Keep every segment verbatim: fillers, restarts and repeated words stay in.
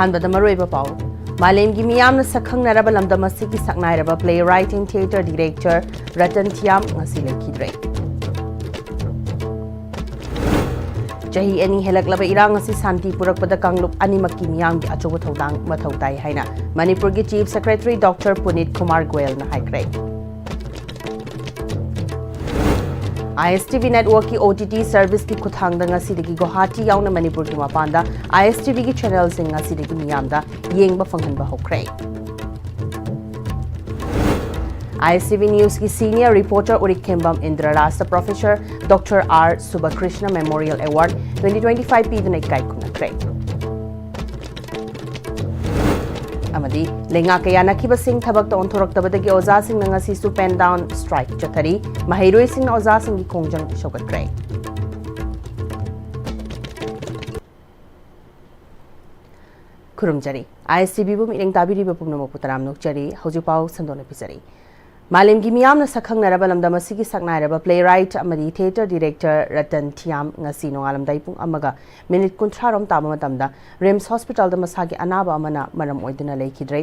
ꯑꯍꯥꯟꯕꯗ ꯃꯔꯨꯑꯣꯏꯕ ꯄꯥꯎ꯫ ꯃꯥꯂꯦꯝꯒꯤ ꯃꯤꯌꯥꯝꯅ ꯁꯛꯈꯪꯅꯔꯕ ꯂꯝꯗꯝ ꯑꯁꯤꯒꯤ ꯁꯛꯅꯥꯏꯔꯕ playwright and theatre director Ratan ꯊꯤꯌꯥꯝ ꯉꯁꯤ ꯂꯩꯈꯤꯗ꯭ꯔꯦ꯫ ꯆꯍꯤ ꯑꯅꯤ ꯍꯦꯜꯂꯛꯂꯕ ꯏꯔꯥꯡ ꯑꯁꯤ ꯁꯥꯟꯇꯤ ꯄꯨꯔꯛꯄꯗ ꯀꯥꯡꯂꯨꯞ ꯑꯅꯤꯃꯛꯀꯤ ꯃꯤꯌꯥꯝꯒꯤ ꯑꯆꯧꯕ ꯊꯧꯗꯥꯡ ꯃꯊꯧ ꯇꯥꯏ ꯍꯥꯏꯅ ꯃꯅꯤꯄꯨꯔꯒꯤ Chief Secretary Doctor ꯄꯨꯅꯤꯠ ꯀꯨꯃꯥꯔ ꯒꯣꯌꯜꯅ ꯍꯥꯏꯈ꯭ꯔꯦ꯫ ISTV networkꯀꯤ OTT serviceꯀꯤ ꯈꯨꯠꯊꯥꯡꯗ ꯉꯁꯤꯗꯒꯤ ꯒꯨꯋꯥꯍꯥꯇꯤ ꯌꯥꯎꯅ ꯃꯅꯤꯄꯨꯔꯒꯤ ꯃꯄꯥꯟꯗ ISTVꯒꯤ channelꯁꯤꯡ ꯉꯁꯤꯗꯒꯤ ꯃꯤꯌꯥꯝꯗ ꯌꯦꯡꯕ ꯐꯪꯍꯟꯕ ꯍꯧꯈ꯭ꯔꯦ꯫ ISTV newsꯀꯤ senior reporter ꯎꯔꯤꯛꯈꯦꯝꯕꯝ ꯏꯟꯗ꯭ꯔꯔꯥꯖꯇ Professor Doctor R ꯁꯨꯕꯀ꯭ꯔꯤꯁꯅ Memorial Award twenty twenty five ꯄꯤꯗꯨꯅ ꯏꯀꯥꯏ ꯈꯨꯝꯅꯈ꯭ꯔꯦ꯫ ꯑꯃꯗꯤ ꯂꯩꯉꯥꯛ ꯀꯌꯥ ꯅꯛꯈꯤꯕꯁꯤꯡ ꯊꯕꯛꯇ ꯑꯣꯟꯊꯣꯔꯛꯇꯕꯗꯒꯤ ꯑꯣꯖꯥꯁꯤꯡꯅ ꯉꯁꯤꯁꯨ pen down strike ꯆꯠꯊꯔꯤ꯫ ꯃꯍꯩꯔꯣꯏꯁꯤꯡꯅ ꯑꯣꯖꯥꯁꯤꯡꯒꯤ ꯈꯣꯡꯖꯪ ꯁꯧꯒꯠꯈ꯭ꯔꯦ꯫ ꯈꯨꯔꯨꯝꯖꯔꯤ꯫ ISTVꯕꯨ ꯃꯤꯠꯌꯦꯡ ꯇꯥꯕꯤꯔꯤꯕ ꯄꯨꯝꯅꯃꯛꯄꯨ ꯇꯔꯥꯝꯅ ꯑꯣꯛꯆꯔꯤ꯫ ꯍꯧꯖꯤꯛꯐꯥꯎ ꯁꯟꯗꯣꯛꯅ ꯄꯤꯖꯔꯤ꯫ ꯃꯥꯂꯦꯝꯒꯤ ꯃꯤꯌꯥꯝꯅ ꯁꯛꯈꯪꯅꯔꯕ ꯂꯝꯗꯝ ꯑꯁꯤꯒꯤ ꯁꯛꯅꯥꯏꯔꯕ playwright ꯑꯃꯗꯤ theatre director ꯔꯇꯟ ꯊꯤꯌꯥꯝ ꯉꯁꯤ ꯅꯣꯡꯉꯥꯜꯂꯝꯗꯥꯏ ꯄꯨꯡ ꯑꯃꯒ minute ꯀꯨꯟꯊ꯭ꯔꯥ ꯔꯣꯝ ꯇꯥꯕ ꯃꯇꯝꯗ RIMS hospitalꯗ ꯃꯁꯥꯒꯤ ꯑꯅꯥꯕ ꯑꯃꯅ ꯃꯔꯝ ꯑꯣꯏꯗꯨꯅ ꯂꯩꯈꯤꯗ꯭ꯔꯦ꯫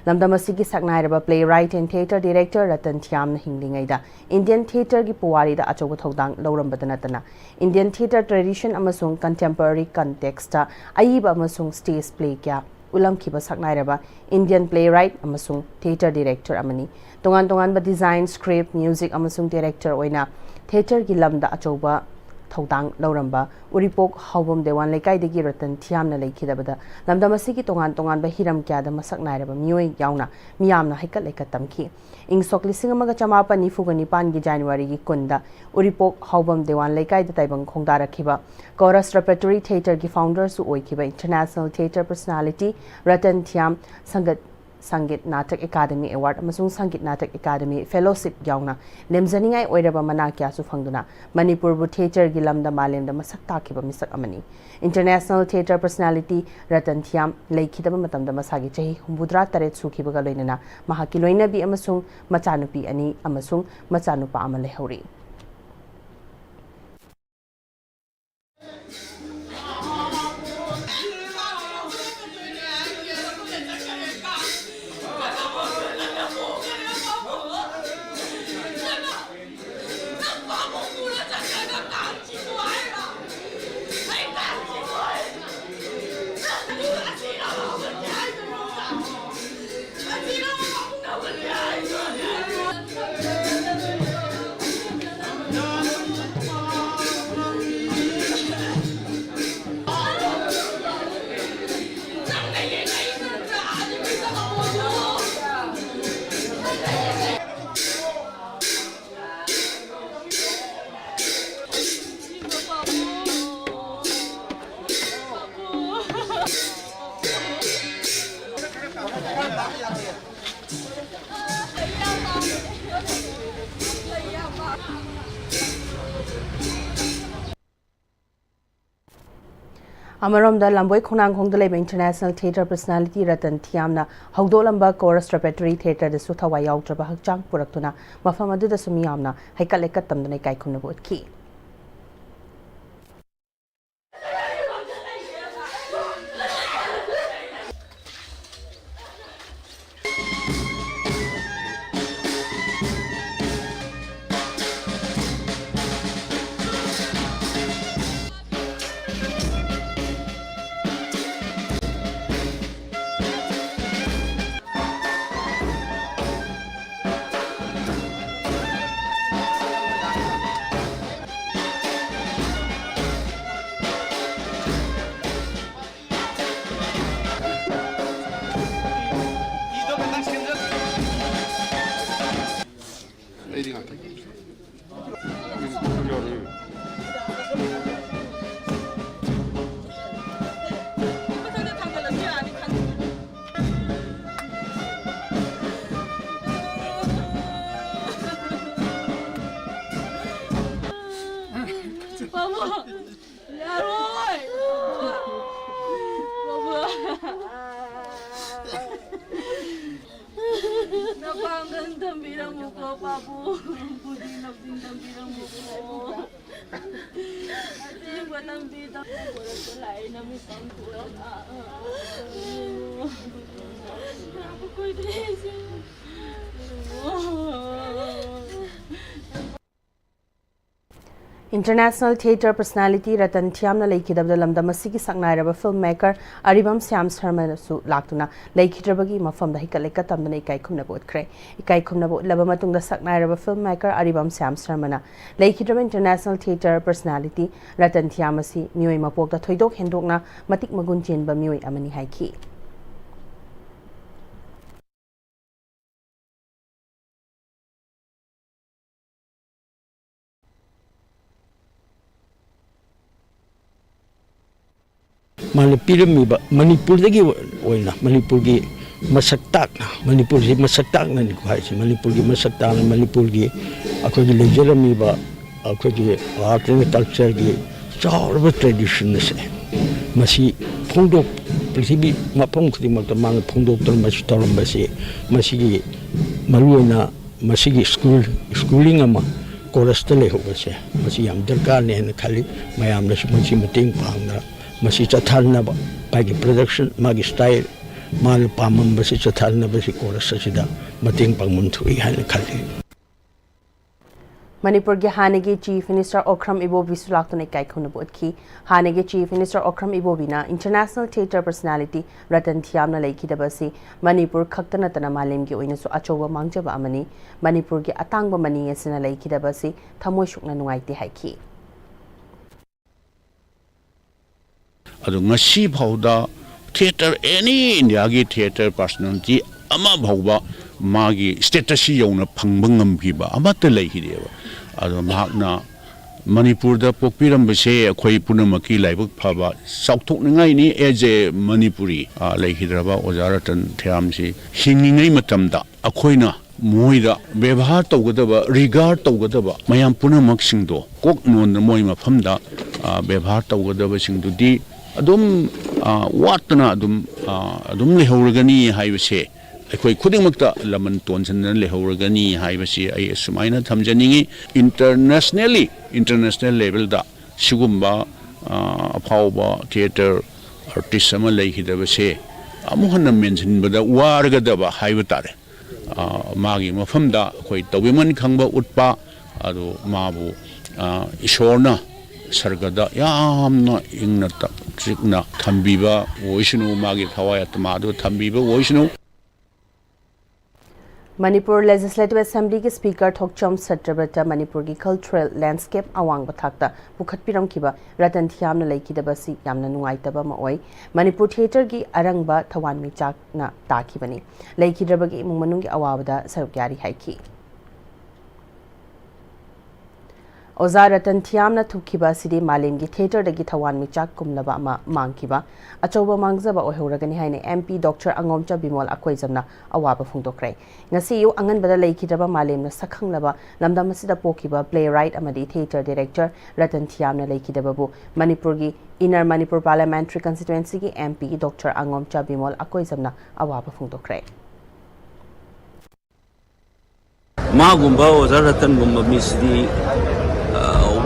ꯂꯝꯗꯝ ꯑꯁꯤꯒꯤ ꯁꯛꯅꯥꯏꯔꯕ playwright and theatre director Ratan ꯊꯤꯌꯥꯝꯅ ꯍꯤꯡꯂꯤꯉꯩꯗ Indian theatreꯒꯤ ꯄꯨꯋꯥꯔꯤꯗ ꯑꯆꯧꯕ ꯊꯧꯗꯥꯡ ꯂꯧꯔꯝꯕꯗ ꯅꯠꯇꯅ Indian theatre tradition ꯑꯃꯁꯨꯡ contemporary contextꯇ ꯑꯏꯕ ꯑꯃꯁꯨꯡ stage play ꯀꯌꯥ ꯎꯠꯂꯝꯈꯤꯕ ꯁꯛꯅꯥꯏꯔꯕ Indian playwright ꯑꯃꯁꯨꯡ theatre director ꯑꯃꯅꯤ꯫ ꯇꯣꯉꯥꯟ ꯇꯣꯉꯥꯟꯕ design, script, music ꯑꯃꯁꯨꯡ director ꯑꯣꯏꯅ theatreꯒꯤ ꯂꯝꯗ ꯑꯆꯧꯕ ꯊꯧꯗꯥꯡ ꯂꯧꯔꯝꯕ ꯎꯔꯤꯄꯣꯛ ꯍꯥꯎꯕꯝ ꯗꯦꯋꯥꯟ ꯂꯩꯀꯥꯏꯗꯒꯤ ꯔꯇꯟ ꯊꯤꯌꯥꯝꯅ ꯂꯩꯈꯤꯗꯕꯗ ꯂꯝꯗꯝ ꯑꯁꯤꯒꯤ ꯇꯣꯉꯥꯟ ꯇꯣꯉꯥꯟꯕ ꯍꯤꯔꯝ ꯀꯌꯥꯗ ꯃꯁꯛ ꯅꯥꯏꯔꯕ ꯃꯤꯑꯣꯏ ꯌꯥꯎꯅ ꯃꯤꯌꯥꯝꯅ ꯍꯩꯀꯠ ꯂꯩꯀꯠ ꯇꯝꯈꯤ꯫ ꯏꯪ ꯁꯣꯛ ꯂꯤꯁꯤꯡ ꯑꯃꯒ ꯆꯃꯥꯄꯟ ꯅꯤꯐꯨꯒ ꯅꯤꯄꯥꯟꯒꯤ Januaryꯒꯤ ꯀꯨꯟꯗ ꯎꯔꯤꯄꯣꯛ ꯍꯥꯎꯕꯝ ꯗꯦꯋꯥꯟ ꯂꯩꯀꯥꯏꯗ ꯇꯥꯏꯕꯪ ꯈꯣꯡꯗꯥꯔꯛꯈꯤꯕ Chorus Repertory Theatreꯒꯤ founderꯁꯨ ꯑꯣꯏꯈꯤꯕ international theatre personality ꯔꯇꯟ ꯊꯤꯌꯥꯝ ꯁꯪꯒꯠ ꯁꯪꯒꯤꯠ ꯅꯥꯇꯛ ꯑꯦꯀꯥꯗꯃꯤ award ꯑꯃꯁꯨꯡ ꯁꯪꯒꯤꯠ ꯅꯥꯇꯛ ꯑꯦꯀꯥꯗꯃꯤ fellowship ꯌꯥꯎꯅ ꯂꯦꯝꯖꯅꯤꯡꯉꯥꯏ ꯑꯣꯏꯔꯕ ꯃꯅꯥ ꯀꯌꯥꯁꯨ ꯐꯪꯗꯨꯅ ꯃꯅꯤꯄꯨꯔꯕꯨ theatreꯒꯤ ꯂꯝꯗ ꯃꯥꯂꯦꯝꯗ ꯃꯁꯛ ꯇꯥꯛꯈꯤꯕ ꯃꯤꯁꯛ ꯑꯃꯅꯤ꯫ International theatre personality ꯔꯇꯟ ꯊꯤꯌꯥꯝ ꯂꯩꯈꯤꯗꯕ ꯃꯇꯝꯗ ꯃꯁꯥꯒꯤ ꯆꯍꯤ ꯍꯨꯝꯐꯨꯇꯔꯥ ꯇꯔꯦꯠ ꯁꯨꯈꯤꯕꯒ ꯂꯣꯏꯅꯅ ꯃꯍꯥꯛꯀꯤ ꯂꯣꯏꯅꯕꯤ ꯑꯃꯁꯨꯡ ꯃꯆꯥꯅꯨꯄꯤ ꯑꯅꯤ ꯑꯃꯁꯨꯡ ꯃꯆꯥꯅꯨꯄꯥ ꯑꯃ ꯂꯩꯍꯧꯔꯤ꯫ ꯑꯃꯔꯣꯝꯗ, ꯂꯝꯕꯣꯏ ꯈꯣꯡꯅꯥꯡꯈꯣꯡꯗ ꯂꯩꯕ International Theatre Personality Ratan ꯊꯤꯌꯥꯝꯅ ꯍꯧꯗꯣꯛꯂꯝꯕ Chorus Repertory Theatreꯗꯁꯨ ꯊꯋꯥꯏ ꯌꯥꯎꯗ꯭ꯔꯕ ꯍꯛꯆꯥꯡ ꯄꯨꯔꯛꯇꯨꯅ ꯃꯐꯝ ꯑꯗꯨꯗꯁꯨ ꯃꯤꯌꯥꯝꯅ ꯍꯩꯀꯠ ꯂꯩꯀꯠ ꯇꯝꯗꯨꯅ ꯏꯀꯥꯏ ꯈꯨꯝꯅꯕ ꯎꯠꯈꯤ꯫ ꯑꯩꯗꯤ ꯉꯥꯛꯇꯪ꯫ ꯌꯥꯔꯣꯏ! ꯕꯕꯥ! ꯅꯄꯥꯡꯒꯜ ꯊꯝꯕꯤꯔꯝꯃꯨꯀꯣ, ꯄꯥꯕꯨꯡ꯫ ꯕꯨꯙꯤ ꯂꯧꯁꯤꯡ ꯊꯝꯕꯤꯔꯝꯃꯨꯀꯣ꯫ ꯑꯁꯦꯡꯕ ꯂꯝꯕꯤꯗ ꯄꯨꯔꯛꯄ ꯂꯥꯛꯑꯦ, ꯅꯃꯤꯠ ꯄꯥꯡꯊꯣꯛꯑꯒ꯫ ꯑꯩꯈꯣꯏꯗꯤ International Theatre Personality ꯔꯇꯟ ꯊꯤꯌꯥꯝꯅ ꯂꯩꯈꯤꯗꯕꯗ ꯂꯝꯗꯝ ꯑꯁꯤꯒꯤ ꯁꯛꯅꯥꯏꯔꯕ film maker ꯑꯔꯤꯕꯝ ꯁ꯭ꯌꯥꯝ ꯁꯔꯃꯅꯁꯨ ꯂꯥꯛꯇꯨꯅ ꯂꯩꯈꯤꯗ꯭ꯔꯕꯒꯤ ꯃꯐꯝꯗ ꯍꯩꯀꯠ ꯂꯩꯀꯠ ꯇꯝꯗꯨꯅ ꯏꯀꯥꯏ ꯈꯨꯝꯅꯕ ꯎꯠꯈ꯭ꯔꯦ꯫ ꯏꯀꯥꯏ ꯈꯨꯝꯅꯕ ꯎꯠꯂꯕ ꯃꯇꯨꯡꯗ ꯁꯛꯅꯥꯏꯔꯕ film maker ꯑꯔꯤꯕꯝ ꯁ꯭ꯌꯥꯝ ꯁꯔꯃꯅ ꯂꯩꯈꯤꯗ꯭ꯔꯕ International Theatre Personality ꯔꯇꯟ ꯊꯤꯌꯥꯝ ꯑꯁꯤ ꯃꯤꯑꯣꯏ ꯃꯄꯣꯛꯇ ꯊꯣꯏꯗꯣꯛ ꯍꯦꯟꯗꯣꯛꯅ ꯃꯇꯤꯛ ꯃꯒꯨꯟ ꯆꯦꯟꯕ ꯃꯤꯑꯣꯏ ꯑꯃꯅꯤ ꯍꯥꯏꯈꯤ꯫ ꯃꯥꯅ ꯄꯤꯔꯝꯃꯤꯕ ꯃꯅꯤꯄꯨꯔꯗꯒꯤ ꯑꯣꯏꯅ, ꯃꯅꯤꯄꯨꯔꯒꯤ ꯃꯁꯛ ꯇꯥꯛꯅ, ꯃꯅꯤꯄꯨꯔꯁꯤ ꯃꯁꯛ ꯇꯥꯛꯅꯅꯤꯀꯣ ꯍꯥꯏꯁꯦ꯫ ꯃꯅꯤꯄꯨꯔꯒꯤ ꯃꯁꯛ ꯇꯥꯛꯅ, ꯃꯅꯤꯄꯨꯔꯒꯤ ꯑꯩꯈꯣꯏꯒꯤ ꯂꯩꯖꯔꯝꯃꯤꯕ ꯑꯩꯈꯣꯏꯒꯤ art and cultureꯒꯤ ꯆꯥꯎꯔꯕ tradition ꯑꯁꯦ, ꯃꯁꯤ ꯐꯣꯡꯗꯣꯛ, ꯄ꯭ꯔꯤꯊꯤꯕꯤ ꯃꯐꯝ ꯈꯨꯗꯤꯡꯃꯛꯇ ꯃꯥꯅ ꯐꯣꯡꯗꯣꯛꯇꯨꯅ ꯃꯁꯤ ꯇꯧꯔꯝꯕꯁꯤ, ꯃꯁꯤꯒꯤ ꯃꯔꯨꯑꯣꯏꯅ ꯃꯁꯤꯒꯤ school, schooling ꯑꯃ chorusꯇ ꯂꯩꯍꯧꯕꯁꯦ, ꯃꯁꯤ ꯌꯥꯝ ꯗꯔꯀꯥꯔꯅꯦ ꯍꯥꯏꯅ ꯈꯜꯂꯤ꯫ ꯃꯌꯥꯝꯅꯁꯨ ꯃꯁꯤ ꯃꯇꯦꯡ ꯄꯥꯡꯗꯅ ꯃꯁꯤ ꯆꯠꯊꯍꯟꯅꯕ, ꯃꯥꯒꯤ production, ꯃꯥꯒꯤ style, ꯃꯥꯅ ꯄꯥꯝꯃꯝꯕꯁꯤ ꯆꯠꯊꯍꯟꯅꯕꯁꯤ chorus ꯑꯁꯤꯗ ꯃꯇꯦꯡ ꯄꯥꯡꯐꯝ ꯊꯣꯛꯏ ꯍꯥꯏꯅ ꯈꯜꯂꯤ꯫ ꯃꯅꯤꯄꯨꯔꯒꯤ ꯍꯥꯟꯅꯒꯤ Chief Minister ꯑꯣꯀ꯭ꯔꯝ ꯏꯕꯣꯕꯤꯁꯨ ꯂꯥꯛꯇꯨꯅ ꯏꯀꯥꯏ ꯈꯨꯝꯅꯕ ꯎꯠꯈꯤ꯫ ꯍꯥꯟꯅꯒꯤ Chief Minister Okram ꯏꯕꯣꯕꯤꯅ international theatre personality Ratan ꯊꯤꯌꯥꯝꯅ ꯂꯩꯈꯤꯗꯕ ꯑꯁꯤ ꯃꯅꯤꯄꯨꯔ ꯈꯛꯇ ꯅꯠꯇꯅ ꯃꯥꯂꯦꯝꯒꯤ ꯑꯣꯏꯅꯁꯨ ꯑꯆꯧꯕ ꯃꯥꯡꯖꯕ ꯑꯃꯅꯤ꯫ ꯃꯅꯤꯄꯨꯔꯒꯤ ꯑꯇꯥꯡꯕ ꯃꯅꯤ ꯑꯁꯤꯅ ꯂꯩꯈꯤꯗꯕ ꯑꯁꯤ ꯊꯃꯣꯏ ꯁꯣꯛꯅ ꯅꯨꯡꯉꯥꯏꯇꯦ ꯍꯥꯏꯈꯤ꯫ ꯑꯗꯣ ꯉꯁꯤ ꯐꯥꯎꯗ theatre, any ꯏꯟꯗꯤꯌꯥꯒꯤ theatre personality ꯑꯃ ꯐꯥꯎꯕ ꯃꯥꯒꯤ status ꯁꯤ ꯌꯧꯅ ꯐꯪꯕ ꯉꯝꯈꯤꯕ ꯑꯃꯠꯇ ꯂꯩꯈꯤꯗꯦꯕ꯫ ꯑꯗꯣ ꯃꯍꯥꯛꯅ ꯃꯅꯤꯄꯨꯔꯗ ꯄꯣꯛꯄꯤꯔꯝꯕꯁꯦ ꯑꯩꯈꯣꯏ ꯄꯨꯝꯅꯃꯛꯀꯤ ꯂꯥꯏꯕꯛ ꯐꯕ, ꯆꯥꯎꯊꯣꯛꯅꯤꯡꯉꯥꯏꯅꯤ꯫ As a ꯃꯅꯤꯄꯨꯔꯤ, ꯑ, ꯂꯩꯈꯤꯗ꯭ꯔꯕ ꯑꯣꯖꯥ ꯔꯇꯟ ꯊꯤꯌꯥꯝꯁꯤ ꯍꯤꯡꯉꯤꯉꯩ ꯃꯇꯝꯗ ꯑꯩꯈꯣꯏꯅ ꯃꯣꯏꯗ ꯕꯦꯕꯥꯔ ꯇꯧꯒꯗꯕ, regard ꯇꯧꯒꯗꯕ ꯃꯌꯥꯝ ꯄꯨꯝꯅꯃꯛꯁꯤꯡꯗꯣ ꯀꯣꯛ ꯅꯣꯟꯗ ꯃꯣꯏ ꯃꯐꯝꯗ, ꯑ, ꯕꯦꯕꯥꯔ ꯇꯧꯒꯗꯕꯁꯤꯡꯗꯨꯗꯤ ꯑꯗꯨꯝ, ꯑ, ꯋꯥꯠꯇꯅ ꯑꯗꯨꯝ, ꯑ, ꯑꯗꯨꯝ ꯂꯩꯍꯧꯔꯒꯅꯤ ꯍꯥꯏꯕꯁꯦ, ꯑꯩꯈꯣꯏ ꯈꯨꯗꯤꯡꯃꯛꯇ ꯂꯃꯟ ꯇꯣꯟꯁꯤꯟꯗꯅ ꯂꯩꯍꯧꯔꯒꯅꯤ ꯍꯥꯏꯕꯁꯤ ꯑꯩ ꯑꯁꯨꯃꯥꯏꯅ ꯊꯝꯖꯅꯤꯡꯉꯤ꯫ Internationally, international levelꯗ ꯁꯤꯒꯨꯝꯕ, ꯑ, ꯑꯐꯥꯎꯕ theatre artist ꯑꯃ ꯂꯩꯈꯤꯗꯕꯁꯦ ꯑꯃꯨꯛ ꯍꯟꯅ ꯃꯦꯟꯁꯤꯟꯕꯗ ꯋꯥꯔꯒꯗꯕ ꯍꯥꯏꯕ ꯇꯥꯔꯦ꯫ ꯑ, ꯃꯥꯒꯤ ꯃꯐꯝꯗ ꯑꯩꯈꯣꯏ ꯇꯧꯕꯤꯃꯟ ꯈꯪꯕ ꯎꯠꯄ, ꯑꯗꯨ ꯃꯥꯕꯨ, ꯑ, ꯏꯁꯣꯔꯅ ꯁꯔꯒꯗ ꯌꯥꯝꯅ ꯏꯪꯅ ꯇꯞ-, ꯆꯤꯛꯅ ꯊꯝꯕꯤꯕ ꯑꯣꯏꯁꯅꯨ, ꯃꯥꯒꯤ ꯊꯋꯥꯏ ꯑꯇꯃꯥ ꯑꯗꯨ ꯊꯝꯕꯤꯕ ꯑꯣꯏꯁꯅꯨ꯫ ꯃꯅꯤꯄꯨꯔ Legislative Assemblyꯒꯤ Speaker ꯊꯣꯛꯆꯣꯝ ꯁꯠꯇ꯭ꯔꯕ꯭ꯔꯇ ꯃꯅꯤꯄꯨꯔꯒꯤ cultural landscape ꯑꯋꯥꯡꯕ ꯊꯥꯛꯇ ꯄꯨꯈꯠꯄꯤꯔꯝꯈꯤꯕ ꯔꯇꯟ ꯊꯤꯌꯥꯝꯅ ꯂꯩꯈꯤꯗꯕ ꯑꯁꯤ ꯌꯥꯝꯅ ꯅꯨꯡꯉꯥꯏꯇꯕ ꯑꯃ ꯑꯣꯏ꯫ ꯃꯅꯤꯄꯨꯔ theatreꯒꯤ ꯑꯔꯪꯕ ꯊꯋꯥꯟꯃꯤꯆꯥꯛꯅ ꯇꯥꯈꯤꯕꯅꯤ꯫ ꯂꯩꯈꯤꯗ꯭ꯔꯕꯒꯤ ꯏꯃꯨꯡ ꯃꯅꯨꯡꯒꯤ ꯑꯋꯥꯕꯗ ꯁꯔꯨꯛ ꯌꯥꯔꯤ ꯍꯥꯏꯈꯤ꯫ ꯑꯣꯖꯥ ꯔꯇꯟ ꯊꯤꯌꯥꯝꯅ ꯊꯨꯞꯈꯤꯕ ꯑꯁꯤꯗꯤ ꯃꯥꯂꯦꯝꯒꯤ ꯊꯤꯌꯦꯇꯔꯗꯒꯤ ꯊꯋꯥꯟꯃꯤꯆꯥꯛ ꯀꯨꯝꯂꯕ ꯑꯃ ꯃꯥꯡꯈꯤꯕ ꯑꯆꯧꯕ ꯃꯥꯡꯖꯕ ꯑꯣꯏꯍꯧꯔꯒꯅꯤ ꯍꯥꯏꯅ MP Doctor ꯑꯉꯣꯝꯆꯥ ꯕꯤꯃꯣꯜ ꯑꯀꯣꯏꯖꯝꯅ ꯑꯋꯥꯕ ꯐꯣꯡꯗꯣꯛꯈ꯭ꯔꯦ꯫ ꯉꯁꯤ ꯑꯌꯨꯛ ꯑꯉꯟꯕꯗ ꯂꯩꯈꯤꯗ꯭ꯔꯕ ꯃꯥꯂꯦꯝꯅ ꯁꯛꯈꯪꯂꯕ ꯂꯝꯗꯝ ꯑꯁꯤꯗ ꯄꯣꯛꯈꯤꯕ playwright ꯑꯃꯗꯤ theatre director ꯔꯇꯟ ꯊꯤꯌꯥꯝꯅ ꯂꯩꯈꯤꯗꯕꯕꯨ ꯃꯅꯤꯄꯨꯔꯒꯤ Inner Manipur Parliamentary Constituencyꯒꯤ MP Doctor ꯑꯉꯣꯝꯆꯥ Bimol ꯑꯀꯣꯏꯖꯝꯅ ꯑꯋꯥꯕ ꯐꯣꯡꯗꯣꯛꯈ꯭ꯔꯦ꯫ ꯃꯥꯒꯨꯝꯕ ꯑꯣꯖꯥ ꯔꯇꯟꯒꯨꯝꯕ ꯃꯤꯁꯤꯗꯤ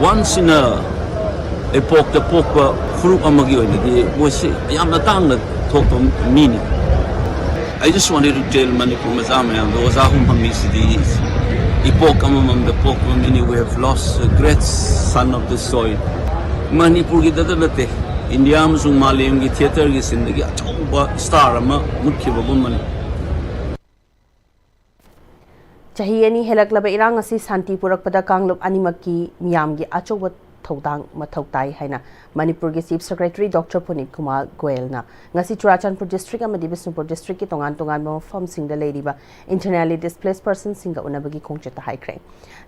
ꯋꯥꯟꯁ ꯏꯟ ꯑ ꯏꯄꯣꯛꯇ ꯄꯣꯛꯄ ꯐꯨꯔꯨꯞ ꯑꯃꯒꯤ ꯑꯣꯏꯅꯗꯤ ꯃꯣꯏꯁꯤ ꯌꯥꯝꯅ ꯇꯥꯡꯅ ꯊꯣꯛꯄ ꯃꯤꯅꯤ꯫ I just wanted to tell Manipur ꯃꯆꯥ ꯃꯌꯥꯝꯗꯣ ꯑꯣꯖꯥ ꯍꯨꯝꯐꯝ ꯃꯤꯁꯤꯗꯤ ꯏꯄꯣꯛ ꯑꯃꯃꯝꯗ ꯄꯣꯛꯄ ꯃꯤꯅꯤ꯫ We have lost a great son of the soil꯫ ꯃꯅꯤꯄꯨꯔꯒꯤꯗꯇ ꯅꯠꯇꯦ, ꯏꯟꯗꯤꯌꯥ ꯑꯃꯁꯨꯡ ꯃꯥꯂꯦꯝꯒꯤ ꯊꯤꯌꯦꯇꯔꯒꯤ ꯁꯤꯟꯗꯒꯤ ꯑꯆꯧꯕ ꯁ꯭ꯇꯥꯔ ꯑꯃ ꯃꯨꯠꯈꯤꯕꯒꯨꯝꯕꯅꯤ꯫ ꯆꯍꯤ ꯑꯅꯤ ꯍꯦꯜꯂꯛꯂꯕ ꯏꯔꯥꯡ ꯑꯁꯤ ꯁꯥꯟꯇꯤ ꯄꯨꯔꯛꯄꯗ ꯀꯥꯡꯂꯨꯞ ꯑꯅꯤꯃꯛꯀꯤ ꯃꯤꯌꯥꯝꯒꯤ ꯑꯆꯧꯕ ꯊꯧꯗꯥꯡ ꯃꯊꯧ ꯇꯥꯏ ꯍꯥꯏꯅ ꯃꯅꯤꯄꯨꯔꯒꯤ Chief Secretary Doctor ꯄꯨꯅꯤꯠ ꯀꯨꯃꯥꯔ ꯒꯣꯌꯦꯜꯅ ꯉꯁꯤ ꯆꯨꯔꯥꯆꯥꯟꯄꯨꯔ district ꯑꯃꯗꯤ ꯕꯤꯁꯅꯨꯄꯨꯔ districtꯀꯤ ꯇꯣꯉꯥꯟ ꯇꯣꯉꯥꯟꯕ ꯃꯐꯝꯁꯤꯡꯗ ꯂꯩꯔꯤꯕ internally displaced personꯁꯤꯡꯒ ꯎꯅꯕꯒꯤ ꯈꯣꯡꯆꯠꯇ ꯍꯥꯏꯈ꯭ꯔꯦ꯫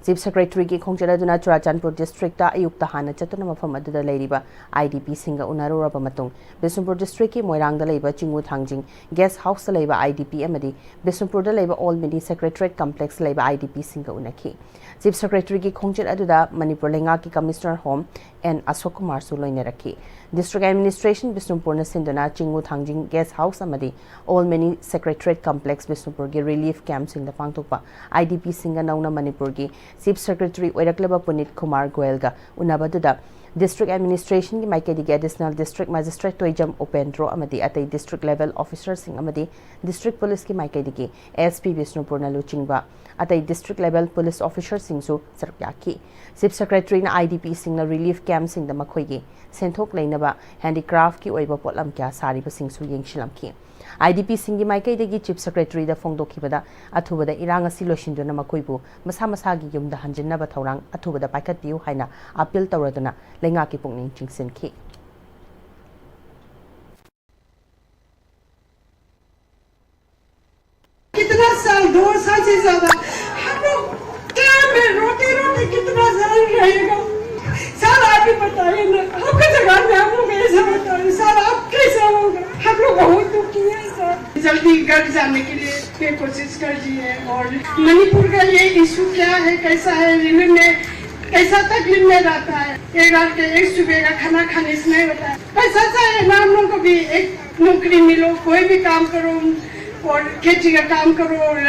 Chief Secretaryꯒꯤ ꯈꯣꯡꯆꯠ ꯑꯗꯨꯅ ꯆꯨꯔꯥꯆꯥꯟꯄꯨꯔ districtꯇ ꯑꯌꯨꯛꯇ ꯍꯥꯟꯅ ꯆꯠꯇꯨꯅ ꯃꯐꯝ ꯑꯗꯨꯗ ꯂꯩꯔꯤꯕ IDPꯁꯤꯡꯒ ꯎꯅꯔꯨꯔꯕ ꯃꯇꯨꯡ ꯕꯤꯁꯅꯨꯄꯨꯔ districtꯀꯤ ꯃꯣꯏꯔꯥꯡꯗ ꯂꯩꯕ ꯆꯤꯡꯉꯨ ꯊꯥꯡꯖꯤꯡ guest houseꯇ ꯂꯩꯕ IDP ꯑꯃꯗꯤ ꯕꯤꯁꯅꯨꯄꯨꯔꯗ ꯂꯩꯕ Old Mini Secretariat Complexꯇ ꯂꯩꯕ IDPꯁꯤꯡꯒ ꯎꯅꯈꯤ꯫ Chief Secretaryꯒꯤ ꯈꯣꯡꯆꯠ ꯑꯗꯨꯗ ꯃꯅꯤꯄꯨꯔ ꯂꯩꯉꯥꯛꯀꯤ Commissioner Home ꯑꯦꯟ ꯑꯁꯣꯛ ꯀꯨꯃꯥꯔꯁꯨ ꯂꯣꯏꯅꯔꯛꯈꯤ꯫ District Administration ꯕꯤꯁꯅꯨꯄꯨꯔꯅ ꯁꯤꯟꯗꯨꯅ ꯆꯤꯡꯉꯨ ꯊꯥꯡꯖꯤꯡ guest house ꯑꯃꯗꯤ Old Mini Secretariat Complex ꯕꯤꯁꯅꯨꯄꯨꯔꯒꯤ relief campꯁꯤꯡꯗ ꯄꯥꯡꯊꯣꯛꯄ IDPꯁꯤꯡꯒ ꯅꯧꯅ ꯃꯅꯤꯄꯨꯔꯒꯤ Chief Secretary ꯑꯣꯏꯔꯛꯂꯕ ꯄꯨꯅꯤꯠ ꯀꯨꯃꯥꯔ ꯒꯣꯌꯜꯒ ꯎꯅꯕꯗꯨꯗ District Administrationꯒꯤ ꯃꯥꯏꯀꯩꯗꯒꯤ Additional District Magistrate ꯇꯣꯏꯖꯝ ꯎꯄꯦꯟꯗ꯭ꯔꯣ ꯑꯃꯗꯤ ꯑꯇꯩ district level officerꯁꯤꯡ ꯑꯃꯗꯤ District Policeꯀꯤ ꯃꯥꯏꯀꯩꯗꯒꯤ SP ꯕꯤꯁꯅꯨꯄꯨꯔꯅ ꯂꯨꯆꯤꯡꯕ ꯑꯇꯩ district level police officerꯁꯤꯡꯁꯨ ꯁꯔꯨꯛ ꯌꯥꯈꯤ꯫ Chief Secretaryꯅ IDPꯁꯤꯡꯅ relief campꯁꯤꯡꯗ ꯃꯈꯣꯏꯒꯤ ꯁꯦꯟꯊꯣꯛ ꯂꯩꯅꯕ handicraftꯀꯤ ꯑꯣꯏꯕ ꯄꯣꯠꯂꯝ ꯀꯌꯥ ꯁꯥꯔꯤꯕꯁꯤꯡꯁꯨ ꯌꯦꯡꯁꯤꯜꯂꯝꯈꯤ꯫ IDPꯁꯤꯡꯒꯤ ꯃꯥꯏꯀꯩꯗꯒꯤ Chief Secretaryꯗ ꯐꯣꯡꯗꯣꯛꯈꯤꯕꯗ ꯑꯊꯨꯕꯗ ꯏꯔꯥꯡ ꯑꯁꯤ ꯂꯣꯏꯁꯤꯟꯗꯨꯅ ꯃꯈꯣꯏꯕꯨ ꯃꯁꯥ ꯃꯁꯥꯒꯤ ꯌꯨꯝꯗ ꯍꯟꯖꯤꯟꯅꯕ ꯊꯧꯔꯥꯡ ꯑꯊꯨꯕꯗ ꯄꯥꯏꯈꯠꯄꯤꯌꯨ ꯍꯥꯏꯅ appeal ꯇꯧꯔꯗꯨꯅ ꯂꯩꯉꯥꯛꯀꯤ ꯄꯨꯛꯅꯤꯡ ꯆꯤꯡꯁꯤꯟꯈꯤ꯫ कितना साल, दो साल से ज्यादा हम लोग कैंप में रोते रोते कितना साल रहे। बताइए ना, आपका जगह में हम लोग ऐसा होता है सर, आप कैसे होगा? हम लोग बहुत दुखी है सर। जल्दी घर जाने के लिए कोशिश कर रही है। और मणिपुर का ये इशू क्या है, कैसा है, रिलीफ में कैसा तकलीफ में रहता है, एक रात के एक सुबह का खाना खाने से नहीं होता है। पैसा चाहिए ना हम लोग को भी, एक नौकरी मिलो, कोई भी काम करो और खेती का काम करो और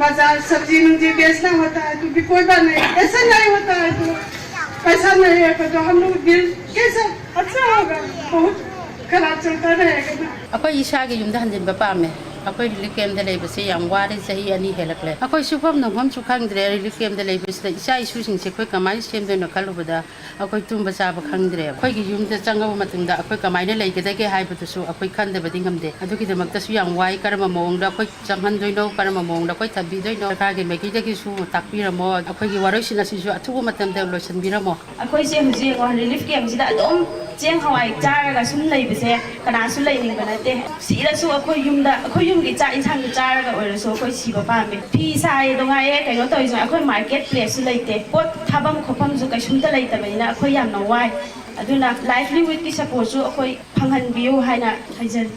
बाजार सब्जी मुझे बेचना होता है तो भी कोई बात नहीं, ऐसा नहीं होता है तो पैसा नहीं है तो हम लोग दिल कैसा अच्छा होगा, बहुत खराब चलता रहेगा ना। ꯑꯩꯈꯣꯏ ꯏꯁꯥꯒꯤ ꯌꯨꯝꯗ ꯍꯟꯖꯤꯟꯕ ꯄꯥꯝꯃꯦ꯫ ꯑꯩꯈꯣꯏ ꯔꯤꯂꯤꯐ ꯀꯦꯝꯗ ꯂꯩꯕꯁꯦ ꯌꯥꯝ ꯋꯥꯔꯦ, ꯆꯍꯤ ꯑꯅꯤ ꯍꯦꯜꯂꯛꯂꯦ꯫ ꯑꯩꯈꯣꯏ ꯁꯨꯐꯝ ꯅꯣꯝꯐꯝꯁꯨ ꯈꯪꯗ꯭ꯔꯦ꯫ ꯔꯤꯂꯤꯐ ꯀꯦꯝꯗ ꯂꯩꯕꯁꯤꯗ ꯏꯆꯥ ꯏꯁꯨꯁꯤꯡꯁꯦ ꯑꯩꯈꯣꯏ ꯀꯃꯥꯏꯅ ꯁꯦꯝꯗꯣꯏꯅꯣ ꯈꯜꯂꯨꯕꯗ ꯑꯩꯈꯣꯏ ꯇꯨꯝꯕ ꯆꯥꯕ ꯈꯪꯗ꯭ꯔꯦꯕ꯫ ꯑꯩꯈꯣꯏꯒꯤ ꯌꯨꯝꯗ ꯆꯪꯉꯕ ꯃꯇꯨꯡꯗ ꯑꯩꯈꯣꯏ ꯀꯃꯥꯏꯅ ꯂꯩꯒꯗꯒꯦ ꯍꯥꯏꯕꯗꯨꯁꯨ ꯑꯩꯈꯣꯏ ꯈꯟꯗꯕꯗꯤ ꯉꯝꯗꯦ꯫ ꯑꯗꯨꯒꯤꯗꯃꯛꯇꯁꯨ ꯌꯥꯝ ꯋꯥꯏ꯫ ꯀꯔꯝꯕ ꯃꯑꯣꯡꯗ ꯑꯩꯈꯣꯏ ꯆꯪꯍꯟꯗꯣꯏꯅꯣ, ꯀꯔꯝꯕ ꯃꯑꯣꯡꯗ ꯑꯩꯈꯣꯏ ꯊꯝꯕꯤꯗꯣꯏꯅꯣ, ꯁꯔꯀꯥꯔꯒꯤ ꯃꯥꯏꯀꯩꯗꯒꯤꯁꯨ ꯇꯥꯛꯄꯤꯔꯝꯃꯣ꯫ ꯑꯩꯈꯣꯏꯒꯤ ꯋꯥꯔꯣꯏꯁꯤꯟ ꯑꯁꯤꯁꯨ ꯑꯊꯨꯕ ꯃꯇꯝꯗ ꯂꯣꯏꯁꯤꯟꯕꯤꯔꯝꯃꯣ꯫ ꯑꯩꯈꯣꯏꯁꯦ ꯍꯧꯖꯤꯛ ꯌꯦꯡꯉꯣ, ꯔꯤꯂꯤꯐ ꯀꯦꯝꯁꯤꯗ ꯑꯗꯨꯝ ꯆꯦꯡ ꯍꯋꯥꯏ ꯆꯥꯔꯒ ꯁꯨꯝ ꯂꯩꯕꯁꯦ ꯀꯅꯥꯁꯨ ꯂꯩꯅꯤꯡꯕ ꯅꯠꯇꯦ꯫ ꯁꯤꯔꯁꯨ ꯑꯩꯈꯣꯏ ꯌꯨꯝꯗ, ꯑꯩꯈꯣꯏ ꯌꯨꯝꯒꯤ ꯆꯥꯛ ꯏꯟꯁꯥꯡꯗꯨ ꯆꯥꯔꯒ ꯑꯣꯏꯔꯁꯨ ꯑꯩꯈꯣꯏ ꯁꯤꯕ ꯄꯥꯝꯃꯦ꯫ ꯐꯤ ꯁꯥꯏꯗꯣ ꯉꯥꯏꯔꯦ, ꯀꯩꯅꯣ ꯇꯧꯔꯤꯁꯦ, ꯑꯩꯈꯣꯏ ꯃꯥꯔꯀꯦꯠ ꯄ꯭ꯂꯦꯁꯁꯨ ꯂꯩꯇꯦ, ꯄꯣꯠ ꯊꯥꯐꯝ ꯈꯣꯠꯐꯝꯁꯨ ꯀꯩꯁꯨꯝꯇ ꯂꯩꯇꯕꯅꯤꯅ ꯑꯩꯈꯣꯏ ꯌꯥꯝꯅ ꯋꯥꯏ꯫ ꯑꯗꯨꯅ ꯂꯥꯏꯚꯂꯤꯍꯨꯗꯀꯤ ꯁꯄꯣꯔꯠꯁꯨ ꯑꯩꯈꯣꯏ ꯐꯪꯍꯟꯕꯤꯌꯨ ꯍꯥꯏꯅ ꯍꯥꯏꯖꯔꯤ꯫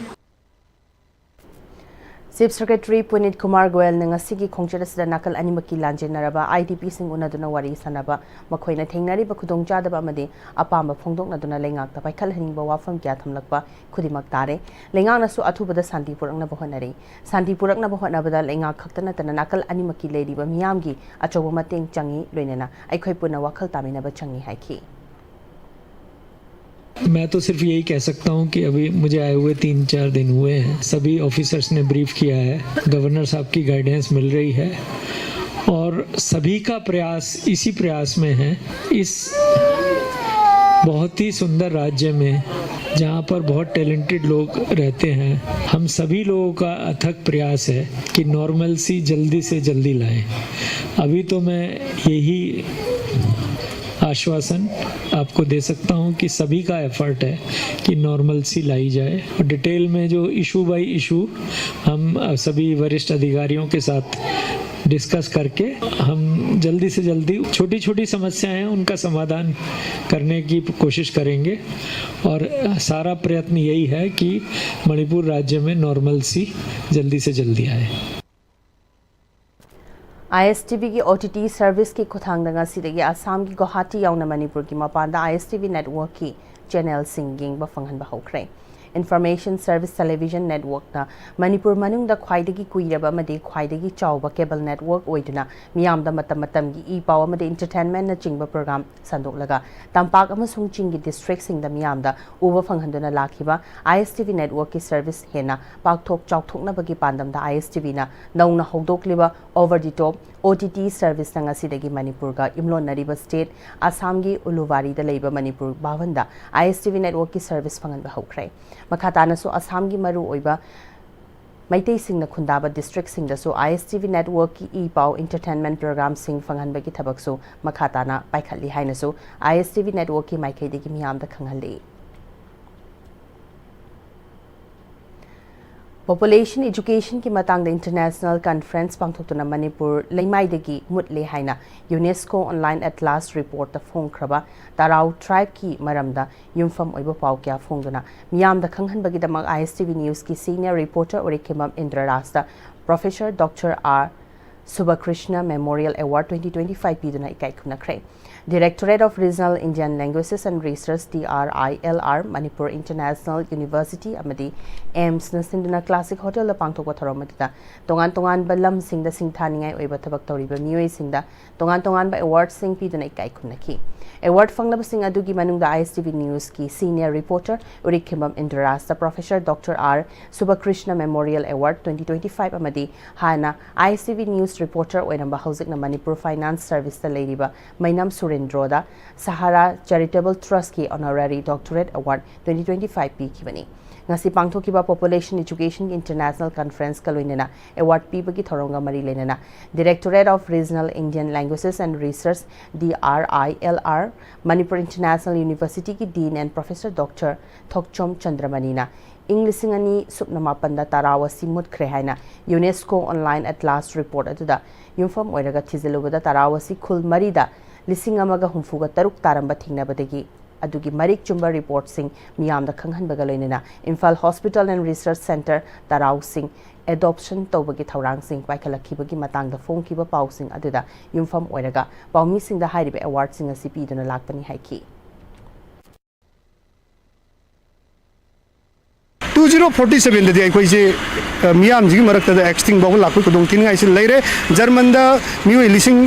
ꯆꯤꯐ ꯁꯦꯀ꯭ꯔꯦꯇꯔꯤ ꯄꯨꯅꯤꯠ ꯀꯨꯃꯥꯔ ꯒꯣꯌꯜꯅ ꯉꯁꯤꯒꯤ ꯈꯣꯡꯆꯠ ꯑꯁꯤꯗ ꯅꯥꯀꯜ ꯑꯅꯤꯃꯛꯀꯤ ꯂꯥꯟꯖꯦꯟꯅꯔꯕ ꯑꯥꯏ ꯗꯤ ꯄꯤꯁꯤꯡ ꯎꯅꯗꯨꯅ ꯋꯥꯔꯤ ꯁꯥꯟꯅꯕ, ꯃꯈꯣꯏꯅ ꯊꯦꯡꯅꯔꯤꯕ ꯈꯨꯗꯣꯡꯆꯥꯗꯕ ꯑꯃꯗꯤ ꯑꯄꯥꯝꯕ ꯐꯣꯡꯗꯣꯛꯅꯗꯨꯅ ꯂꯩꯉꯥꯛꯇ ꯄꯥꯏꯈꯠꯍꯟꯅꯤꯡꯕ ꯋꯥꯐꯝ ꯀꯌꯥ ꯊꯝꯂꯛꯄ ꯈꯨꯗꯤꯡꯃꯛ ꯇꯥꯔꯦ꯫ ꯂꯩꯉꯥꯛꯅꯁꯨ ꯑꯊꯨꯕꯗ ꯁꯥꯟꯇꯤ ꯄꯨꯔꯛꯅꯕ ꯍꯣꯠꯅꯔꯤ꯫ ꯁꯥꯟꯇꯤ ꯄꯨꯔꯛꯅꯕ ꯍꯣꯠꯅꯕꯗ ꯂꯩꯉꯥꯛ ꯈꯛꯇ ꯅꯠꯇꯅ ꯅꯥꯀꯜ ꯑꯅꯤꯃꯛꯀꯤ ꯂꯩꯔꯤꯕ ꯃꯤꯌꯥꯝꯒꯤ ꯑꯆꯧꯕ ꯃꯇꯦꯡ ꯆꯪꯏ, ꯂꯣꯏꯅꯅ ꯑꯩꯈꯣꯏ ꯄꯨꯟꯅ ꯋꯥꯈꯜ ꯇꯥꯃꯤꯟꯅꯕ ꯆꯪꯏ ꯍꯥꯏꯈꯤ꯫ मैं तो सिर्फ यही कह सकता हूँ कि अभी मुझे आए हुए तीन चार दिन हुए हैं, सभी ऑफिसर्स ने ब्रीफ किया है, गवर्नर साहब की गाइडेंस मिल रही है और सभी का प्रयास इसी प्रयास में है, इस बहुत ही सुंदर राज्य में जहाँ पर बहुत टैलेंटेड लोग रहते हैं, हम सभी लोगों का अथक प्रयास है कि नॉर्मलसी जल्दी से जल्दी लाएं। अभी तो मैं यही आश्वासन आपको दे सकता हूं कि सभी का एफर्ट है कि नॉर्मलसी लाई जाए। और डिटेल में जो इशू बाय इशू हम सभी वरिष्ठ अधिकारियों के साथ डिस्कस करके हम जल्दी से जल्दी, छोटी छोटी समस्याएं हैं, उनका समाधान करने की कोशिश करेंगे और सारा प्रयत्न यही है कि मणिपुर राज्य में नॉर्मलसी जल्दी से जल्दी आए। ꯑꯥꯏ ꯑꯦꯁ ꯇꯤ ꯚꯤꯒꯤ ꯑꯣ ꯇꯤ ꯇꯤ ꯁꯔꯚꯤꯁꯀꯤ ꯈꯨꯠꯊꯥꯡꯗ ꯉꯁꯤꯗꯒꯤ ꯑꯁꯥꯝꯒꯤ ꯒꯨꯋꯥꯍꯥꯇꯤ ꯌꯥꯎꯅ ꯃꯅꯤꯄꯨꯔꯒꯤ ꯃꯄꯥꯟꯗ ꯑꯥꯏ ꯑꯦꯁ ꯇꯤ ꯚꯤ ꯅꯦꯠꯋꯔꯛꯀꯤ ꯆꯦꯅꯦꯜꯁꯤꯡ ꯌꯦꯡꯕ ꯐꯪꯍꯟꯕ ꯍꯧꯈ꯭ꯔꯦ꯫ ꯏꯟꯐꯣꯔꯃꯦꯁꯟ ꯁꯔꯚꯤꯁ ꯇꯦꯂꯤꯚꯤꯖꯟ ꯅꯦꯠꯋꯔꯛꯅ ꯃꯅꯤꯄꯨꯔ ꯃꯅꯨꯡꯗ ꯈ꯭ꯋꯥꯏꯗꯒꯤ ꯀꯨꯏꯔꯕ ꯑꯃꯗꯤ ꯈ꯭ꯋꯥꯏꯗꯒꯤ ꯆꯥꯎꯕ ꯀꯦꯕꯜ ꯅꯦꯠꯋꯔꯛ ꯑꯣꯏꯗꯨꯅ ꯃꯤꯌꯥꯝꯗ ꯃꯇꯝ ꯃꯇꯝꯒꯤ ꯏ ꯄꯥꯎ ꯑꯃꯗꯤ ꯏꯟꯇꯔꯇꯦꯟꯃꯦꯟꯅꯆꯤꯡꯕ ꯄ꯭ꯔꯣꯒ꯭ꯔꯥꯝ ꯁꯟꯗꯣꯛꯂꯒ ꯇꯝꯄꯥꯛ ꯑꯃꯁꯨꯡ ꯆꯤꯡꯒꯤ ꯗꯤꯁꯇ꯭ꯔꯤꯛꯁꯤꯡꯗ ꯃꯤꯌꯥꯝꯗ ꯎꯕ ꯐꯪꯍꯟꯗꯨꯅ ꯂꯥꯛꯈꯤꯕ ꯑꯥꯏ ꯑꯦꯁ ꯇꯤ ꯚꯤ ꯅꯦꯠꯋꯔꯛꯀꯤ ꯁꯔꯚꯤꯁ ꯍꯦꯟꯅ ꯄꯥꯛꯊꯣꯛ ꯆꯥꯎꯊꯣꯛꯅꯕꯒꯤ ꯄꯥꯟꯗꯝꯗ ꯑꯥꯏ ꯑꯦꯁ ꯇꯤ ꯚꯤꯅ ꯅꯧꯅ ꯍꯧꯗꯣꯛꯂꯤꯕ ꯑꯣꯚꯔ ꯗꯤ ꯇꯣꯞ ꯑꯣ ꯇꯤ ꯇꯤ ꯁꯔꯚꯤꯁꯅ ꯉꯁꯤꯗꯒꯤ ꯃꯅꯤꯄꯨꯔꯒ ꯏꯝꯂꯣꯟꯅꯔꯤꯕ ꯁ꯭ꯇꯦꯠ ꯑꯁꯥꯝꯒꯤ ꯎꯂꯨꯕꯥꯔꯤꯗ ꯂꯩꯕ ꯃꯅꯤꯄꯨꯔ ꯚꯥꯕꯟꯗ ꯑꯥꯏ ꯑꯦꯁ ꯇꯤ ꯚꯤ ꯅꯦꯠꯋꯔꯛꯀꯤ ꯁꯔꯚꯤꯁ ꯐꯪꯍꯟꯕ ꯍꯧꯈ꯭ꯔꯦ꯫ ꯃꯈꯥ ꯇꯥꯅꯁꯨ ꯑꯁꯥꯝꯒꯤ ꯃꯔꯨꯑꯣꯏꯕ ꯃꯩꯇꯩꯁꯤꯡꯅ ꯈꯨꯟꯗꯥꯕ ꯗꯤꯁꯇ꯭ꯔꯤꯛꯁꯤꯡꯗꯁꯨ ꯑꯥꯏ ꯑꯦꯁ ꯇꯤ ꯚꯤ ꯅꯦꯠꯋꯔꯛꯀꯤ ꯏ ꯄꯥꯎ ꯏꯟꯇꯔꯇꯦꯟꯃꯦꯟ ꯄ꯭ꯔꯣꯒ꯭ꯔꯥꯝꯁꯤꯡ ꯐꯪꯍꯟꯕꯒꯤ ꯊꯕꯛꯁꯨ ꯃꯈꯥ ꯇꯥꯅ ꯄꯥꯏꯈꯠꯂꯤ ꯍꯥꯏꯅꯁꯨ ꯑꯥꯏ ꯑꯦꯁ ꯇꯤ ꯚꯤ ꯅꯦꯠꯋꯔꯛꯀꯤ ꯃꯥꯏꯀꯩꯗꯒꯤ ꯃꯤꯌꯥꯝꯗ ꯈꯪꯍꯜꯂꯤ꯫ ꯄꯣꯄꯨꯂꯦꯁꯟ ꯏꯖꯨꯀꯦꯁꯟꯒꯤ ꯃꯇꯥꯡꯗ ꯏꯟꯇꯔꯅꯦꯁꯅꯦꯜ ꯀꯟꯐꯔꯦꯟꯁ ꯄꯥꯡꯊꯣꯛꯇꯨꯅ ꯃꯅꯤꯄꯨꯔ ꯂꯩꯃꯥꯏꯗꯒꯤ ꯃꯨꯠꯂꯦ ꯍꯥꯏꯅ ꯌꯨꯅꯦꯁꯀꯣ ꯑꯣꯟꯂꯥꯏꯟ ꯑꯦꯠꯂꯥꯁ ꯔꯤꯄꯣꯔꯠꯇ ꯐꯣꯡꯈ꯭ꯔꯕ ꯇꯔꯥꯎ ꯇ꯭ꯔꯥꯏꯕꯀꯤ ꯃꯔꯝꯗ ꯌꯨꯝꯐꯝ ꯑꯣꯏꯕ ꯄꯥꯎ ꯀꯌꯥ ꯐꯣꯡꯗꯨꯅ ꯃꯤꯌꯥꯝꯗ ꯈꯪꯍꯟꯕꯒꯤꯗꯃꯛ ꯑꯥꯏ ꯑꯦꯁ ꯇꯤ ꯚꯤ ꯅ꯭ꯌꯨꯁꯀꯤ ꯁꯤꯅꯤꯌꯔ ꯔꯤꯄꯣꯔꯇꯔ ꯎꯔꯤꯈꯤꯕꯝ ꯏꯟꯗ꯭ꯔꯔꯥꯖꯇ professor doctor R Subakrishna memorial award twenty twenty five ꯄꯤꯗꯨꯅ ꯏꯀꯥꯏ ꯈꯨꯝꯅꯈ꯭ꯔꯦ꯫ Directorate of Regional Indian Languages and Research, D R I L R, Manipur international university ꯑꯃꯗꯤ ꯑꯦꯝꯁꯅ ꯁꯤꯟꯗꯨꯅ ꯀ꯭ꯂꯥꯁꯤꯛ ꯍꯣꯇꯦꯜꯗ ꯄꯥꯡꯊꯣꯛꯄ ꯊꯧꯔꯝ ꯑꯗꯨꯗ ꯇꯣꯉꯥꯟ ꯇꯣꯉꯥꯟꯕ ꯂꯝꯁꯤꯡꯗ ꯁꯤꯡꯊꯥꯅꯤꯡꯉꯥꯏ ꯑꯣꯏꯕ ꯊꯕꯛ ꯇꯧꯔꯤꯕ ꯃꯤꯑꯣꯏꯁꯤꯡꯗ ꯇꯣꯉꯥꯟ ꯇꯣꯉꯥꯟꯕ ꯑꯦꯋꯥꯔꯗꯁꯤꯡ ꯄꯤꯗꯨꯅ ꯏꯀꯥꯏ ꯈꯨꯝꯅꯈꯤ꯫ ꯑꯦꯋꯥꯔꯗ ꯐꯪꯂꯕꯁꯤꯡ ꯑꯗꯨꯒꯤ ꯃꯅꯨꯡꯗ ꯑꯥꯏ ꯑꯦꯁ ꯇꯤ ꯚꯤ ꯅ꯭ꯌꯨꯁꯀꯤ ꯁꯤꯅꯤꯌꯔ ꯔꯤꯄꯣꯔꯇꯔ ꯎꯔꯤꯈꯤꯕꯝ ꯏꯟꯗ꯭ꯔꯔꯥꯖꯇ professor doctor R Subakrishna memorial award twenty twenty five ꯑꯃꯗꯤ ꯍꯥꯟꯅ I S T V news reporter ꯑꯣꯏꯔꯝꯕ ꯍꯧꯖꯤꯛꯅ ꯃꯅꯤꯄꯨꯔ ꯐꯥꯏꯅꯥꯟꯁ ꯁꯔꯚꯤꯁꯇ ꯂꯩꯔꯤꯕ ꯃꯩꯅꯝ ꯁꯨꯔꯦꯟꯗ꯭ꯔꯣꯗ ꯁꯍꯥꯔꯥ ꯆꯦꯔꯤꯇꯦꯕꯜ ꯇ꯭ꯔꯁꯀꯤ honorary doctorate award twenty twenty five ꯄꯤꯈꯤꯕꯅꯤ꯫ ꯉꯁꯤ ꯄꯥꯡꯊꯣꯛꯈꯤꯕ ꯄꯣꯄꯨꯂꯦꯁꯟ ꯏꯖꯨꯀꯦꯁꯟꯒꯤ ꯏꯟꯇꯔꯅꯦꯁꯅꯦꯜ ꯀꯟꯐꯔꯦꯟꯁꯀ ꯂꯣꯏꯅꯅ ꯑꯦꯋꯥꯔꯗ ꯄꯤꯕꯒꯤ ꯊꯧꯔꯝꯒ ꯃꯔꯤ ꯂꯩꯅꯅ Directorate of Regional Indian Languages and Research, D R I L R, Manipur international ꯌꯨꯅꯤꯚꯔꯁꯤꯇꯤꯒꯤ dean and professor doctor Thokchom ꯆꯟꯗ꯭ꯔꯃꯅꯤꯅ ꯏꯪ ꯂꯤꯁꯤꯡ ꯑꯅꯤ ꯁꯨꯞꯅ ꯃꯥꯄꯟꯗ ꯇꯔꯥꯎ ꯑꯁꯤ ꯃꯨꯠꯈ꯭ꯔꯦ ꯍꯥꯏꯅ ꯌꯨꯅꯦꯁꯀꯣ ꯑꯣꯟꯂꯥꯏꯟ ꯑꯦꯠꯂꯥꯁ ꯔꯤꯄꯣꯔꯠ ꯑꯗꯨꯗ ꯌꯨꯝꯐꯝ ꯑꯣꯏꯔꯒ ꯊꯤꯖꯤꯜꯂꯨꯕꯗ ꯇꯔꯥꯎ ꯑꯁꯤ ꯈꯨꯜ ꯃꯔꯤꯗ ꯂꯤꯁꯤꯡ ꯑꯃꯒ ꯍꯨꯝꯐꯨꯒ ꯇꯔꯨꯛ ꯇꯥꯔꯝꯕ ꯊꯦꯡꯅꯕꯗꯒꯤ ꯑꯗꯨꯒꯤ ꯃꯔꯤꯛ ꯆꯨꯝꯕ ꯔꯤꯄꯣꯔꯠꯁꯤꯡ ꯃꯤꯌꯥꯝꯗ ꯈꯪꯍꯟꯕꯒ ꯂꯣꯏꯅꯅ Imphal hospital and research centre ꯇꯔꯥꯎꯁꯤꯡ ꯑꯦꯗꯣꯞꯁꯟ ꯇꯧꯕꯒꯤ ꯊꯧꯔꯥꯡꯁꯤꯡ ꯄꯥꯏꯈꯠꯂꯛꯈꯤꯕꯒꯤ ꯃꯇꯥꯡꯗ ꯐꯣꯡꯈꯤꯕ ꯄꯥꯎꯁꯤꯡ ꯑꯗꯨꯗ ꯌꯨꯝꯐꯝ ꯑꯣꯏꯔꯒ ꯄꯥꯎꯃꯤꯁꯤꯡꯗ ꯍꯥꯏꯔꯤꯕ ꯑꯦꯋꯥꯔꯗꯁꯤꯡ ꯑꯁꯤ ꯄꯤꯗꯨꯅ ꯂꯥꯛꯄꯅꯤ ꯍꯥꯏꯈꯤ꯫ ꯇꯨ ꯖꯤꯔꯣ ꯐꯣꯔꯇꯤ ꯁꯕꯦꯟꯗꯗꯤ ꯑꯩꯈꯣꯏꯁꯦ, ꯑ, ꯃꯤꯌꯥꯝꯁꯤꯒꯤ ꯃꯔꯛꯇꯗ ꯑꯦꯛꯁꯇꯤꯡ ꯐꯥꯎꯕ ꯂꯥꯛꯄꯒꯤ ꯈꯨꯗꯣꯡꯊꯤꯅꯤꯡꯉꯥꯏꯁꯤ ꯂꯩꯔꯦ꯫ ꯖꯔꯃꯟꯗ ꯃꯤꯑꯣꯏ ꯂꯤꯁꯤꯡ,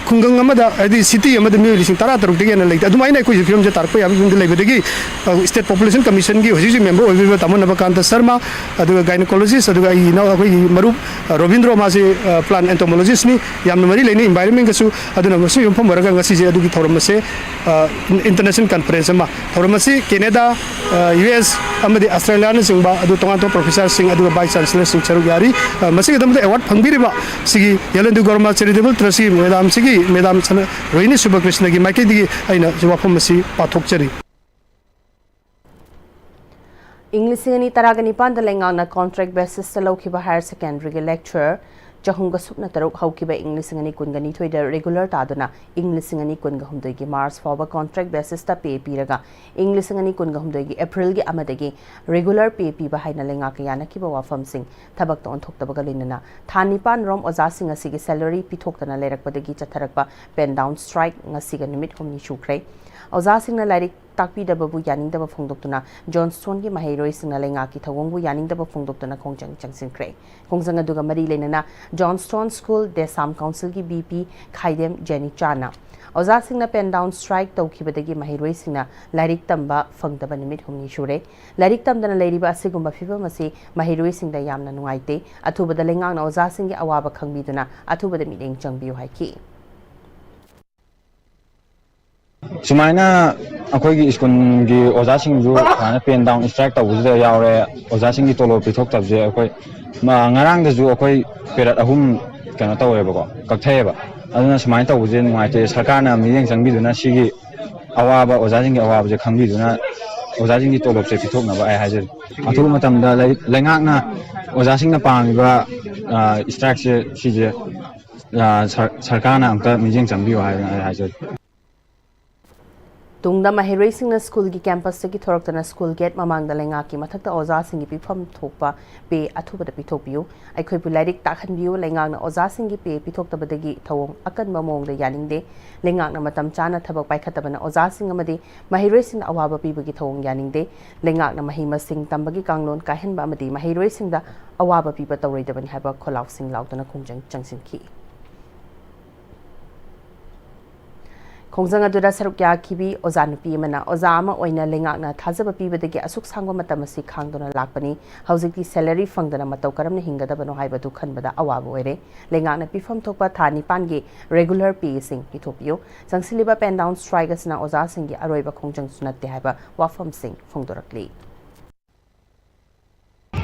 ꯈꯨꯡꯒꯪ ꯑꯃꯗ, ꯍꯥꯏꯗꯤ ꯁꯤꯇꯤ ꯑꯃꯗ ꯃꯤꯑꯣꯏ ꯂꯤꯁꯤꯡ ꯇꯔꯥ ꯇꯔꯨꯛꯇꯒꯤ ꯍꯦꯟꯅ ꯂꯩꯇꯦ꯫ ꯑꯗꯨꯃꯥꯏꯅ ꯑꯩꯈꯣꯏꯁꯨ ꯐꯤꯕꯝꯁꯦ ꯇꯥꯔꯛꯄ ꯌꯥꯕꯒꯤ ꯐꯤꯕꯝꯗ ꯂꯩꯕꯗꯒꯤ, ꯑ, ꯁ꯭ꯇꯦꯠ ꯄꯣꯄꯨꯂꯦꯁꯟ ꯀꯃꯤꯁꯟꯒꯤ ꯍꯧꯖꯤꯛ ꯍꯧꯖꯤꯛ ꯃꯦꯝꯕꯔ ꯑꯣꯏꯕꯤꯕ ꯇꯥꯃꯣ ꯅꯕꯀꯥꯟꯇ ꯁꯔꯃ, ꯑꯗꯨꯒ ꯒꯥꯏꯅꯣꯀꯣꯂꯣꯖꯤꯁ, ꯑꯗꯨꯒ ꯑꯩꯒꯤ ꯏꯅꯥꯎ, ꯑꯩꯈꯣꯏꯒꯤ ꯃꯔꯨꯞ, ꯑ, ꯔꯣꯕꯤꯟꯗ꯭ꯔꯣ, ꯃꯥꯁꯦ, ꯑ, ꯄ꯭ꯂꯥꯟ ꯑꯦꯟꯇꯣꯃꯣꯂꯣꯖꯤꯁꯅꯤ, ꯌꯥꯝꯅ ꯃꯔꯤ ꯂꯩꯅꯩ ꯏꯟꯚꯥꯏꯔꯟꯃꯦꯟꯒꯁꯨ꯫ ꯑꯗꯨꯅ ꯃꯁꯤ ꯌꯨꯝꯐꯝ ꯑꯣꯏꯔꯒ ꯉꯁꯤꯁꯦ ꯑꯗꯨꯒꯤ ꯊꯧꯔꯝ ꯑꯁꯦ, ꯑ, ꯏꯟ-, ꯏꯟꯇꯔꯅꯦꯁꯅꯦꯜ ꯀꯟꯐꯔꯦꯟꯁ ꯑꯃ, ꯊꯧꯔꯝ ꯑꯁꯤ ꯀꯦꯅꯦꯗꯥ, ꯑ, ꯌꯨ ꯑꯦꯁ ꯑꯃꯗꯤ ꯑꯁꯇ꯭ꯔꯦꯂꯤꯌꯥꯅꯆꯤꯡꯕ, ꯑꯗꯨ ꯇꯣꯉꯥꯟ ꯇꯣꯉꯥꯟꯕ ꯄ꯭ꯔꯣꯐꯦꯁꯔꯁꯤꯡ, ꯑꯗꯨꯒ ꯚꯥꯏꯁ ꯆꯥꯟꯁꯦꯂꯔꯁꯤꯡ ꯁꯔꯨꯛ ꯌꯥꯔꯤ꯫ ꯑ, ꯃꯁꯤꯒꯤꯗꯃꯛꯇ ꯑꯦꯋꯥꯔꯗ ꯐꯪꯕꯤꯔꯤꯕ ꯁꯤꯒꯤ ꯌꯦꯂꯟꯗꯨ ꯒꯣꯔꯃꯥ ꯆꯦꯔꯤꯇꯦꯕꯜ ꯇ꯭ꯔꯁꯀꯤ ꯃꯦꯗꯥꯝꯁꯤꯒꯤ, ꯃꯦꯗꯥꯝ ꯁꯅ-, ꯔꯣꯍꯤꯅꯤ ꯁꯨꯕꯀ꯭ꯔꯤꯁꯅꯒꯤ ꯃꯥꯏꯀꯩꯗꯒꯤ ꯑꯩꯅ ꯁꯤ ꯋꯥꯐꯝ ꯑꯁꯤ ꯄꯥꯊꯣꯛꯆꯔꯤ꯫ ꯏꯪ ꯂꯤꯁꯤꯡ ꯑꯅꯤ ꯇꯔꯥꯒ ꯅꯤꯄꯥꯟꯗ ꯂꯩꯉꯥꯛꯅ ꯀꯣꯟꯇ꯭ꯔꯦꯛ ꯕꯦꯁꯤꯁꯇ ꯂꯧꯈꯤꯕ ꯍꯥꯌꯔ ꯁꯦꯀꯦꯟꯗꯔꯤꯒꯤ ꯂꯦꯛꯆꯔꯔ ꯆꯍꯨꯝꯒ ꯁꯨꯞꯅ ꯇꯔꯨꯛ ꯍꯧꯈꯤꯕ ꯏꯪ ꯂꯤꯁꯤꯡ ꯑꯅꯤ ꯀꯨꯟꯒ ꯅꯤꯊꯣꯏꯗ ꯔꯤꯒꯨꯂꯔ ꯇꯥꯗꯨꯅ ꯏꯪ ꯂꯤꯁꯤꯡ ꯑꯅꯤ ꯀꯨꯟꯒ ꯍꯨꯝꯗꯣꯏꯒꯤ ꯃꯥꯔꯆ ꯐꯥꯎꯕ ꯀꯣꯟꯇ꯭ꯔꯦꯛ ꯕꯦꯁꯤꯁꯇ ꯄꯦ ꯄꯤꯔꯒ ꯏꯪ ꯂꯤꯁꯤꯡ ꯑꯅꯤ ꯀꯨꯟꯒ ꯍꯨꯝꯗꯣꯏꯒꯤ ꯑꯦꯄ꯭ꯔꯤꯜꯒꯤ ꯑꯃꯗꯒꯤ ꯔꯤꯒꯨꯂꯔ ꯄꯦ ꯄꯤꯕ ꯍꯥꯏꯅ ꯂꯩꯉꯥꯛꯀ ꯌꯥꯅꯈꯤꯕ ꯋꯥꯐꯝꯁꯤꯡ ꯊꯕꯛꯇ ꯑꯣꯟꯊꯣꯛꯇꯕꯒ ꯂꯣꯏꯅꯅ ꯊꯥ ꯅꯤꯄꯥꯟ ꯔꯣꯝ ꯑꯣꯖꯥꯁꯤꯡ ꯑꯁꯤꯒꯤ ꯁꯦꯂꯔꯤ ꯄꯤꯊꯣꯛꯇꯅ ꯂꯩꯔꯛꯄꯗꯒꯤ ꯆꯠꯊꯔꯛꯄ ꯄꯦꯟ ꯗꯥꯎꯟ ꯁ꯭ꯇ꯭ꯔꯥꯏꯛ ꯉꯁꯤꯒ ꯅꯨꯃꯤꯠ ꯍꯨꯝꯅꯤ ꯁꯨꯈ꯭ꯔꯦ꯫ ꯑꯣꯖꯥꯁꯤꯡꯅ ꯂꯥꯏꯔꯤꯛ ꯇꯥꯛꯄꯤꯗꯕꯕꯨ ꯌꯥꯅꯤꯡꯗꯕ ꯐꯣꯡꯗꯣꯛꯇꯨꯅ ꯖꯣꯟꯁꯇꯣꯟꯒꯤ ꯃꯍꯩꯔꯣꯏꯁꯤꯡꯅ ꯂꯩꯉꯥꯛꯀꯤ ꯊꯧꯑꯣꯡꯕꯨ ꯌꯥꯅꯤꯡꯗꯕ ꯐꯣꯡꯗꯣꯛꯇꯨꯅ ꯈꯣꯡꯖꯪ ꯆꯪꯁꯤꯟꯈ꯭ꯔꯦ꯫ ꯈꯣꯡꯖꯪ ꯑꯗꯨꯒ ꯃꯔꯤ ꯂꯩꯅꯅ ꯖꯣꯟꯁꯇꯣꯟ ꯁ꯭ꯀꯨꯜ ꯗꯦꯁꯥꯝ ꯀꯥꯎꯟꯁꯤꯜꯒꯤ ꯚꯤ ꯄꯤ ꯈꯥꯏꯗꯦꯝ ꯖꯦꯅꯤꯆꯥꯅ ꯑꯣꯖꯥꯁꯤꯡꯅ ꯄꯦꯟ ꯗꯥꯎꯟ ꯁ꯭ꯇ꯭ꯔꯥꯏꯛ ꯇꯧꯈꯤꯕꯗꯒꯤ ꯃꯍꯩꯔꯣꯏꯁꯤꯡꯅ ꯂꯥꯏꯔꯤꯛ ꯇꯝꯕ ꯐꯪꯗꯕ ꯅꯨꯃꯤꯠ ꯍꯨꯝꯅꯤ ꯁꯨꯔꯦ꯫ ꯂꯥꯏꯔꯤꯛ ꯇꯝꯗꯅ ꯂꯩꯔꯤꯕ ꯑꯁꯤꯒꯨꯝꯕ ꯐꯤꯚꯝ ꯑꯁꯤ ꯃꯍꯩꯔꯣꯏꯁꯤꯡꯗ ꯌꯥꯝꯅ ꯅꯨꯡꯉꯥꯏꯇꯦ꯫ ꯑꯊꯨꯕꯗ ꯂꯩꯉꯥꯛꯅ ꯑꯣꯖꯥꯁꯤꯡꯒꯤ ꯑꯋꯥꯕ ꯈꯪꯕꯤꯗꯨꯅ ꯑꯊꯨꯕꯗ ꯃꯤꯠꯌꯦꯡ ꯆꯪꯕꯤꯌꯨ ꯍꯥꯏꯈꯤ꯫ ꯁꯨꯃꯥꯏꯅ ꯑꯩꯈꯣꯏꯒꯤ ꯁ꯭ꯀꯨꯜꯒꯤ ꯑꯣꯖꯥꯁꯤꯡꯁꯨ ꯁꯨꯃꯥꯏꯅ ꯄꯦꯟ ꯗꯥꯎꯟ ꯁ꯭ꯇ꯭ꯔꯥꯏꯛ ꯇꯧꯕꯁꯤꯗ ꯌꯥꯎꯔꯦ꯫ ꯑꯣꯖꯥꯁꯤꯡꯒꯤ ꯇꯣꯂꯣꯞ ꯄꯤꯊꯣꯛꯇꯕꯁꯦ ꯑꯩꯈꯣꯏ, ꯃ-, ꯉꯔꯥꯡꯗꯁꯨ ꯑꯩꯈꯣꯏ ꯄꯦꯔꯠ ꯑꯍꯨꯝ ꯀꯩꯅꯣ ꯇꯧꯔꯦꯕꯀꯣ, ꯀꯛꯊꯩꯑꯕ꯫ ꯑꯗꯨꯅ ꯁꯨꯃꯥꯏꯅ ꯇꯧꯕꯁꯦ ꯅꯨꯡꯉꯥꯏꯇꯦ꯫ ꯁꯔꯀꯥꯔꯅ ꯃꯤꯠꯌꯦꯡ ꯆꯪꯕꯤꯗꯨꯅ ꯁꯤꯒꯤ ꯑꯋꯥꯕ, ꯑꯣꯖꯥꯁꯤꯡꯒꯤ ꯑꯋꯥꯕꯁꯦ ꯈꯪꯕꯤꯗꯨꯅ ꯑꯣꯖꯥꯁꯤꯡꯒꯤ ꯇꯣꯂꯣꯞꯁꯦ ꯄꯤꯊꯣꯛꯅꯕ ꯑꯩ ꯍꯥꯏꯖꯔꯤ꯫ ꯑꯊꯨꯕ ꯃꯇꯝꯗ ꯂꯩꯉꯥꯛꯅ ꯑꯣꯖꯥꯁꯤꯡꯅ ꯄꯥꯝꯃꯤꯕ ꯏꯁꯇ꯭ꯔꯥꯏꯛꯁꯦ ꯁꯤꯁꯦ ꯁꯔꯀꯥꯔꯅ ꯑꯝꯇ ꯃꯤꯠꯌꯦꯡ ꯆꯪꯕꯤꯌꯨ ꯍꯥꯏꯗꯅ ꯑꯩ ꯍꯥꯏꯖꯔꯤ꯫ ꯇꯨꯡꯗ ꯃꯍꯩꯔꯣꯏꯁꯤꯡꯅ ꯁ꯭ꯀꯨꯜꯒꯤ ꯀꯦꯝꯄꯁꯇꯒꯤ ꯊꯣꯔꯛꯇꯨꯅ ꯁ꯭ꯀꯨꯜ ꯒꯦꯠ ꯃꯃꯥꯡꯗ ꯂꯩꯉꯥꯛꯀꯤ ꯃꯊꯛꯇ ꯑꯣꯖꯥꯁꯤꯡꯒꯤ ꯄꯤꯐꯝ ꯊꯣꯛꯄ ꯄꯦ ꯑꯊꯨꯕꯗ ꯄꯤꯊꯣꯛꯄꯤꯌꯨ꯫ ꯑꯩꯈꯣꯏꯕꯨ ꯂꯥꯏꯔꯤꯛ ꯇꯥꯛꯍꯟꯕꯤꯌꯨ꯫ ꯂꯩꯉꯥꯛꯅ ꯑꯣꯖꯥꯁꯤꯡꯒꯤ ꯄꯦ ꯄꯤꯊꯣꯛꯇꯕꯗꯒꯤ ꯊꯧꯑꯣꯡ ꯑꯀꯟꯕ ꯃꯑꯣꯡꯗ ꯌꯥꯅꯤꯡꯗꯦ꯫ ꯂꯩꯉꯥꯛꯅ ꯃꯇꯝ ꯆꯥꯅ ꯊꯕꯛ ꯄꯥꯏꯈꯠꯇꯕꯅ ꯑꯣꯖꯥꯁꯤꯡ ꯑꯃꯗꯤ ꯃꯍꯩꯔꯣꯏꯁꯤꯡꯗ ꯑꯋꯥꯕ ꯄꯤꯕꯒꯤ ꯊꯧꯑꯣꯡ ꯌꯥꯅꯤꯡꯗꯦ꯫ ꯂꯩꯉꯥꯛꯅ ꯃꯍꯩ ꯃꯁꯤꯡ ꯇꯝꯕꯒꯤ ꯀꯥꯡꯂꯣꯟ ꯀꯥꯏꯍꯟꯕ ꯑꯃꯗꯤ ꯃꯍꯩꯔꯣꯏꯁꯤꯡꯗ ꯑꯋꯥꯕ ꯄꯤꯕ ꯇꯧꯔꯣꯏꯗꯕꯅꯤ ꯍꯥꯏꯕ ꯈꯣꯜꯂꯥꯎꯁꯤꯡ ꯂꯥꯎꯗꯨꯅ ꯈꯣꯡꯖꯪ ꯆꯪꯁꯤꯟꯈꯤ꯫ ꯈꯣꯡꯖꯪ ꯑꯗꯨꯗ ꯁꯔꯨꯛ ꯌꯥꯈꯤꯕꯤ ꯑꯣꯖꯥ ꯅꯨꯄꯤ ꯑꯃꯅ, ꯑꯣꯖꯥ ꯑꯃ ꯑꯣꯏꯅ ꯂꯩꯉꯥꯛꯅ ꯊꯥꯖꯕ ꯄꯤꯕꯗꯒꯤ ꯑꯁꯨꯛ ꯁꯥꯡꯕ ꯃꯇꯝ ꯑꯁꯤ ꯈꯥꯡꯗꯨꯅ ꯂꯥꯛꯄꯅꯤ꯫ ꯍꯧꯖꯤꯛꯇꯤ ꯁꯦꯂꯔꯤ ꯐꯪꯗꯅ ꯃꯇꯧ ꯀꯔꯝꯅ ꯍꯤꯡꯒꯗꯕꯅꯣ ꯍꯥꯏꯕꯗꯨ ꯈꯟꯕꯗ ꯑꯋꯥꯕ ꯑꯣꯏꯔꯦ꯫ ꯂꯩꯉꯥꯛꯅ ꯄꯤꯐꯝ ꯊꯣꯛꯄ ꯊꯥ ꯅꯤꯄꯥꯟꯒꯤ ꯔꯦꯒꯨꯂꯔ ꯄꯦꯁꯤꯡ ꯄꯤꯊꯣꯛꯄꯤꯌꯨ꯫ ꯆꯪꯁꯤꯜꯂꯤꯕ ꯄꯦꯟ ꯗꯥꯎꯟ ꯁ꯭ꯇ꯭ꯔꯥꯏꯛ ꯑꯁꯤꯅ ꯑꯣꯖꯥꯁꯤꯡꯒꯤ ꯑꯔꯣꯏꯕ ꯈꯣꯡꯖꯪꯁꯨ ꯅꯠꯇꯦ ꯍꯥꯏꯕ ꯋꯥꯐꯝꯁꯤꯡ ꯐꯣꯡꯗꯣꯔꯛꯂꯤ꯫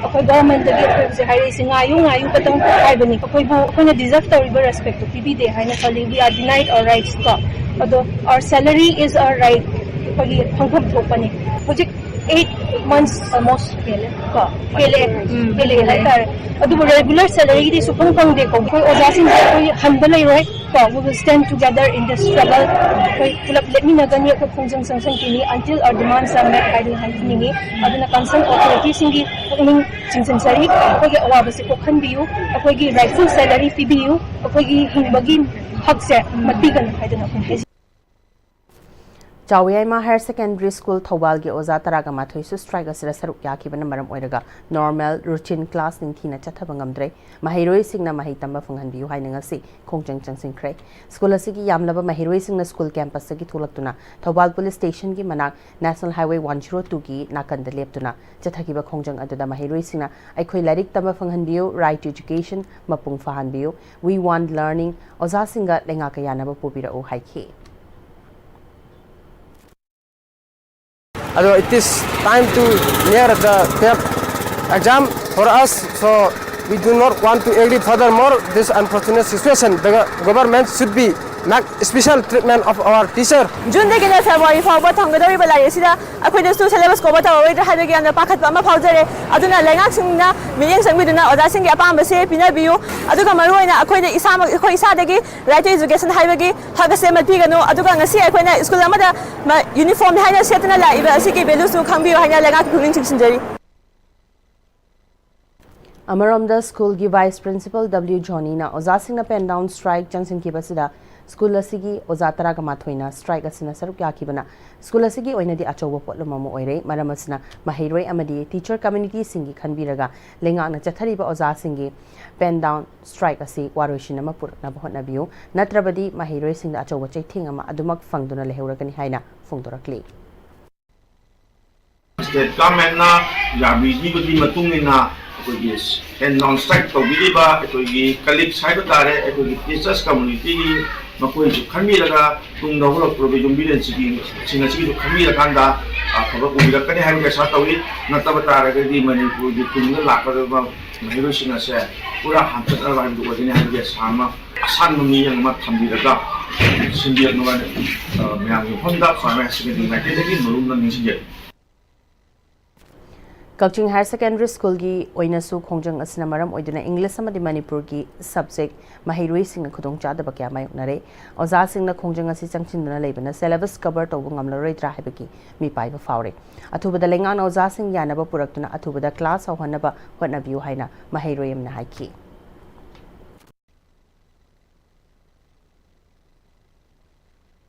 ꯑꯩꯈꯣꯏ ꯒꯚꯔꯟꯃꯦꯟꯠꯇꯒꯤ ꯑꯩꯈꯣꯏ ꯍꯧꯖꯤꯛ ꯍꯥꯏꯔꯛꯏꯁꯦ ꯉꯥꯏꯌꯨ ꯉꯥꯏꯌꯨ ꯈꯛꯇꯪ ꯍꯥꯏꯕꯅꯤ꯫ ꯑꯩꯈꯣꯏꯕꯨ ꯑꯩꯈꯣꯏꯅ ꯗꯤꯖꯔꯞ ꯇꯧꯔꯤꯕ ꯔꯦꯁꯄꯦꯛꯇꯣ ꯄꯤꯕꯤꯗꯦ ꯍꯥꯏꯅ ꯈꯜꯂꯤ꯫ We are denied our rights ꯀꯣ꯫ ꯑꯗꯣ our salary is our right, ꯑꯩꯈꯣꯏꯒꯤ ꯐꯪꯐꯝ ꯊꯣꯛꯄꯅꯤ꯫ ꯍꯧꯖꯤꯛ eight months almost ꯍꯦꯜꯂꯦ ꯀꯣ, ꯍꯦꯜꯂꯦ, ꯍꯦꯜꯂꯦ ꯍꯥꯏꯇꯥꯔꯦ꯫ ꯑꯗꯨꯕꯨ ꯔꯦꯒꯨꯂꯔ ꯁꯦꯂꯔꯤꯗꯤ ꯁꯨꯐꯪ ꯐꯪꯗꯦꯀꯣ꯫ ꯑꯩꯈꯣꯏ ꯑꯣꯖꯥꯁꯤꯡꯁꯦ ꯑꯩꯈꯣꯏ ꯍꯟꯕ ꯂꯩꯔꯣꯏ ꯀꯣ꯫ We will stand together in this struggle. ꯑꯩꯈꯣꯏ ꯄꯨꯂꯞ ꯂꯦꯞꯃꯤꯟꯅꯒꯅꯤ꯫ ꯑꯩꯈꯣꯏ ꯈꯣꯡꯖꯪ ꯆꯪꯁꯤꯟꯈꯤꯅꯤ until our demands are met ꯍꯥꯏꯗꯨꯅ ꯍꯥꯏꯖꯅꯤꯡꯉꯤ꯫ ꯑꯗꯨꯅ ꯀꯟꯁꯔꯟ ꯑꯣꯊꯣꯔꯤꯇꯤꯁꯤꯡꯒꯤ ꯄꯨꯛꯅꯤꯡ ꯆꯤꯡꯁꯤꯟꯖꯔꯤ꯫ ꯑꯩꯈꯣꯏꯒꯤ ꯑꯋꯥꯕꯁꯦ ꯀꯣꯛꯍꯟꯕꯤꯌꯨ꯫ ꯑꯩꯈꯣꯏꯒꯤ ꯔꯥꯏꯠꯐꯨꯜ ꯁꯦꯂꯔꯤ ꯄꯤꯕꯤꯌꯨ꯫ ꯑꯩꯈꯣꯏꯒꯤ ꯍꯤꯡꯕꯒꯤ ꯍꯛꯁꯦ ꯃꯠꯄꯤꯒꯅꯨ ꯍꯥꯏꯗꯨꯅ ꯑꯩꯈꯣꯏ ꯍꯥꯏꯖꯔꯤ꯫ ꯆꯥꯎꯌꯥꯏꯃ ꯍꯥꯌꯔ ꯁꯦꯀꯦꯟꯗꯔꯤ ꯁ꯭ꯀꯨꯜ ꯊꯧꯕꯥꯜꯒꯤ ꯑꯣꯖꯥ ꯇꯔꯥꯒ ꯃꯥꯊꯣꯏꯁꯨ ꯁ꯭ꯇ꯭ꯔꯥꯏꯛ ꯑꯁꯤꯗ ꯁꯔꯨꯛ ꯌꯥꯈꯤꯕꯅ ꯃꯔꯝ ꯑꯣꯏꯔꯒ ꯅꯣꯔꯃꯦꯜ ꯔꯨꯇꯤꯟ ꯀ꯭ꯂꯥꯁ ꯅꯤꯡꯊꯤꯅ ꯆꯠꯊꯕ ꯉꯝꯗ꯭ꯔꯦ꯫ ꯃꯍꯩꯔꯣꯏꯁꯤꯡꯅ ꯃꯍꯩ ꯇꯝꯕ ꯐꯪꯍꯟꯕꯤꯌꯨ ꯍꯥꯏꯅ ꯉꯁꯤ ꯈꯣꯡꯖꯪ ꯆꯪꯁꯤꯟꯈ꯭ꯔꯦ꯫ ꯁ꯭ꯀꯨꯜ ꯑꯁꯤꯒꯤ ꯌꯥꯝꯂꯕ ꯃꯍꯩꯔꯣꯏꯁꯤꯡꯅ ꯁ꯭ꯀꯨꯜ ꯀꯦꯝꯄꯁꯇꯒꯤ ꯊꯣꯛꯂꯛꯇꯨꯅ ꯊꯧꯕꯥꯜ ꯄꯨꯂꯤꯁ ꯁ꯭ꯇꯦꯁꯟꯒꯤ ꯃꯅꯥꯛ ꯅꯦꯁꯅꯦꯜ ꯍꯥꯏꯋꯦ ꯋꯥꯟ ꯖꯤꯔꯣ ꯇꯨꯒꯤ ꯅꯥꯀꯟꯗ ꯂꯦꯞꯇꯨꯅ ꯆꯠꯊꯈꯤꯕ ꯈꯣꯡꯖꯪ ꯑꯗꯨꯗ ꯃꯍꯩꯔꯣꯏꯁꯤꯡꯅ "ꯑꯩꯈꯣꯏ ꯂꯥꯏꯔꯤꯛ ꯇꯝꯕ ꯐꯪꯍꯟꯕꯤꯌꯨ, right to education ꯃꯄꯨꯡ ꯐꯥꯍꯟꯕꯤꯌꯨ, we want learning, ꯑꯣꯖꯥꯁꯤꯡꯒ ꯂꯩꯉꯥꯛꯀ ꯌꯥꯅꯕ ꯄꯨꯕꯤꯔꯛꯎ" ꯍꯥꯏꯈꯤ꯫ Although it is time to near the TET exam for us, so we do not want to agree furthermore this unfortunate situation. The government should be Not special treatment of our teacher. ꯖꯨꯟꯗꯒꯤꯅ February ꯐꯥꯎꯕ ꯊꯝꯒꯗꯧꯔꯤꯕ ꯂꯥꯏꯔꯤꯛ ꯑꯁꯤꯗ ꯑꯩꯈꯣꯏꯗꯁꯨ syllabus cover ꯇꯧꯔꯔꯣꯏꯗ꯭ꯔꯥ ꯍꯥꯏꯕꯒꯤ ꯌꯥꯝꯅ ꯄꯥꯈꯠꯄ ꯑꯃ ꯐꯥꯎꯖꯔꯦ꯫ ꯑꯗꯨꯅ ꯂꯩꯉꯥꯛꯁꯤꯡꯅ ꯃꯤꯠꯌꯦꯡ ꯆꯪꯕꯤꯗꯨꯅ ꯑꯣꯖꯥꯁꯤꯡꯒꯤ ꯑꯄꯥꯝꯕꯁꯦ ꯄꯤꯅꯕꯤꯌꯨ꯫ ꯑꯗꯨꯒ ꯃꯔꯨꯑꯣꯏꯅ ꯑꯩꯈꯣꯏꯅ ꯏꯁꯥꯃꯛ, ꯑꯩꯈꯣꯏ ꯏꯁꯥꯗꯒꯤ right to education ꯍꯥꯏꯕꯒꯤ ꯍꯛ ꯑꯁꯦ ꯃꯠꯄꯤꯒꯅꯨ꯫ ꯑꯗꯨꯒ ꯉꯁꯤ ꯑꯩꯈꯣꯏꯅ ꯁ꯭ꯀꯨꯜ ꯑꯃꯗ ꯃ-, ꯌꯨꯅꯤꯐꯣꯔꯝꯅꯤ ꯍꯥꯏꯅ ꯁꯦꯠꯇꯨꯅ ꯂꯥꯛꯏꯕ ꯑꯁꯤꯒꯤ ꯚꯦꯂꯨꯁꯨ ꯈꯪꯕꯤꯌꯨ ꯍꯥꯏꯅ ꯂꯩꯉꯥꯛꯀꯤ ꯄꯨꯛꯅꯤꯡ ꯆꯤꯡꯁꯤꯟꯖꯔꯤ꯫ ꯑꯃꯔꯣꯝꯗ, ꯁ꯭ꯀꯨꯜꯒꯤ ꯚꯥꯏꯁ ꯄ꯭ꯔꯤꯟꯁꯤꯄꯜ ꯗꯕ꯭ꯂꯤꯎ ꯖꯣꯅꯤꯅ ꯑꯣꯖꯥꯁꯤꯡꯅ pen down strike ꯆꯪꯁꯤꯟꯈꯤꯕ ꯑꯁꯤꯗ ꯁ꯭ꯀꯨꯜ ꯑꯁꯤꯒꯤ ꯑꯣꯖꯥ ꯇꯔꯥꯒ ꯃꯥꯊꯣꯏꯅ ꯁ꯭ꯇ꯭ꯔꯥꯏꯛ ꯑꯁꯤꯅ ꯁꯔꯨꯛ ꯌꯥꯈꯤꯕꯅ ꯁ꯭ꯀꯨꯜ ꯑꯁꯤꯒꯤ ꯑꯣꯏꯅꯗꯤ ꯑꯆꯧꯕ ꯄꯣꯠꯂꯨꯝ ꯑꯃ ꯑꯣꯏꯔꯦ꯫ ꯃꯔꯝ ꯑꯁꯤꯅ ꯃꯍꯩꯔꯣꯏ ꯑꯃꯗꯤ ꯇꯤꯆꯔ ꯀꯝꯃ꯭ꯌꯨꯅꯤꯇꯤꯁꯤꯡꯒꯤ ꯈꯟꯕꯤꯔꯒ ꯂꯩꯉꯥꯛꯅ ꯆꯠꯊꯔꯤꯕ ꯑꯣꯖꯥꯁꯤꯡꯒꯤ pen down strike ꯑꯁꯤ ꯋꯥꯔꯣꯏꯁꯤꯟ ꯑꯃ ꯄꯨꯔꯛꯅꯕ ꯍꯣꯠꯅꯕꯤꯌꯨ, ꯅꯠꯇ꯭ꯔꯕꯗꯤ ꯃꯍꯩꯔꯣꯏꯁꯤꯡꯗ ꯑꯆꯧꯕ ꯆꯩꯊꯦꯡ ꯑꯃ ꯑꯗꯨꯃꯛ ꯐꯪꯗꯨꯅ ꯂꯩꯍꯧꯔꯒꯅꯤ ꯍꯥꯏꯅ ꯐꯣꯡꯗꯣꯔꯛꯂꯤ꯫ ꯁ꯭ꯇꯦꯠ ꯒꯚꯔꯟꯃꯦꯟꯠꯅ ꯌꯥꯕꯤꯈꯤꯕꯒꯤ ꯃꯇꯨꯡ ꯏꯟꯅ ꯑꯩꯈꯣꯏꯒꯤ pen down strike ꯇꯧꯕꯤꯔꯤꯕ ꯑꯩꯈꯣꯏꯒꯤ ꯀꯂꯤꯛꯁ ꯍꯥꯏꯕ ꯇꯥꯔꯦ, ꯑꯩꯈꯣꯏꯒꯤ ꯇꯤꯆꯔꯁ ꯀꯝꯃ꯭ꯌꯨꯅꯤꯇꯤꯒꯤ ꯃꯈꯣꯏꯁꯨ ꯈꯟꯕꯤꯔꯒ ꯇꯨꯡꯗ ꯍꯧꯔꯛꯇꯧꯔꯤꯕ ꯌꯨꯝꯕꯤꯔꯦꯟꯁꯤꯒꯤ ꯁꯤꯡ ꯑꯁꯤꯒꯤꯁꯨ ꯈꯟꯕꯤꯔꯀꯥꯟꯗ ꯑꯐꯕ ꯑꯣꯏꯔꯛꯀꯅꯤ ꯍꯥꯏꯕꯒꯤ ꯑꯥꯁꯥ ꯇꯧꯏ꯫ ꯅꯠꯇꯕ ꯇꯥꯔꯒꯗꯤ ꯃꯅꯤꯄꯨꯔꯒꯤ ꯇꯨꯡꯗ ꯂꯥꯛꯀꯗꯕ ꯃꯍꯩꯔꯣꯏꯁꯤꯡ ꯑꯁꯦ ꯄꯨꯔꯥ ꯍꯟꯊꯠꯅꯕ ꯍꯥꯏꯕꯗꯨ ꯑꯣꯏꯒꯅꯤ ꯍꯥꯏꯕꯒꯤ ꯑꯥꯁꯥ ꯑꯃ, ꯑꯁꯥꯟꯕ ꯃꯤꯠꯌꯦꯡ ꯑꯃ ꯊꯝꯕꯤꯔꯒ ꯁꯤꯟꯕꯤꯔꯛꯅꯕ, ꯑ, ꯃꯌꯥꯝꯒꯤ ꯃꯐꯝꯗ ꯈ꯭ꯋꯥꯏ ꯃꯌꯥꯏ ꯁꯦꯀꯦꯟꯗꯔꯤ ꯃꯥꯏꯀꯩꯗꯒꯤ ꯃꯔꯨꯝꯅ ꯅꯤꯡꯁꯤꯡꯖꯔꯤ꯫ ꯀꯛꯆꯤꯡ ꯍꯥꯌꯔ ꯁꯦꯀꯦꯟꯗꯔꯤ ꯁ꯭ꯀꯨꯜꯒꯤ ꯑꯣꯏꯅꯁꯨ ꯈꯣꯡꯖꯪ ꯑꯁꯤꯅ ꯃꯔꯝ ꯑꯣꯏꯗꯨꯅ ꯏꯪꯂꯤꯁ ꯑꯃꯗꯤ ꯃꯅꯤꯄꯨꯔꯒꯤ ꯁꯕꯖꯦꯛ ꯃꯍꯩꯔꯣꯏꯁꯤꯡꯅ ꯈꯨꯗꯣꯡꯆꯥꯗꯕ ꯀꯌꯥ ꯃꯥꯌꯣꯛꯅꯔꯦ꯫ ꯑꯣꯖꯥꯁꯤꯡꯅ ꯈꯣꯡꯖꯪ ꯑꯁꯤ ꯆꯪꯁꯤꯟꯗꯨꯅ ꯂꯩꯕꯅ ꯁꯦꯂꯦꯕꯁ ꯀꯚꯔ ꯇꯧꯕ ꯉꯝꯂꯔꯣꯏꯗ꯭ꯔꯥ ꯍꯥꯏꯕꯒꯤ ꯃꯤꯄꯥꯏꯕ ꯐꯥꯎꯔꯦ꯫ ꯑꯊꯨꯕꯗ ꯂꯩꯉꯥꯛꯅ ꯑꯣꯖꯥꯁꯤꯡ ꯌꯥꯅꯕ ꯄꯨꯔꯛꯇꯨꯅ ꯑꯊꯨꯕꯗ ꯀ꯭ꯂꯥꯁ ꯍꯧꯍꯟꯅꯕ ꯍꯣꯠꯅꯕꯤꯌꯨ ꯍꯥꯏꯅ ꯃꯍꯩꯔꯣꯏ ꯑꯃꯅ ꯍꯥꯏꯈꯤ꯫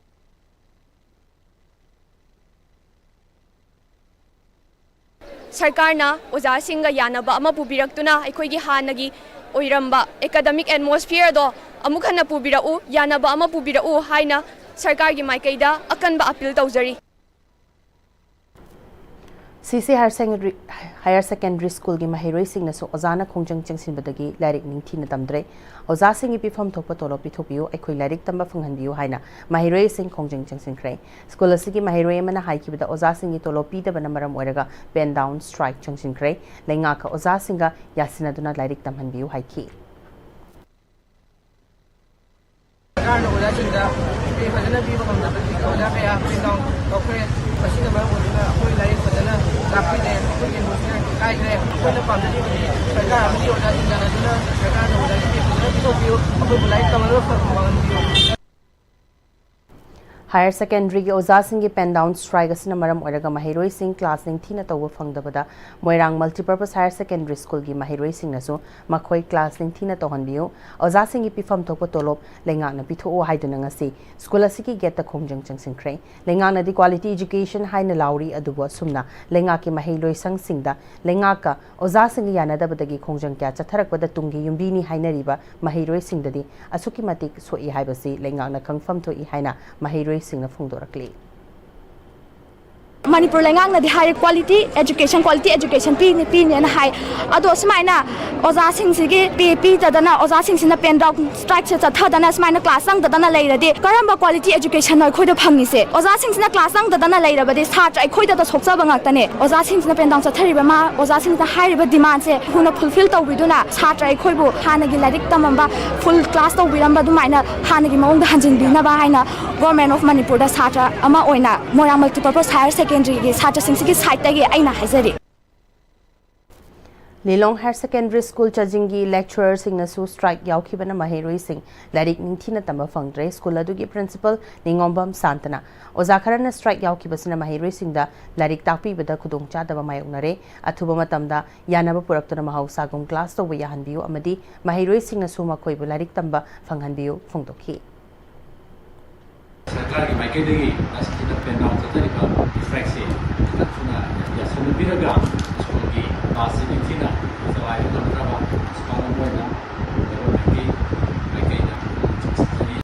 ꯁꯔꯀꯥꯔꯅ ꯑꯣꯖꯥꯁꯤꯡꯒ ꯌꯥꯅꯕ ꯑꯃ ꯄꯨꯕꯤꯔꯛꯇꯨꯅ ꯑꯩꯈꯣꯏꯒꯤ ꯍꯥꯟꯅꯒꯤ ꯑꯣꯏꯔꯝꯕ ꯑꯦꯀꯥꯗꯃꯤꯛ ꯑꯦꯠꯃꯣꯁꯐꯤꯌꯔꯗꯣ ꯑꯃꯨꯛ ꯍꯟꯅ ꯄꯨꯕꯤꯔꯛꯎ, ꯌꯥꯅꯕ ꯑꯃ ꯄꯨꯕꯤꯔꯛꯎ ꯍꯥꯏꯅ ꯁꯔꯀꯥꯔꯒꯤ ꯃꯥꯏꯀꯩꯗ ꯑꯀꯟꯕ ꯑꯄꯤꯜ ꯇꯧꯖꯔꯤ꯫ ꯁꯤ ꯁꯤ ꯍꯥꯌꯔ ꯁꯦꯀꯦꯟꯗꯔꯤ, ꯍꯥꯌꯔ ꯁꯦꯀꯦꯟꯗꯔꯤ ꯁ꯭ꯀꯨꯜꯒꯤ ꯃꯍꯩꯔꯣꯏꯁꯤꯡꯅꯁꯨ ꯑꯣꯖꯥꯅ ꯈꯣꯡꯖꯪ ꯆꯪꯁꯤꯟꯕꯗꯒꯤ ꯂꯥꯏꯔꯤꯛ ꯅꯤꯡꯊꯤꯅ ꯇꯝꯗ꯭ꯔꯦ, ꯑꯣꯖꯥꯁꯤꯡꯒꯤ ꯄꯤꯐꯝ ꯊꯣꯛꯄ ꯇꯣꯂꯣꯞ ꯄꯤꯊꯣꯛꯄꯤꯌꯨ, ꯑꯩꯈꯣꯏ ꯂꯥꯏꯔꯤꯛ ꯇꯝꯕ ꯐꯪꯍꯟꯕꯤꯌꯨ ꯍꯥꯏꯅ ꯃꯍꯩꯔꯣꯏꯁꯤꯡ ꯈꯣꯡꯖꯪ ꯆꯪꯁꯤꯟꯈ꯭ꯔꯦ꯫ ꯁ꯭ꯀꯨꯜ ꯑꯁꯤꯒꯤ ꯃꯍꯩꯔꯣꯏ ꯑꯃꯅ ꯍꯥꯏꯈꯤꯕꯗ, ꯑꯣꯖꯥꯁꯤꯡꯒꯤ ꯇꯣꯂꯣꯞ ꯄꯤꯗꯕꯅ ꯃꯔꯝ ꯑꯣꯏꯔꯒ pen down strike ꯆꯪꯁꯤꯟꯈ꯭ꯔꯦ꯫ ꯂꯩꯉꯥꯛꯀ ꯑꯣꯖꯥꯁꯤꯡꯒ ꯌꯥꯁꯤꯟꯅꯗꯨꯅ ꯂꯥꯏꯔꯤꯛ ꯇꯝꯍꯟꯕꯤꯌꯨ ꯍꯥꯏꯈꯤ꯫ ꯑꯣꯖꯥꯁꯤꯡꯗ ꯄꯦ ꯐꯖꯅ ꯄꯤꯕ ꯉꯝꯗꯕꯒꯤ ꯑꯣꯖꯥ ꯀꯌꯥ ꯄꯦꯟ ꯗꯥꯎꯟ ꯇꯧꯈ꯭ꯔꯦ꯫ ꯃꯁꯤꯅ ꯃꯔꯝ ꯑꯣꯏꯗꯨꯅ ꯑꯩꯈꯣꯏ ꯂꯥꯏꯔꯤꯛ ꯐꯖꯅ ꯇꯥꯛꯄꯤꯗꯦ, ꯑꯩꯈꯣꯏꯒꯤ ꯏꯃꯣꯁꯅꯦꯜ ꯀꯥꯏꯈ꯭ꯔꯦ꯫ ꯑꯩꯈꯣꯏꯅ ꯄꯥꯝꯖꯔꯤꯕꯗꯤ ꯁꯔꯀꯥꯔ ꯑꯃꯗꯤ ꯑꯣꯖꯥꯁꯤꯡ ꯌꯥꯅꯗꯨꯅ ꯁꯔꯀꯥꯔꯅ ꯑꯣꯖꯥꯒꯤ ꯄꯦ ꯐꯖꯅ ꯄꯤꯊꯣꯛꯄꯤꯌꯨ, ꯑꯩꯈꯣꯏꯕꯨ ꯂꯥꯏꯔꯤꯛ ꯇꯝꯍꯜꯂꯒ ꯐꯕ ꯃꯍꯟꯕꯤꯌꯨ꯫ ꯍꯥꯌꯔ ꯁꯦꯀꯦꯟꯗꯔꯤꯒꯤ ꯑꯣꯖꯥꯁꯤꯡꯒꯤ ꯄꯦꯟ ꯗꯥꯎꯟ ꯁ꯭ꯇ꯭ꯔꯥꯏꯛ ꯑꯁꯤꯅ ꯃꯔꯝ ꯑꯣꯏꯔꯒ ꯃꯍꯩꯔꯣꯏꯁꯤꯡ ꯀ꯭ꯂꯥꯁ ꯅꯤꯡꯊꯤꯅ ꯇꯧꯕ ꯐꯪꯗꯕꯗ ꯃꯣꯏꯔꯥꯡ ꯃꯜꯇꯤꯄꯔꯄꯁ ꯍꯥꯌꯔ ꯁꯦꯀꯦꯟꯗꯔꯤ ꯁ꯭ꯀꯨꯜꯒꯤ ꯃꯍꯩꯔꯣꯏꯁꯤꯡꯅꯁꯨ ꯃꯈꯣꯏ ꯀ꯭ꯂꯥꯁ ꯅꯤꯡꯊꯤꯅ ꯇꯧꯍꯟꯕꯤꯌꯨ, ꯑꯣꯖꯥꯁꯤꯡꯒꯤ ꯄꯤꯐꯝ ꯊꯣꯛꯄ ꯇꯣꯂꯣꯞ ꯂꯩꯉꯥꯛꯅ ꯄꯤꯊꯣꯛꯎ ꯍꯥꯏꯗꯨꯅ ꯉꯁꯤ ꯁ꯭ꯀꯨꯜ ꯑꯁꯤꯒꯤ ꯒꯦꯠꯇ ꯈꯣꯡꯖꯪ ꯆꯪꯁꯤꯟꯈ꯭ꯔꯦ꯫ ꯂꯩꯉꯥꯛꯅꯗꯤ ꯀ꯭ꯋꯥꯂꯤꯇꯤ ꯑꯦꯖꯨꯀꯦꯁꯟ ꯍꯥꯏꯅ ꯂꯥꯎꯔꯤ, ꯑꯗꯨꯕꯨ ꯑꯁꯨꯝꯅ ꯂꯩꯉꯥꯛꯀꯤ ꯃꯍꯩ ꯂꯣꯏꯁꯪꯁꯤꯡꯗ ꯂꯩꯉꯥꯛꯀ ꯑꯣꯖꯥꯁꯤꯡꯒ ꯌꯥꯅꯗꯕꯗꯒꯤ ꯈꯣꯡꯖꯪ ꯀꯌꯥ ꯆꯠꯊꯔꯛꯄꯗ ꯇꯨꯡꯒꯤ ꯌꯨꯝꯕꯤꯅꯤ ꯍꯥꯏꯅꯔꯤꯕ ꯃꯍꯩꯔꯣꯏꯁꯤꯡꯗꯗꯤ ꯑꯁꯨꯛꯀꯤ ꯃꯇꯤꯛ ꯁꯣꯛꯏ ꯍꯥꯏꯕꯁꯤ ꯂꯩꯉꯥꯛꯅ ꯈꯪꯐꯝ ꯊꯣꯛꯏ ꯍꯥꯏꯅ ꯃꯍꯩꯔꯣꯏꯁꯤꯡꯅ ꯐꯣꯡꯗꯣꯔꯛꯂꯤ꯫ ꯃꯅꯤꯄꯨꯔ ꯂꯩꯉꯥꯛꯅꯗꯤ ꯍꯥꯏ ꯀ꯭ꯋꯥꯂꯤꯇꯤ ꯑꯦꯖꯨꯀꯦꯁꯟ, ꯀ꯭ꯋꯥꯂꯤꯇꯤ ꯑꯦꯖꯨꯀꯦꯁꯟ ꯄꯤꯅꯤ, ꯄꯤꯅꯦꯅ ꯍꯥꯏ꯫ ꯑꯗꯣ ꯁꯨꯃꯥꯏꯅ ꯑꯣꯖꯥꯁꯤꯡꯁꯤꯒꯤ ꯄꯦ ꯄꯤꯗꯗꯅ, ꯑꯣꯖꯥꯁꯤꯡꯁꯤꯅ ꯄꯦꯟ ꯗꯥꯎꯟ ꯁ꯭ꯇ꯭ꯔꯥꯏꯛꯁꯦ ꯆꯠꯊꯗꯅ ꯁꯨꯃꯥꯏꯅ ꯀ꯭ꯂꯥꯁ ꯆꯪꯗꯗꯅ ꯂꯩꯔꯗꯤ ꯀꯔꯝꯕ ꯀ꯭ꯋꯥꯂꯤꯇꯤ ꯑꯦꯖꯨꯀꯦꯁꯟꯅꯣ ꯑꯩꯈꯣꯏꯗ ꯐꯪꯉꯤꯁꯦ? ꯑꯣꯖꯥꯁꯤꯡꯁꯤꯅ ꯀ꯭ꯂꯥꯁ ꯆꯪꯗꯗꯅ ꯂꯩꯔꯕꯗꯤ ꯁꯥꯇ꯭ꯔ ꯑꯩꯈꯣꯏꯗꯇ ꯁꯣꯛꯆꯕ ꯉꯥꯛꯇꯅꯦ꯫ ꯑꯣꯖꯥꯁꯤꯡꯁꯤꯅ ꯄꯦꯟ ꯗꯥꯎꯟ ꯆꯠꯊꯔꯤꯕ ꯃꯥ, ꯑꯣꯖꯥꯁꯤꯡꯁꯤꯅ ꯍꯥꯏꯔꯤꯕ ꯗꯤꯃꯥꯟꯁꯦ ꯊꯨꯅ ꯐꯨꯜꯐꯤꯜ ꯇꯧꯕꯤꯗꯨꯅ ꯁꯥꯇ꯭ꯔ ꯑꯩꯈꯣꯏꯕꯨ ꯍꯥꯟꯅꯒꯤ ꯂꯥꯏꯔꯤꯛ ꯇꯝꯃꯝꯕ, ꯐꯨꯜ ꯀ꯭ꯂꯥꯁ ꯇꯧꯕꯤꯔꯝꯕ ꯑꯗꯨꯃꯥꯏꯅ ꯍꯥꯟꯅꯒꯤ ꯃꯑꯣꯡꯗ ꯍꯟꯖꯤꯟꯕꯤꯅꯕ ꯍꯥꯏꯅ ꯒꯣꯔꯃꯦꯟ ꯑꯣꯐ ꯃꯅꯤꯄꯨꯔꯗ ꯁꯥꯇ꯭ꯔ ꯑꯃ ꯑꯣꯏꯅ ꯃꯣꯏꯔꯥꯡ ꯃꯜꯇꯤꯄꯔꯄꯁ ꯍꯥꯌꯔ ꯁꯦꯀꯦꯟꯗꯔꯤꯒꯤ ꯁꯥꯇ꯭ꯔꯁꯤꯡꯁꯤꯒꯤ ꯁꯥꯏꯠꯇꯒꯤ ꯑꯩꯅ ꯍꯥꯏꯖꯔꯤ꯫ ꯂꯤꯂꯣꯡ ꯍꯥꯌꯔ ꯁꯦꯀꯦꯟꯗꯔꯤ ꯁ꯭ꯀꯨꯜ ꯆꯥꯖꯤꯡꯒꯤ ꯂꯦꯛꯆꯔꯔꯁꯤꯡꯅꯁꯨ ꯁ꯭ꯇ꯭ꯔꯥꯏꯛ ꯌꯥꯎꯈꯤꯕꯅ ꯃꯍꯩꯔꯣꯏꯁꯤꯡ ꯂꯥꯏꯔꯤꯛ ꯅꯤꯡꯊꯤꯅ ꯇꯝꯕ ꯐꯪꯗ꯭ꯔꯦ꯫ ꯁ꯭ꯀꯨꯜ ꯑꯗꯨꯒꯤ ꯄ꯭ꯔꯤꯟꯁꯤꯄꯜ ꯅꯤꯉꯣꯝꯕꯝ ꯁꯥꯟꯇꯅ ꯑꯣꯖꯥ ꯈꯔꯅ ꯁ꯭ꯇ꯭ꯔꯥꯏꯛ ꯌꯥꯎꯈꯤꯕꯁꯤꯅ ꯃꯍꯩꯔꯣꯏꯁꯤꯡꯗ ꯂꯥꯏꯔꯤꯛ ꯇꯥꯛꯄꯤꯕꯗ ꯈꯨꯗꯣꯡꯆꯥꯗꯕ ꯃꯥꯌꯣꯛꯅꯔꯦ꯫ ꯑꯊꯨꯕ ꯃꯇꯝꯗ ꯌꯥꯅꯕ ꯄꯨꯔꯛꯇꯨꯅ ꯃꯍꯧꯁꯥꯒꯨꯝ ꯀ꯭ꯂꯥꯁ ꯇꯧꯕ ꯌꯥꯍꯟꯕꯤꯌꯨ ꯑꯃꯗꯤ ꯃꯍꯩꯔꯣꯏꯁꯤꯡꯅꯁꯨ ꯃꯈꯣꯏꯕꯨ ꯂꯥꯏꯔꯤꯛ ꯇꯝꯕ ꯐꯪꯍꯟꯕꯤꯌꯨ ꯐꯣꯡꯗꯣꯛꯈꯤ꯫ ꯁꯔꯀꯥꯔꯒꯤ ꯃꯥꯏꯀꯩꯗꯒꯤ ꯉꯁꯤꯗ ꯄꯦꯟ ꯗꯥꯎꯟ ꯆꯠꯊꯔꯤꯕ ꯁ꯭ꯇ꯭ꯔꯥꯏꯛꯁꯦ ꯈꯤꯇꯪ ꯊꯨꯅ ꯌꯥꯁꯤꯟꯕꯤꯔꯒ ꯁ꯭ꯀꯨꯜꯒꯤ ꯀ꯭ꯂꯥꯁꯁꯤ ꯅꯤꯡꯊꯤꯅ ꯆꯂꯥꯏꯕ ꯉꯝꯅꯕ ꯁꯨꯃꯥꯏꯅ ꯃꯣꯏꯅ ꯒꯣꯔꯃꯦꯟꯒꯤ ꯃꯥꯏꯀꯩꯗ ꯆꯤꯡꯁꯤꯟꯖꯔꯤ꯫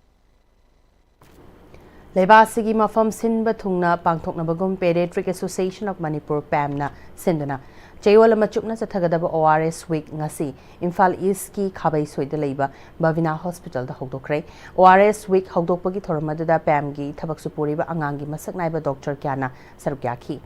ꯂꯩꯕꯥꯛ ꯑꯁꯤꯒꯤ ꯃꯐꯝ ꯁꯤꯟꯕ ꯊꯨꯡꯅ ꯄꯥꯡꯊꯣꯛꯅꯕꯒꯨꯝ Pediatric Association of Manipur, ꯄꯦꯝꯅ ꯁꯤꯟꯗꯨꯅ ꯆꯌꯣꯜ ꯑꯃ ꯆꯨꯞꯅ ꯆꯠꯊꯒꯗꯕ ꯑꯣ ꯑꯥꯔ ꯑꯦꯁ ꯋꯤꯛ ꯉꯁꯤ ꯏꯝꯐꯥꯜ ꯏꯁꯀꯤ ꯈꯥꯕꯩ ꯁꯣꯏꯗ ꯂꯩꯕ ꯕꯕꯤꯅꯥ ꯍꯣꯁꯄꯤꯇꯥꯜꯗ ꯍꯧꯗꯣꯛꯈ꯭ꯔꯦ꯫ ꯑꯣ ꯑꯥꯔ ꯑꯦꯁ ꯋꯤꯛ ꯍꯧꯗꯣꯛꯄꯒꯤ ꯊꯧꯔꯝ ꯑꯗꯨꯗ ꯄꯦꯝꯒꯤ ꯊꯕꯛꯁꯨ ꯄꯨꯔꯤꯕ ꯑꯉꯥꯡꯒꯤ ꯃꯁꯛ ꯅꯥꯏꯕ ꯗꯣꯛꯇꯔ ꯀꯌꯥꯅ ꯁꯔꯨꯛ ꯌꯥꯈꯤ꯫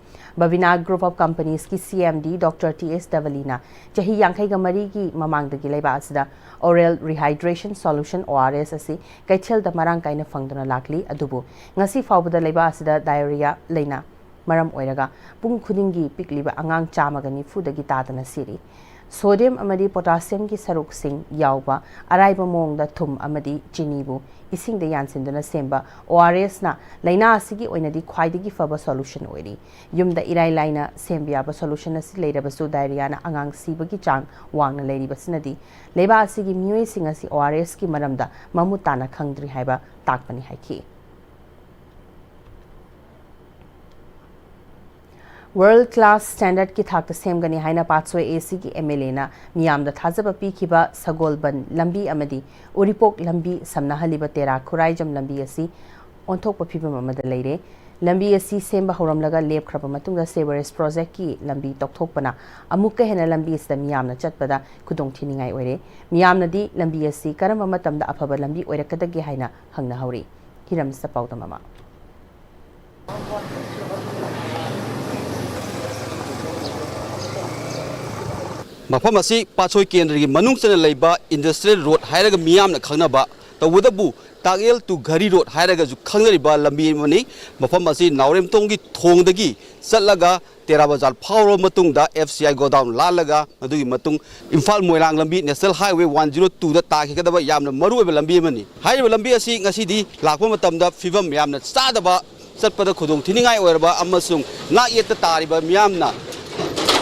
ꯕꯕꯤꯅꯥ ꯒ꯭ꯔꯨꯞ ꯑꯣꯐ ꯀꯝꯄꯅꯤꯁꯀꯤ ꯁꯤ ꯑꯦꯝ ꯗꯤ ꯗꯣꯛꯇꯔ ꯇꯤ ꯑꯦꯁ ꯗꯕꯂꯤꯅ ꯆꯍꯤ ꯌꯥꯡꯈꯩꯒ ꯃꯔꯤꯒꯤ ꯃꯃꯥꯡꯗꯒꯤ ꯂꯩꯕꯥꯛ ꯑꯁꯤꯗ ꯑꯣꯔꯦꯜ ꯔꯤꯍꯥꯏꯗ꯭ꯔꯦꯁꯟ ꯁꯣꯂꯨꯁꯟ, ꯑꯣ ꯑꯥꯔ ꯑꯦꯁ, ꯑꯁꯤ ꯀꯩꯊꯦꯜꯗ ꯃꯔꯥꯡ ꯀꯥꯏꯅ ꯐꯪꯗꯨꯅ ꯂꯥꯛꯂꯤ꯫ ꯑꯗꯨꯕꯨ ꯉꯁꯤ ꯐꯥꯎꯕꯗ ꯂꯩꯕꯥꯛ ꯑꯁꯤꯗ ꯗꯥꯏꯔꯤꯌꯥ ꯂꯩꯅ ꯃꯔꯝ ꯑꯣꯏꯔꯒ ꯄꯨꯡ ꯈꯨꯗꯤꯡꯒꯤ ꯄꯤꯛꯂꯤꯕ ꯑꯉꯥꯡ ꯆꯥꯝꯃꯒ ꯅꯤꯐꯨꯗꯒꯤ ꯇꯥꯗꯅ ꯁꯤꯔꯤ꯫ ꯁꯣꯗꯤꯌꯝ ꯑꯃꯗꯤ ꯄꯣꯇꯥꯁꯤꯌꯝꯒꯤ ꯁꯔꯨꯛꯁꯤꯡ ꯌꯥꯎꯕ ꯑꯔꯥꯏꯕ ꯃꯑꯣꯡꯗ ꯊꯨꯝ ꯑꯃꯗꯤ ꯆꯤꯅꯤꯕꯨ ꯏꯁꯤꯡꯗ ꯌꯥꯟꯁꯤꯟꯗꯨꯅ ꯁꯦꯝꯕ ꯑꯣ ꯑꯥꯔ ꯑꯦꯁꯅ ꯂꯥꯏꯅꯥ ꯑꯁꯤꯒꯤ ꯑꯣꯏꯅꯗꯤ ꯈ꯭ꯋꯥꯏꯗꯒꯤ ꯐꯕ ꯁꯣꯂꯨꯁꯟ ꯑꯣꯏꯔꯤ꯫ ꯌꯨꯝꯗ ꯏꯔꯥꯏ ꯂꯥꯏꯅ ꯁꯦꯝꯕ ꯌꯥꯕ ꯁꯣꯂꯨꯁꯟ ꯑꯁꯤ ꯂꯩꯔꯕꯁꯨ ꯗꯥꯏꯔꯤꯌꯥꯅ ꯑꯉꯥꯡ ꯁꯤꯕꯒꯤ ꯆꯥꯡ ꯋꯥꯡꯅ ꯂꯩꯔꯤꯕꯁꯤꯅꯗꯤ ꯂꯩꯕꯥꯛ ꯑꯁꯤꯒꯤ ꯃꯤꯑꯣꯏꯁꯤꯡ ꯑꯁꯤ ꯑꯣ ꯑꯥꯔ ꯑꯦꯁꯀꯤ ꯃꯔꯝꯗ ꯃꯃꯨꯠ ꯇꯥꯅ ꯈꯪꯗ꯭ꯔꯤ ꯍꯥꯏꯕ ꯇꯥꯛꯄꯅꯤ ꯍꯥꯏꯈꯤ꯫ ꯋꯥꯔꯜꯗ ꯀ꯭ꯂꯥꯁ ꯁ꯭ꯇꯦꯟꯗꯔꯗꯀꯤ ꯊꯥꯛꯇ ꯁꯦꯝꯒꯅꯤ ꯍꯥꯏꯅ ꯄꯥꯠꯁꯣꯏ ꯑꯦ ꯁꯤꯒꯤ ꯑꯦꯝ ꯑꯦꯜ ꯑꯦꯅ ꯃꯤꯌꯥꯝꯗ ꯊꯥꯖꯕ ꯄꯤꯈꯤꯕ ꯁꯒꯣꯜꯕꯟ ꯂꯝꯕꯤ ꯑꯃꯗꯤ ꯎꯔꯤꯄꯣꯛ ꯂꯝꯕꯤ ꯁꯝꯅꯍꯜꯂꯤꯕ ꯇꯦꯔꯥ ꯈꯨꯔꯥꯏꯖꯝ ꯂꯝꯕꯤ ꯑꯁꯤ ꯑꯣꯟꯊꯣꯛꯄ ꯐꯤꯕꯝ ꯑꯃꯗ ꯂꯩꯔꯦ꯫ ꯂꯝꯕꯤ ꯑꯁꯤ ꯁꯦꯝꯕ ꯍꯧꯔꯝꯂꯒ ꯂꯦꯞꯈ꯭ꯔꯕ ꯃꯇꯨꯡꯗ ꯁꯦꯋꯔꯦꯖ ꯄ꯭ꯔꯣꯖꯦꯛꯀꯤ ꯂꯝꯕꯤ ꯇꯧꯊꯣꯛꯄꯅ ꯑꯃꯨꯛꯀ ꯍꯦꯟꯅ ꯂꯝꯕꯤ ꯑꯁꯤꯗ ꯃꯤꯌꯥꯝꯅ ꯆꯠꯄꯗ ꯈꯨꯗꯣꯡꯊꯤꯅꯤꯡꯉꯥꯏ ꯑꯣꯏꯔꯦ꯫ ꯃꯤꯌꯥꯝꯅꯗꯤ ꯂꯝꯕꯤ ꯑꯁꯤ ꯀꯔꯝꯕ ꯃꯇꯝꯗ ꯑꯐꯕ ꯂꯝꯕꯤ ꯑꯣꯏꯔꯛꯀꯗꯒꯦ ꯍꯥꯏꯅ ꯍꯪꯅꯍꯧꯔꯤ꯫ ꯍꯤꯔꯝꯁꯤꯗ ꯄꯥꯎꯗꯝ ꯑꯃ꯫ ꯃꯐꯝ ꯑꯁꯤ ꯄꯥꯠꯁꯣꯏ ꯀꯦꯟꯗ꯭ꯔꯒꯤ ꯃꯅꯨꯡ ꯆꯟꯅ ꯂꯩꯕ ꯏꯟꯗꯁꯇ꯭ꯔꯤꯌꯦꯜ ꯔꯣꯗ ꯍꯥꯏꯔꯒ ꯃꯤꯌꯥꯝꯅ ꯈꯪꯅꯕ, ꯇꯧꯕꯇꯕꯨ ꯇꯥꯛꯌꯦꯜ ꯇꯨ ꯘꯔꯤ ꯔꯣꯗ ꯍꯥꯏꯔꯒꯁꯨ ꯈꯪꯅꯔꯤꯕ ꯂꯝꯕꯤ ꯑꯃꯅꯤ꯫ ꯃꯐꯝ ꯑꯁꯤ ꯅꯥꯎꯔꯦꯝꯊꯣꯡꯒꯤ ꯊꯣꯡꯗꯒꯤ ꯆꯠꯂꯒ ꯇꯦꯔꯥ ꯕꯖꯥꯔ ꯐꯥꯎꯔꯕ ꯃꯇꯨꯡꯗ ꯑꯦꯐ ꯁꯤ ꯑꯥꯏ ꯒꯣꯗꯥꯎꯟ ꯂꯥꯜꯂꯒ ꯃꯗꯨꯒꯤ ꯃꯇꯨꯡ ꯏꯝꯐꯥꯜ ꯃꯣꯏꯔꯥꯡ ꯂꯝꯕꯤ ꯅꯦꯁꯅꯦꯜ ꯍꯥꯏꯋꯦ ꯋꯥꯟ ꯖꯤꯔꯣ ꯇꯨꯗ ꯇꯥꯈꯤꯒꯗꯕ ꯌꯥꯝꯅ ꯃꯔꯨꯑꯣꯏꯕ ꯂꯝꯕꯤ ꯑꯃꯅꯤ꯫ ꯍꯥꯏꯔꯤꯕ ꯂꯝꯕꯤ ꯑꯁꯤ ꯉꯁꯤꯗꯤ ꯂꯥꯛꯄ ꯃꯇꯝꯗ ꯐꯤꯕꯝ ꯌꯥꯝꯅ ꯆꯥꯗꯕ, ꯆꯠꯄꯗ ꯈꯨꯗꯣꯡ ꯊꯤꯅꯤꯡꯉꯥꯏ ꯑꯣꯏꯔꯕ ꯑꯃꯁꯨꯡ ꯅꯥꯛ ꯌꯦꯠꯇ ꯇꯥꯔꯤꯕ ꯃꯤꯌꯥꯝꯅ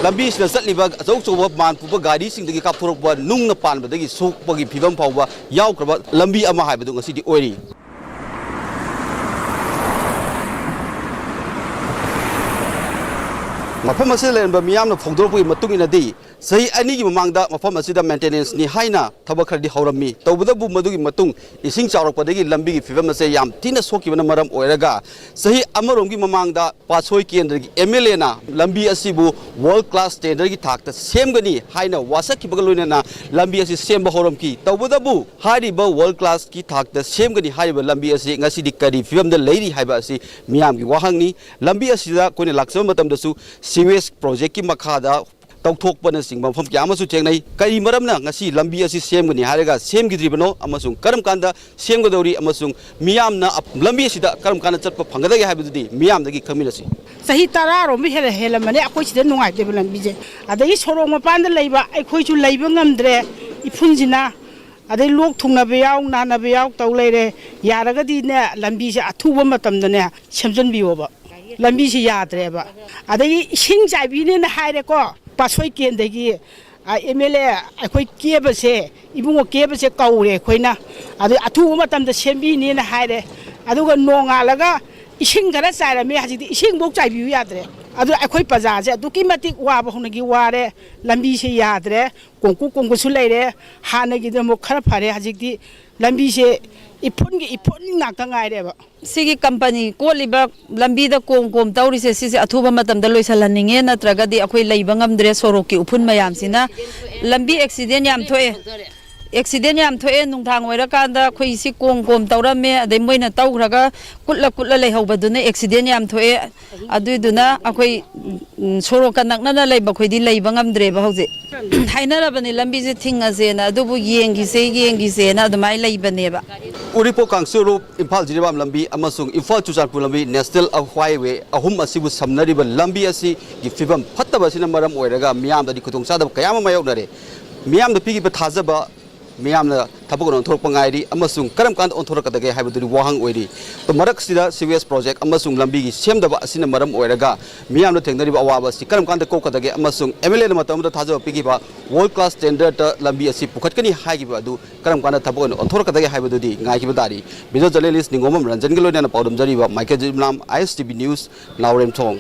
ꯂꯝꯕꯤꯁꯤꯗ ꯆꯠꯂꯤꯕ ꯑꯆꯧ ꯑꯆꯧꯕ ꯃꯥꯟ ꯄꯨꯕ ꯒꯥꯔꯤꯁꯤꯡꯗꯒꯤ ꯀꯥꯞꯊꯣꯔꯛꯄ ꯅꯨꯡꯅ ꯄꯥꯟꯕꯗꯒꯤ ꯁꯣꯛꯄꯒꯤ ꯐꯤꯕꯝ ꯐꯥꯎꯕ ꯌꯥꯎꯈ꯭ꯔꯕ ꯂꯝꯕꯤ ꯑꯃ ꯍꯥꯏꯕꯗꯨ ꯉꯁꯤꯗꯤ ꯑꯣꯏꯔꯤ꯫ ꯃꯐꯝ ꯑꯁꯤꯗ ꯂꯩꯔꯝꯕ ꯃꯤꯌꯥꯝꯅ ꯐꯣꯡꯗꯣꯔꯛꯄꯒꯤ ꯃꯇꯨꯡ ꯏꯟꯅꯗꯤ, ꯆꯍꯤ ꯑꯅꯤꯒꯤ ꯃꯃꯥꯡꯗ ꯃꯐꯝ ꯑꯁꯤꯗ maintenanceꯅꯤ ꯍꯥꯏꯅ ꯊꯕꯛ ꯈꯔꯗꯤ ꯍꯧꯔꯝꯃꯤ꯫ ꯇꯧꯕꯇꯕꯨ ꯃꯗꯨꯒꯤ ꯃꯇꯨꯡ ꯏꯁꯤꯡ ꯆꯥꯎꯔꯛꯄꯗꯒꯤ ꯂꯝꯕꯤꯒꯤ ꯐꯤꯕꯝ ꯑꯁꯦ ꯌꯥꯝ ꯊꯤꯅ ꯁꯣꯛꯈꯤꯕꯅ ꯃꯔꯝ ꯑꯣꯏꯔꯒ, ꯆꯍꯤ ꯑꯃꯔꯣꯝꯒꯤ ꯃꯃꯥꯡꯗ ꯄꯥꯠꯁꯣꯏ ꯀꯦꯟꯗ꯭ꯔꯒꯤ MLAꯅ ꯂꯝꯕꯤ ꯑꯁꯤꯕꯨ world class standardꯒꯤ ꯊꯥꯛꯇ ꯁꯦꯝꯒꯅꯤ ꯍꯥꯏꯅ ꯋꯥꯁꯛꯈꯤꯕꯒ ꯂꯣꯏꯅꯅ ꯂꯝꯕꯤ ꯑꯁꯤ ꯁꯦꯝꯕ ꯍꯧꯔꯝꯈꯤ꯫ ꯇꯧꯕꯇꯕꯨ ꯍꯥꯏꯔꯤꯕ world classꯀꯤ ꯊꯥꯛꯇ ꯁꯦꯝꯒꯅꯤ ꯍꯥꯏꯔꯤꯕ ꯂꯝꯕꯤ ꯑꯁꯤ ꯉꯁꯤꯗꯤ ꯀꯔꯤ ꯐꯤꯕꯝꯗ ꯂꯩꯔꯤ ꯍꯥꯏꯕ ꯑꯁꯤ ꯃꯤꯌꯥꯝꯒꯤ ꯋꯥꯍꯪꯅꯤ꯫ ꯂꯝꯕꯤ ꯑꯁꯤꯗ ꯑꯩꯈꯣꯏꯅ ꯂꯥꯛꯆꯕ ꯃꯇꯝꯗꯁꯨ sewage projectꯀꯤ ꯃꯈꯥꯗ ꯇꯧꯊꯣꯛꯄꯅꯆꯤꯡꯕ ꯃꯐꯝ ꯀꯌꯥ ꯑꯃꯁꯨ ꯊꯦꯡꯅꯩ꯫ ꯀꯔꯤ ꯃꯔꯝꯅ ꯉꯁꯤ ꯂꯝꯕꯤ ꯑꯁꯤ ꯁꯦꯝꯒꯅꯤ ꯍꯥꯏꯔꯒ ꯁꯦꯝꯈꯤꯗ꯭ꯔꯤꯕꯅꯣ ꯑꯃꯁꯨꯡ ꯀꯔꯝ ꯀꯥꯟꯗ ꯁꯦꯝꯒꯗꯧꯔꯤ ꯑꯃꯁꯨꯡ ꯃꯤꯌꯥꯝꯅ ꯑꯞ-, ꯂꯝꯕꯤ ꯑꯁꯤꯗ ꯀꯔꯝ ꯀꯥꯟꯗ ꯆꯠꯄ ꯐꯪꯒꯗꯒꯦ ꯍꯥꯏꯕꯗꯨꯗꯤ ꯃꯤꯌꯥꯝꯗꯒꯤ ꯈꯪꯃꯤꯟꯅꯁꯤ꯫ ꯆꯍꯤ ꯇꯔꯥꯔꯣꯝ ꯍꯦꯜꯂ-, ꯍꯦꯜꯂꯝꯃꯅꯤ ꯑꯩꯈꯣꯏ ꯁꯤꯗ ꯅꯨꯡꯉꯥꯏꯇꯦꯕ ꯂꯝꯕꯤꯁꯦ꯫ ꯑꯗꯒꯤ ꯁꯣꯔꯣꯛ ꯃꯄꯥꯟꯗ ꯂꯩꯕ ꯑꯩꯈꯣꯏꯁꯨ ꯂꯩꯕ ꯉꯝꯗ꯭ꯔꯦ, ꯏꯐꯨꯟꯁꯤꯅ꯫ ꯑꯗꯩ ꯂꯣꯛ ꯊꯨꯡꯅꯕ ꯌꯥꯎ, ꯅꯥꯅꯕ ꯌꯥꯎ ꯇꯧ ꯂꯩꯔꯦ꯫ ꯌꯥꯔꯒꯗꯤꯅꯦ, ꯂꯝꯕꯤꯁꯦ ꯑꯊꯨꯕ ꯃꯇꯝꯗꯅꯦ ꯁꯦꯝꯖꯟꯕꯤꯌꯣꯕ꯫ ꯂꯝꯕꯤꯁꯦ ꯌꯥꯗ꯭ꯔꯦꯕ꯫ ꯑꯗꯒꯤ ꯏꯁꯤꯡ ꯆꯥꯏꯕꯤꯅꯦꯅ ꯍꯥꯏꯔꯦꯀꯣ, ꯄꯥꯠꯁꯣꯏ ꯀꯦꯟꯗꯒꯤ, ꯑ, MLA ꯑꯩꯈꯣꯏ ꯀꯦꯕꯁꯦ, ꯏꯕꯨꯡꯉꯣ ꯀꯦꯕꯁꯦ ꯀꯧꯔꯦ ꯑꯩꯈꯣꯏꯅ꯫ ꯑꯗꯩ ꯑꯊꯨꯕ ꯃꯇꯝꯗ ꯁꯦꯝꯕꯤꯅꯦꯅ ꯍꯥꯏꯔꯦ꯫ ꯑꯗꯨꯒ ꯅꯣꯡꯉꯥꯜꯂꯒ ꯏꯁꯤꯡ ꯈꯔ ꯆꯥꯏꯔꯝꯃꯦ, ꯍꯧꯖꯤꯛꯇꯤ ꯏꯁꯤꯡꯐꯧ ꯆꯥꯏꯕꯤꯌꯨ ꯌꯥꯗ꯭ꯔꯦ꯫ ꯑꯗꯨ ꯑꯩꯈꯣꯏ ꯄ꯭ꯔꯖꯥꯁꯦ ꯑꯗꯨꯛꯀꯤ ꯃꯇꯤꯛ ꯋꯥꯕ ꯍꯧꯅꯒꯤ ꯋꯥꯔꯦ꯫ ꯂꯝꯕꯤꯁꯦ ꯌꯥꯗ꯭ꯔꯦ, ꯀꯣꯡꯀꯨ ꯀꯣꯡꯀꯨꯁꯨ ꯂꯩꯔꯦ꯫ ꯍꯥꯟꯅꯒꯤꯗꯤ ꯑꯃꯨꯛ ꯈꯔ ꯐꯔꯦ, ꯍꯧꯖꯤꯛꯇꯤ ꯂꯝꯕꯤꯁꯦ ꯏꯐꯨꯟꯒꯤ ꯏꯐꯨꯟ ꯉꯥꯛꯇ ꯉꯥꯏꯔꯦꯕ꯫ ꯁꯤꯒꯤ ꯀꯝꯄꯅꯤ ꯀꯣꯠꯂꯤꯕ ꯂꯝꯕꯤꯗ ꯀꯣꯝ ꯀꯣꯝ ꯇꯧꯔꯤꯁꯦ, ꯁꯤꯁꯦ ꯑꯊꯨꯕ ꯃꯇꯝꯗ ꯂꯣꯏꯁꯤꯜꯍꯟꯅꯤꯡꯉꯦ, ꯅꯠꯇ꯭ꯔꯒꯗꯤ ꯑꯩꯈꯣꯏ ꯂꯩꯕ ꯉꯝꯗ꯭ꯔꯦ ꯁꯣꯔꯣꯛꯀꯤ ꯎꯐꯨꯟ ꯃꯌꯥꯝꯁꯤꯅ꯫ ꯂꯝꯕꯤ ꯑꯦꯛꯁꯤꯗꯦꯟ ꯌꯥꯝ ꯊꯣꯛꯑꯦ, ꯑꯦꯛꯁꯤꯗꯦꯟ ꯌꯥꯝ ꯊꯣꯛꯑꯦ꯫ ꯅꯨꯡꯗꯥꯡ ꯑꯣꯏꯔꯀꯥꯟꯗ ꯑꯩꯈꯣꯏ ꯁꯤ ꯀꯣꯝ ꯀꯣꯝ ꯇꯧꯔꯝꯃꯦ, ꯑꯗꯩ ꯃꯣꯏꯅ ꯇꯧꯈ꯭ꯔꯒ ꯀꯨꯠꯂ ꯀꯨꯠꯂ ꯂꯩꯍꯧꯕꯗꯨꯅ ꯑꯦꯛꯁꯤꯗꯦꯟ ꯌꯥꯝ ꯊꯣꯛꯑꯦ꯫ ꯑꯗꯨꯏꯗꯨꯅ ꯑꯩꯈꯣꯏ, ꯎꯝ, ꯁꯣꯔꯣꯛꯀ ꯅꯛꯅꯅ ꯂꯩꯕ ꯑꯩꯈꯣꯏꯗꯤ ꯂꯩꯕ ꯉꯝꯗ꯭ꯔꯦꯕ ꯍꯧꯖꯤꯛ꯫ ꯍꯥꯏꯅꯔꯕꯅꯤ ꯂꯝꯕꯤꯁꯦ ꯊꯤꯡꯉꯁꯦꯅ, ꯑꯗꯨꯕꯨ ꯌꯦꯡꯈꯤꯁꯦ, ꯌꯦꯡꯈꯤꯁꯦꯅ ꯑꯗꯨꯃꯥꯏꯅ ꯂꯩꯕꯅꯦꯕ꯫ ꯎꯔꯤꯄꯣꯛ ꯀꯥꯡꯁꯨꯔꯨꯞ, ꯏꯝꯐꯥꯜ ꯖꯤꯔꯤꯕꯥꯝ ꯂꯝꯕꯤ ꯑꯃꯁꯨꯡ ꯏꯝꯐꯥꯜ ꯆꯨꯔꯆꯥꯟꯄꯨꯔ ꯂꯝꯕꯤ, national highway ꯑꯍꯨꯝ ꯑꯁꯤꯕꯨ ꯁꯝꯅꯔꯤꯕ ꯂꯝꯕꯤ ꯑꯁꯤꯒꯤ ꯐꯤꯕꯝ ꯐꯠꯇꯕ ꯑꯁꯤꯅ ꯃꯔꯝ ꯑꯣꯏꯔꯒ ꯃꯤꯌꯥꯝꯗꯗꯤ ꯈꯨꯗꯣꯡꯆꯥꯗꯕ ꯀꯌꯥ ꯑꯃ ꯃꯥꯌꯣꯛꯅꯔꯦ꯫ ꯃꯤꯌꯥꯝꯗ ꯄꯤꯈꯤꯕ ꯊꯥꯖꯕ ꯃꯤꯌꯥꯝꯅ ꯊꯕꯛ ꯑꯣꯏꯅ ꯑꯣꯟꯊꯣꯔꯛꯄ ꯉꯥꯏꯔꯤ ꯑꯃꯁꯨꯡ ꯀꯔꯝ ꯀꯥꯟꯗ ꯑꯣꯟꯊꯣꯔꯛꯀꯗꯒꯦ ꯍꯥꯏꯕꯗꯨꯗꯤ ꯋꯥꯍꯪ ꯑꯣꯏꯔꯤ꯫ ꯃꯔꯛꯁꯤꯗ sewage project ꯑꯃꯁꯨꯡ ꯂꯝꯕꯤꯒꯤ ꯁꯦꯝꯗꯕ ꯑꯁꯤꯅ ꯃꯔꯝ ꯑꯣꯏꯔꯒ ꯃꯤꯌꯥꯝꯅ ꯊꯦꯡꯅꯔꯤꯕ ꯑꯋꯥꯕ ꯑꯁꯤ ꯀꯔꯝ ꯀꯥꯟꯗ ꯀꯣꯛꯀꯗꯒꯦ ꯑꯃꯁꯨꯡ MLAꯅ ꯃꯇꯝ ꯑꯃꯗ ꯊꯥꯖꯕ ꯄꯤꯈꯤꯕ world class standardꯇ ꯂꯝꯕꯤ ꯑꯁꯤ ꯄꯨꯈꯠꯀꯅꯤ ꯍꯥꯏꯈꯤꯕ ꯑꯗꯨ ꯀꯔꯝ ꯀꯥꯟꯗ ꯊꯕꯛ ꯑꯣꯏꯅ ꯑꯣꯟꯊꯣꯔꯛꯀꯗꯒꯦ ꯍꯥꯏꯕꯗꯨꯗꯤ ꯉꯥꯏꯈꯤꯕ ꯇꯥꯔꯤ꯫ Video journalist ꯅꯤꯡꯉꯣꯝꯕꯝ ꯔꯟꯖꯟꯒ ꯂꯣꯏꯅꯅ ꯄꯥꯎꯗꯝꯖꯔꯤꯕ Michael Jiblam, ISTV News, Naoremthong.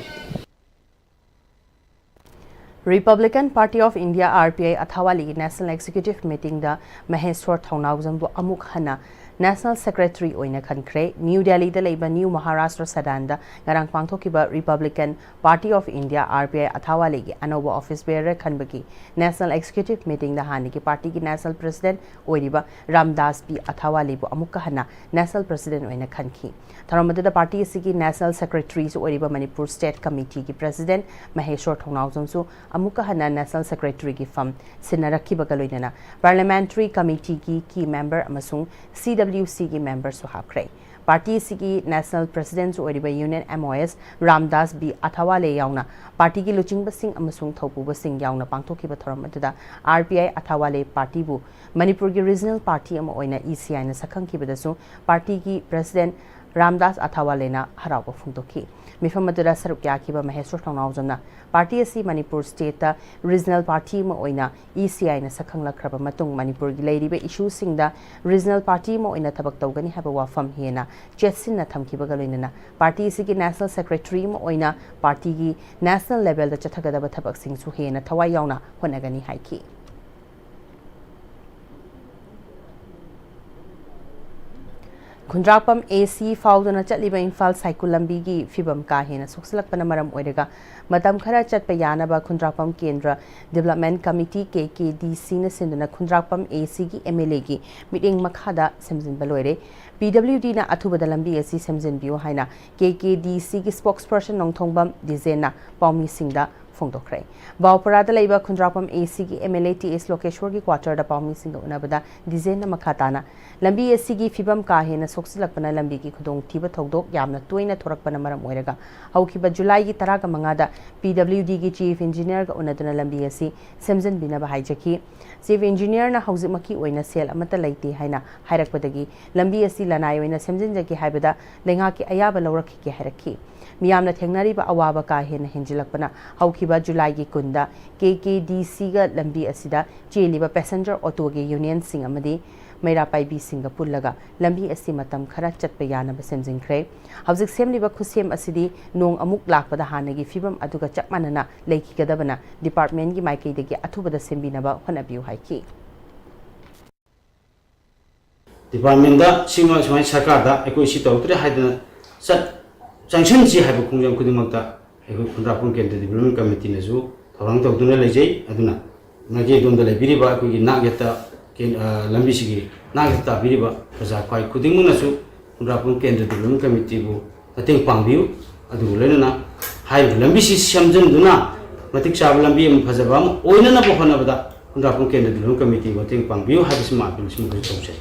Republican Party of India, R P I, ꯑꯊꯥꯋꯥꯂꯤꯒꯤ National Executive Meetingꯗ ꯃꯍꯦꯁ꯭ꯋꯔ ꯊꯧꯅꯥꯎꯖꯝꯕꯨ ꯑꯃꯨꯛ ꯍꯟꯅ National Secretary ꯑꯣꯏꯅ ꯈꯟꯈ꯭ꯔꯦ꯫ ꯅ꯭ꯌꯨ ꯗꯦꯜꯂꯤꯗ ꯂꯩꯕ ꯅ꯭ꯌꯨ ꯃꯍꯥꯔꯥꯁꯇ꯭ꯔ ꯁꯗꯥꯟꯗ ꯉꯔꯥꯡ ꯄꯥꯡꯊꯣꯛꯈꯤꯕ Republican Party of India, R P I, ꯑꯊꯥꯋꯥꯂꯤꯒꯤ ꯑꯅꯧꯕ office bearer ꯈꯟꯕꯒꯤ National Executive Meetingꯗ ꯍꯥꯟꯅꯒꯤ ꯄꯥꯔꯇꯤꯒꯤ National President ꯑꯣꯏꯔꯤꯕ ꯔꯥꯝꯗꯥꯁ ꯕꯤ ꯑꯊꯥꯋꯥꯂꯤꯕꯨ ꯑꯃꯨꯛꯀ ꯍꯟꯅ National President ꯑꯣꯏꯅ ꯈꯟꯈꯤ꯫ ꯊꯧꯔꯝ ꯑꯗꯨꯗ ꯄꯥꯔꯇꯤ ꯑꯁꯤꯒꯤ National Secretaryꯁꯨ ꯑꯣꯏꯔꯤꯕ ꯃꯅꯤꯄꯨꯔ State Committeeꯒꯤ President ꯃꯍꯦꯁ꯭ꯋꯔ ꯊꯧꯅꯥꯎꯖꯝꯁꯨ ꯑꯃꯨꯛꯀ ꯍꯟꯅ National Secretaryꯒꯤ ꯐꯝ ꯁꯤꯟꯅꯔꯛꯈꯤꯕꯒ ꯂꯣꯏꯅꯅ Parliamentary Committeeꯒꯤ key member ꯑꯃꯁꯨꯡ C W Cꯒꯤ memberꯁꯨ ꯍꯥꯞꯈ꯭ꯔꯦ꯫ ꯄꯥꯔꯇꯤ ꯑꯁꯤꯒꯤ National Presidentꯁꯨ ꯑꯣꯏꯔꯤꯕ Union M O S Ramdas B Athawale ꯌꯥꯎꯅ ꯄꯥꯔꯇꯤꯒꯤ ꯂꯨꯆꯤꯡꯕꯁꯤꯡ ꯑꯃꯁꯨꯡ ꯊꯧꯄꯨꯕꯁꯤꯡ ꯌꯥꯎꯅ ꯄꯥꯡꯊꯣꯛꯈꯤꯕ ꯊꯧꯔꯝ ꯑꯗꯨꯗ R P I ꯑꯊꯥꯋꯥꯂꯦ ꯄꯥꯔꯇꯤꯕꯨ ꯃꯅꯤꯄꯨꯔꯒꯤ regional party ꯑꯃ ꯑꯣꯏꯅ E C Iꯅ ꯁꯛꯈꯪꯈꯤꯕꯗꯁꯨ ꯄꯥꯔꯇꯤꯒꯤ President ꯔꯥꯝꯗꯥꯁ ꯑꯊꯥꯋꯥꯂꯦꯅ ꯍꯔꯥꯎꯕ ꯐꯣꯡꯗꯣꯛꯈꯤ꯫ ꯃꯤꯐꯝ ꯑꯗꯨꯗ ꯁꯔꯨꯛ ꯌꯥꯈꯤꯕ ꯃꯍꯦꯁ꯭ꯋꯔ ꯊꯧꯅꯥꯎꯖꯝꯅ ꯄꯥꯔꯇꯤ ꯑꯁꯤ ꯃꯅꯤꯄꯨꯔ Stateꯇ regional party ꯑꯃ ꯑꯣꯏꯅ E C Iꯅ ꯁꯛꯈꯪꯂꯛꯈ꯭ꯔꯕ ꯃꯇꯨꯡ ꯃꯅꯤꯄꯨꯔꯒꯤ ꯂꯩꯔꯤꯕ issueꯁꯤꯡꯗ regional party ꯑꯃ ꯑꯣꯏꯅ ꯊꯕꯛ ꯇꯧꯒꯅꯤ ꯍꯥꯏꯕ ꯋꯥꯐꯝ ꯍꯦꯟꯅ ꯆꯦꯠꯁꯤꯟꯅ ꯊꯝꯈꯤꯕꯒ ꯂꯣꯏꯅꯅ ꯄꯥꯔꯇꯤ ꯑꯁꯤꯒꯤ National Secretary ꯑꯃ ꯑꯣꯏꯅ ꯄꯥꯔꯇꯤꯒꯤ national levelꯗ ꯆꯠꯊꯒꯗꯕ ꯊꯕꯛꯁꯤꯡꯁꯨ ꯍꯦꯟꯅ ꯊꯋꯥꯏ ꯌꯥꯎꯅ ꯍꯣꯠꯅꯒꯅꯤ ꯍꯥꯏꯈꯤ꯫ ꯈꯨꯟꯗ꯭ꯔꯥꯛꯄꯝ A C ꯐꯥꯎꯗꯨꯅ ꯆꯠꯂꯤꯕ ꯏꯝꯐꯥꯜ ꯁꯥꯏꯀꯨꯜ ꯂꯝꯕꯤꯒꯤ ꯐꯤꯕꯝ ꯀꯥ ꯍꯦꯟꯅ ꯁꯣꯛꯆꯤꯜꯂꯛꯄꯅ ꯃꯔꯝ ꯑꯣꯏꯔꯒ ꯃꯇꯝ ꯈꯔ ꯆꯠꯄ ꯌꯥꯅꯕ ꯈꯨꯟꯗ꯭ꯔꯥꯛꯄꯝ ꯀꯦꯟꯗ꯭ꯔ Development Committee, K K D Cꯅ ꯁꯤꯟꯗꯨꯅ ꯈꯨꯟꯗ꯭ꯔꯥꯛꯄꯝ A Cꯒꯤ M L Aꯒꯤ ꯃꯤꯠꯌꯦꯡ ꯃꯈꯥꯗ ꯁꯦꯝꯖꯤꯟꯕ ꯂꯣꯏꯔꯦ꯫ P W Dꯅ ꯑꯊꯨꯕꯗ ꯂꯝꯕꯤ ꯑꯁꯤ ꯁꯦꯝꯖꯤꯟꯕꯤꯌꯨ ꯍꯥꯏꯅ K K D Cꯒꯤ spokesperson ꯅꯣꯡꯊꯣꯡꯕꯝ ꯗꯤꯖꯦꯟꯅ ꯄꯥꯎꯃꯤꯁꯤꯡꯗ ꯐꯣꯡꯗꯣꯛꯈ꯭ꯔꯦ꯫ ꯕꯥꯎꯄꯔꯥꯗ ꯂꯩꯕ ꯈꯨꯟꯗ꯭ꯔꯥꯛꯄꯝ A Cꯒꯤ M L A T S ꯂꯣꯀꯦꯁ꯭ꯋꯔꯒꯤ quarterꯗ ꯄꯥꯎꯃꯤꯁꯤꯡꯒ ꯎꯅꯕꯗ ꯗꯤꯖꯦꯟꯅ ꯃꯈꯥ ꯇꯥꯅ ꯂꯝꯕꯤ ꯑꯁꯤꯒꯤ ꯐꯤꯕꯝ ꯀꯥ ꯍꯦꯟꯅ ꯁꯣꯛꯆꯤꯜꯂꯛꯄꯅ ꯂꯝꯕꯤꯒꯤ ꯈꯨꯗꯣꯡꯊꯤꯕ ꯊꯧꯗꯣꯛ ꯌꯥꯝꯅ ꯇꯣꯏꯅ ꯊꯣꯔꯛꯄꯅ ꯃꯔꯝ ꯑꯣꯏꯔꯒ ꯍꯧꯈꯤꯕ ꯖꯨꯂꯥꯏꯒꯤ ꯇꯔꯥꯒ ꯃꯉꯥꯗ P W Dꯒꯤ Chief Engineerꯒ ꯎꯅꯗꯨꯅ ꯂꯝꯕꯤ ꯑꯁꯤ ꯁꯦꯝꯖꯤꯟꯕꯤꯅꯕ ꯍꯥꯏꯖꯈꯤ꯫ Chief Engineerꯅ ꯍꯧꯖꯤꯛꯃꯛꯀꯤ ꯑꯣꯏꯅ ꯁꯦꯜ ꯑꯃꯠꯇ ꯂꯩꯇꯦ ꯍꯥꯏꯅ ꯍꯥꯏꯔꯛꯄꯗꯒꯤ ꯂꯝꯕꯤ ꯑꯁꯤ ꯂꯅꯥꯏ ꯑꯣꯏꯅ ꯁꯦꯝꯖꯤꯟꯖꯒꯦ ꯍꯥꯏꯕꯗ ꯂꯩꯉꯥꯛꯀꯤ ꯑꯌꯥꯕ ꯂꯧꯔꯛꯈꯤꯒꯦ ꯍꯥꯏꯔꯛꯈꯤ꯫ ꯃꯤꯌꯥꯝꯅ ꯊꯦꯡꯅꯔꯤꯕ ꯑꯋꯥꯕ ꯀꯥ ꯍꯦꯟꯅ ꯍꯦꯟꯖꯤꯜꯂꯛꯄꯅ ꯍꯧꯈꯤꯕ ꯂꯥꯛꯂꯤꯕ ꯖꯨꯂꯥꯏꯒꯤ ꯀꯨꯟꯗ ꯀꯦ ꯀꯦ ꯗꯤ ꯁꯤꯒ ꯂꯝꯕꯤ ꯑꯁꯤꯗ ꯆꯦꯜꯂꯤꯕ ꯄꯦꯁꯦꯟꯖꯔ ꯑꯣꯇꯣꯒꯤ ꯌꯨꯅꯤꯌꯟꯁꯤꯡ ꯑꯃꯗꯤ ꯃꯩꯔꯥ ꯄꯥꯏꯕꯤꯁꯤꯡꯒ ꯄꯨꯜꯂꯒ ꯂꯝꯕꯤ ꯑꯁꯤ ꯃꯇꯝ ꯈꯔ ꯆꯠꯄ ꯌꯥꯅꯕ ꯁꯦꯝꯖꯤꯟꯈ꯭ꯔꯦ꯫ ꯍꯧꯖꯤꯛ ꯁꯦꯝꯂꯤꯕ ꯈꯨꯠꯁꯦꯝ ꯑꯁꯤꯗꯤ ꯅꯣꯡ ꯑꯃꯨꯛ ꯂꯥꯛꯄꯗ ꯍꯥꯟꯅꯒꯤ ꯐꯤꯕꯝ ꯑꯗꯨꯒ ꯆꯞ ꯃꯥꯟꯅꯅ ꯂꯩꯈꯤꯒꯗꯕꯅ ꯗꯤꯄꯥꯔꯠꯃꯦꯟꯒꯤ ꯃꯥꯏꯀꯩꯗꯒꯤ ꯑꯊꯨꯕꯗ ꯁꯦꯝꯕꯤꯅꯕ ꯍꯣꯠꯅꯕꯤꯌꯨ ꯍꯥꯏꯈꯤ꯫ ꯗꯤꯄꯥꯔꯠꯃꯦꯟꯗ ꯁꯤꯃ ꯁꯨꯃꯥꯏꯅ ꯁꯔꯀꯥꯔꯗ ꯑꯩꯈꯣꯏ ꯁꯤ ꯇꯧꯔꯛꯇ꯭ꯔꯦ ꯍꯥꯏꯗꯅ ꯆꯠ ꯆꯪꯁꯤꯟꯁꯤ ꯍꯥꯏꯕ ꯈꯣꯡꯖꯪ ꯈꯨꯗꯤꯡꯃꯛꯇ ꯑꯩꯈꯣꯏ ꯈꯨꯟꯗ꯭ꯔꯥꯛꯄꯝ ꯀꯦꯟꯗ꯭ꯔ ꯗꯤꯕ꯭ꯂꯞꯃꯦꯟ ꯀꯃꯤꯇꯤꯅꯁꯨ ꯊꯧꯔꯥꯡ ꯇꯧꯗꯨꯅ ꯂꯩꯖꯩ꯫ ꯑꯗꯨꯅ ꯃꯥꯏꯀꯩ ꯑꯗꯣꯝꯗ ꯂꯩꯕꯤꯔꯤꯕ ꯑꯩꯈꯣꯏꯒꯤ ꯅꯥꯛ ꯌꯦꯠꯇ ꯀꯦꯟ-, ꯑ, ꯂꯝꯕꯤꯁꯤꯒꯤ ꯅꯥꯛ ꯌꯦꯠ ꯇꯥꯕꯤꯔꯤꯕ ꯄ꯭ꯔꯖꯥ ꯈ꯭ꯋꯥꯏ ꯈꯨꯗꯤꯡꯃꯛꯅꯁꯨ ꯈꯨꯟꯗ꯭ꯔꯥꯛꯄꯝ ꯀꯦꯟꯗ꯭ꯔ ꯗꯤꯕ꯭ꯂꯞꯃꯦꯟ ꯀꯃꯤꯇꯤꯕꯨ ꯃꯇꯦꯡ ꯄꯥꯡꯕꯤꯌꯨ꯫ ꯑꯗꯨꯒ ꯂꯣꯏꯅꯅ ꯍꯥꯏꯔꯤꯕ ꯂꯝꯕꯤꯁꯤ ꯁꯦꯝꯖꯤꯟꯗꯨꯅ ꯃꯇꯤꯛ ꯆꯥꯕ ꯂꯝꯕꯤ ꯑꯃ ꯐꯖꯕ ꯑꯃ ꯑꯣꯏꯅꯅꯕ ꯍꯣꯠꯅꯕꯗ ꯈꯨꯟꯗ꯭ꯔꯥꯛꯄꯝ ꯀꯦꯟꯗ꯭ꯔ ꯗꯤꯕ꯭ꯂꯞꯃꯦꯟ ꯀꯃꯤꯇꯤꯕꯨ ꯃꯇꯦꯡ ꯄꯥꯡꯕꯤꯌꯨ ꯍꯥꯏꯕꯁꯤꯃ ꯑꯄꯤꯜ ꯁꯤꯃꯈꯛ ꯇꯧꯖꯩ꯫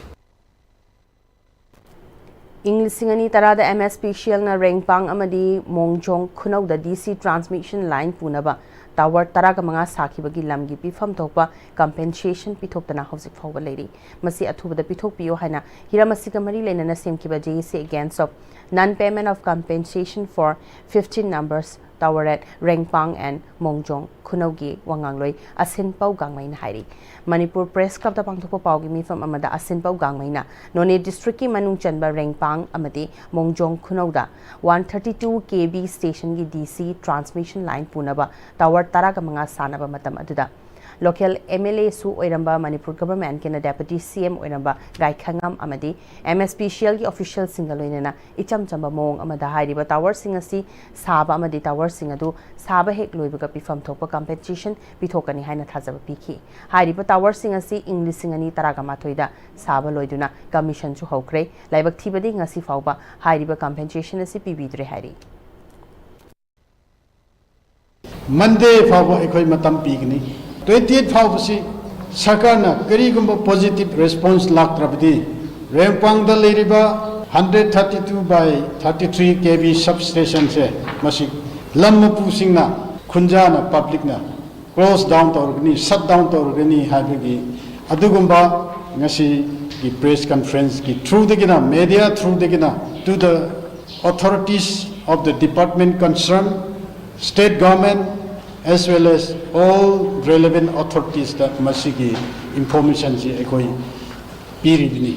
ꯏꯪ ꯂꯤꯁꯤꯡ ꯑꯅꯤ ꯇꯔꯥꯗ ꯑꯦꯝ ꯑꯦꯁ ꯄꯤ ꯁꯤ ꯑꯦꯜꯅ ꯔꯦꯡꯄꯥꯡ ꯑꯃꯗꯤ ꯃꯣꯡꯖꯣꯡ ꯈꯨꯅꯧꯗ ꯗꯤ ꯁꯤ ꯇ꯭ꯔꯥꯟꯁꯃꯤꯁꯟ ꯂꯥꯏꯟ ꯄꯨꯅꯕ ꯇꯥꯋꯔ ꯇꯔꯥꯒ ꯃꯉꯥ ꯁꯥꯈꯤꯕꯒꯤ ꯂꯝꯒꯤ ꯄꯤꯐꯝ ꯊꯣꯛꯄ ꯀꯝꯄꯦꯟꯁꯦꯁꯟ ꯄꯤꯊꯣꯛꯇꯅ ꯍꯧꯖꯤꯛ ꯐꯥꯎꯕ ꯂꯩꯔꯤ꯫ ꯃꯁꯤ ꯑꯊꯨꯕꯗ ꯄꯤꯊꯣꯛꯄꯤꯌꯨ ꯍꯥꯏꯅ ꯍꯤꯔꯝ ꯑꯁꯤꯒ ꯃꯔꯤ ꯂꯩꯅꯅ ꯁꯦꯝꯈꯤꯕ J A C Against of Non Payment of Compensation for fifteen Numbers Tower at Rengpang and Mongjong ꯈꯨꯅꯧꯒꯤ ꯋꯥꯉꯥꯡꯂꯣꯏ ꯑꯁꯤꯟꯄꯧ ꯒꯥꯡꯃꯩꯅ ꯍꯥꯏꯔꯤ꯫ ꯃꯅꯤꯄꯨꯔ ꯄ꯭ꯔꯦꯁ ꯀ꯭ꯂꯕꯇ ꯄꯥꯡꯊꯣꯛꯄ ꯄꯥꯎꯒꯤ ꯃꯤꯐꯝ ꯑꯃꯗ ꯑꯁꯤꯟꯄꯧ ꯒꯥꯡꯃꯩꯅ ꯅꯣꯅꯦ ꯗꯤꯁꯇ꯭ꯔꯤꯛꯀꯤ ꯃꯅꯨꯡ ꯆꯟꯕ ꯔꯦꯡꯄꯥꯡ ꯑꯃꯗꯤ ꯃꯣꯡꯖꯣꯡ ꯈꯨꯅꯧꯗ one thirty two K V ꯁ꯭ꯇꯦꯁꯟꯒꯤ D C transmission line ꯄꯨꯅꯕ ꯇꯥꯋꯔ ꯇꯔꯥꯒ ꯃꯉꯥ ꯁꯥꯅꯕ ꯃꯇꯝ ꯑꯗꯨꯗ ꯂꯣꯀꯦꯜ M L A ꯁꯨ ꯑꯣꯏꯔꯝꯕ, ꯃꯅꯤꯄꯨꯔ ꯒꯚꯔꯟꯃꯦꯟꯠꯀꯤꯅ ꯗꯦꯄꯨꯇꯤ C M ꯑꯣꯏꯔꯝꯕ ꯒꯥꯏꯈꯉꯝ ꯑꯃꯗꯤ M S P C L ꯒꯤ ꯑꯣꯐꯤꯁꯤꯌꯦꯜꯁꯤꯡꯒ ꯂꯣꯏꯅꯅ ꯏꯆꯝ ꯆꯝꯕ ꯃꯑꯣꯡ ꯑꯃꯗ ꯍꯥꯏꯔꯤꯕ ꯇꯥꯋꯔꯁꯤꯡ ꯑꯁꯤ ꯁꯥꯕ ꯑꯃꯗꯤ ꯇꯥꯋꯔꯁꯤꯡ ꯑꯗꯨ ꯁꯥꯕ ꯍꯦꯛ ꯂꯣꯏꯕꯒ ꯄꯤꯐꯝ ꯊꯣꯛꯄ ꯀꯝꯄꯦꯟꯁꯦꯁꯟ ꯄꯤꯊꯣꯛꯀꯅꯤ ꯍꯥꯏꯅ ꯊꯥꯖꯕ ꯄꯤꯈꯤ꯫ ꯍꯥꯏꯔꯤꯕ ꯇꯥꯋꯔꯁꯤꯡ ꯑꯁꯤ ꯏꯪ ꯂꯤꯁꯤꯡ ꯑꯅꯤ ꯇꯔꯥꯒ ꯃꯥꯊꯣꯏꯗ ꯁꯥꯕ ꯂꯣꯏꯗꯨꯅ ꯀꯃꯤꯁꯟꯁꯨ ꯍꯧꯈ꯭ꯔꯦ꯫ ꯂꯥꯏꯕꯛ ꯊꯤꯕꯗꯤ ꯉꯁꯤ ꯐꯥꯎꯕ ꯍꯥꯏꯔꯤꯕ ꯀꯝꯄꯦꯟꯁꯦꯁꯟ ꯑꯁꯤ ꯄꯤꯕꯤꯗ꯭ꯔꯦ ꯍꯥꯏꯔꯤ꯫ ꯃꯟꯗꯦ ꯐꯥꯎꯕ ꯑꯩꯈꯣꯏ ꯃꯇꯝ ꯄꯤꯒꯅꯤ꯫ Twenty eight ꯐꯥꯎꯕꯁꯤ ꯁꯔꯀꯥꯔꯅ ꯀꯔꯤꯒꯨꯝꯕ positive response ꯂꯥꯛꯇ꯭ꯔꯕꯗꯤ ꯔꯦꯡꯄꯥꯡꯗ ꯂꯩꯔꯤꯕ hundred thirty two by thirty three K V substation ꯁꯦ ꯃꯁꯤ ꯂꯝ ꯃꯄꯨꯁꯤꯡꯅ ꯈꯨꯟꯖꯥꯅ public ꯅ close down ꯇꯧꯔꯒꯅꯤ, shut down ꯇꯧꯔꯒꯅꯤ ꯍꯥꯏꯕꯒꯤ ꯑꯗꯨꯒꯨꯝꯕ ꯉꯁꯤꯒꯤ press conference ꯀꯤ through ꯗꯒꯤꯅ, media through ꯗꯒꯤꯅ to the authorities of the department concerned, state government, As well as all relevant authorities ꯇ ꯃꯁꯤꯒꯤ information ꯁꯤ ꯑꯩꯈꯣꯏ ꯄꯤꯔꯤꯕꯅꯤ꯫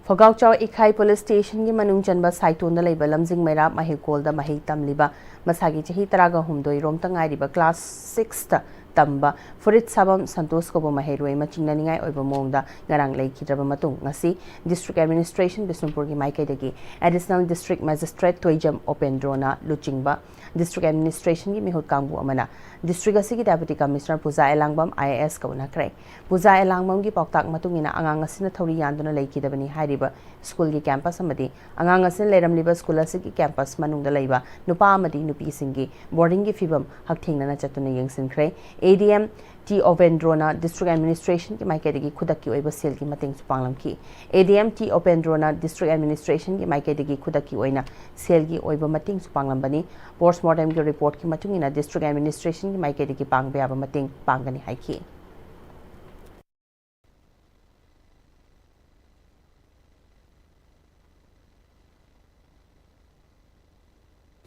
ꯐꯣꯒꯥꯎꯆꯥꯎ ꯏꯈꯥꯏ ꯄꯨꯂꯤꯁ ꯁ꯭ꯇꯦꯁꯟꯒꯤ ꯃꯅꯨꯡ ꯆꯟꯕ ꯁꯥꯏꯇꯣꯟꯗ ꯂꯩꯕ ꯂꯝꯖꯤꯡ ꯃꯩꯔꯥꯞ ꯃꯍꯩꯀꯣꯜꯗ ꯃꯍꯩ ꯇꯝꯂꯤꯕ ꯃꯁꯥꯒꯤ ꯆꯍꯤ ꯇꯔꯥꯒ ꯍꯨꯝꯗꯣꯏ ꯔꯣꯝꯇ ꯉꯥꯏꯔꯤꯕ ꯀ꯭ꯂꯥꯁ ꯁꯤꯛꯁꯇ ꯇꯝꯕ ꯐꯨꯔꯤꯠ ꯁꯥꯕꯝ ꯁꯟꯇꯣꯁ ꯀꯧꯕ ꯃꯍꯩꯔꯣꯏ ꯑꯃ ꯆꯤꯡꯅꯅꯤꯡꯉꯥꯏ ꯑꯣꯏꯕ ꯃꯑꯣꯡꯗ ꯉꯔꯥꯡ ꯂꯩꯈꯤꯗ꯭ꯔꯕ ꯃꯇꯨꯡ, ꯉꯁꯤ District Administration ꯕꯤꯁꯅꯨꯄꯨꯔꯒꯤ ꯃꯥꯏꯀꯩꯗꯒꯤ Additional District Magistrate ꯇꯣꯏꯖꯝ ꯎꯄꯦꯟꯗ꯭ꯔꯣꯅ ꯂꯨꯆꯤꯡꯕ District Administration ꯒꯤ ꯃꯤꯍꯨꯠ ꯀꯥꯡꯕꯨ ꯑꯃꯅ district ꯑꯁꯤꯒꯤ Deputy Commissioner Puja Elangbam, I A S ꯀꯧꯅꯈ꯭ꯔꯦ꯫ ꯄꯨꯖꯥ ꯑꯦꯂꯥꯡꯕꯝꯒꯤ ꯄꯥꯎꯇꯥꯛ ꯃꯇꯨꯡ ꯏꯟꯅ, ꯑꯉꯥꯡ ꯑꯁꯤꯅ ꯊꯧꯔꯤ ꯌꯥꯟꯗꯨꯅ ꯂꯩꯈꯤꯗꯕꯅꯤ ꯍꯥꯏꯔꯤꯕ ꯁ꯭ꯀꯨꯜꯒꯤ ꯀꯦꯝꯄꯁ ꯑꯃꯗꯤ ꯑꯉꯥꯡ ꯑꯁꯤꯅ ꯂꯩꯔꯝꯂꯤꯕ ꯁ꯭ꯀꯨꯜ ꯑꯁꯤꯒꯤ ꯀꯦꯝꯄꯁ ꯃꯅꯨꯡꯗ ꯂꯩꯕ ꯅꯨꯄꯥ ꯑꯃꯗꯤ ꯅꯨꯄꯤꯁꯤꯡꯒꯤ ꯕꯣꯔꯗꯤꯡꯒꯤ ꯐꯤꯕꯝ ꯍꯛꯊꯦꯡꯅꯅ ꯆꯠꯇꯨꯅ ꯌꯦꯡꯁꯤꯟꯈ꯭ꯔꯦ꯫ ꯑꯦ ꯗꯤ ꯑꯦꯝ ꯇꯤ ꯎꯄꯦꯟꯗ꯭ꯔꯣꯅ District Administration ꯒꯤ ꯃꯥꯏꯀꯩꯗꯒꯤ ꯈꯨꯗꯛꯀꯤ ꯑꯣꯏꯕ ꯁꯦꯜꯒꯤ ꯃꯇꯦꯡꯁꯨ ꯄꯥꯡꯂꯝꯈꯤ꯫ ꯑꯦ ꯗꯤ ꯑꯦꯝ ꯇꯤ ꯎꯄꯦꯟꯗ꯭ꯔꯣꯅ District Administration ꯒꯤ ꯃꯥꯏꯀꯩꯗꯒꯤ ꯈꯨꯗꯛꯀꯤ ꯑꯣꯏꯅ ꯁꯦꯜꯒꯤ ꯑꯣꯏꯕ ꯃꯇꯦꯡꯁꯨ ꯄꯥꯡꯂꯝꯕꯅꯤ꯫ ꯄꯣꯁꯃꯣꯔꯇꯦꯝꯒꯤ ꯔꯤꯄꯣꯔꯠꯀꯤ ꯃꯇꯨꯡ ꯏꯟꯅ District Administration ꯒꯤ ꯃꯥꯏꯀꯩꯗꯒꯤ ꯄꯥꯡꯕ ꯌꯥꯕ ꯃꯇꯦꯡ ꯄꯥꯡꯒꯅꯤ ꯍꯥꯏꯈꯤ꯫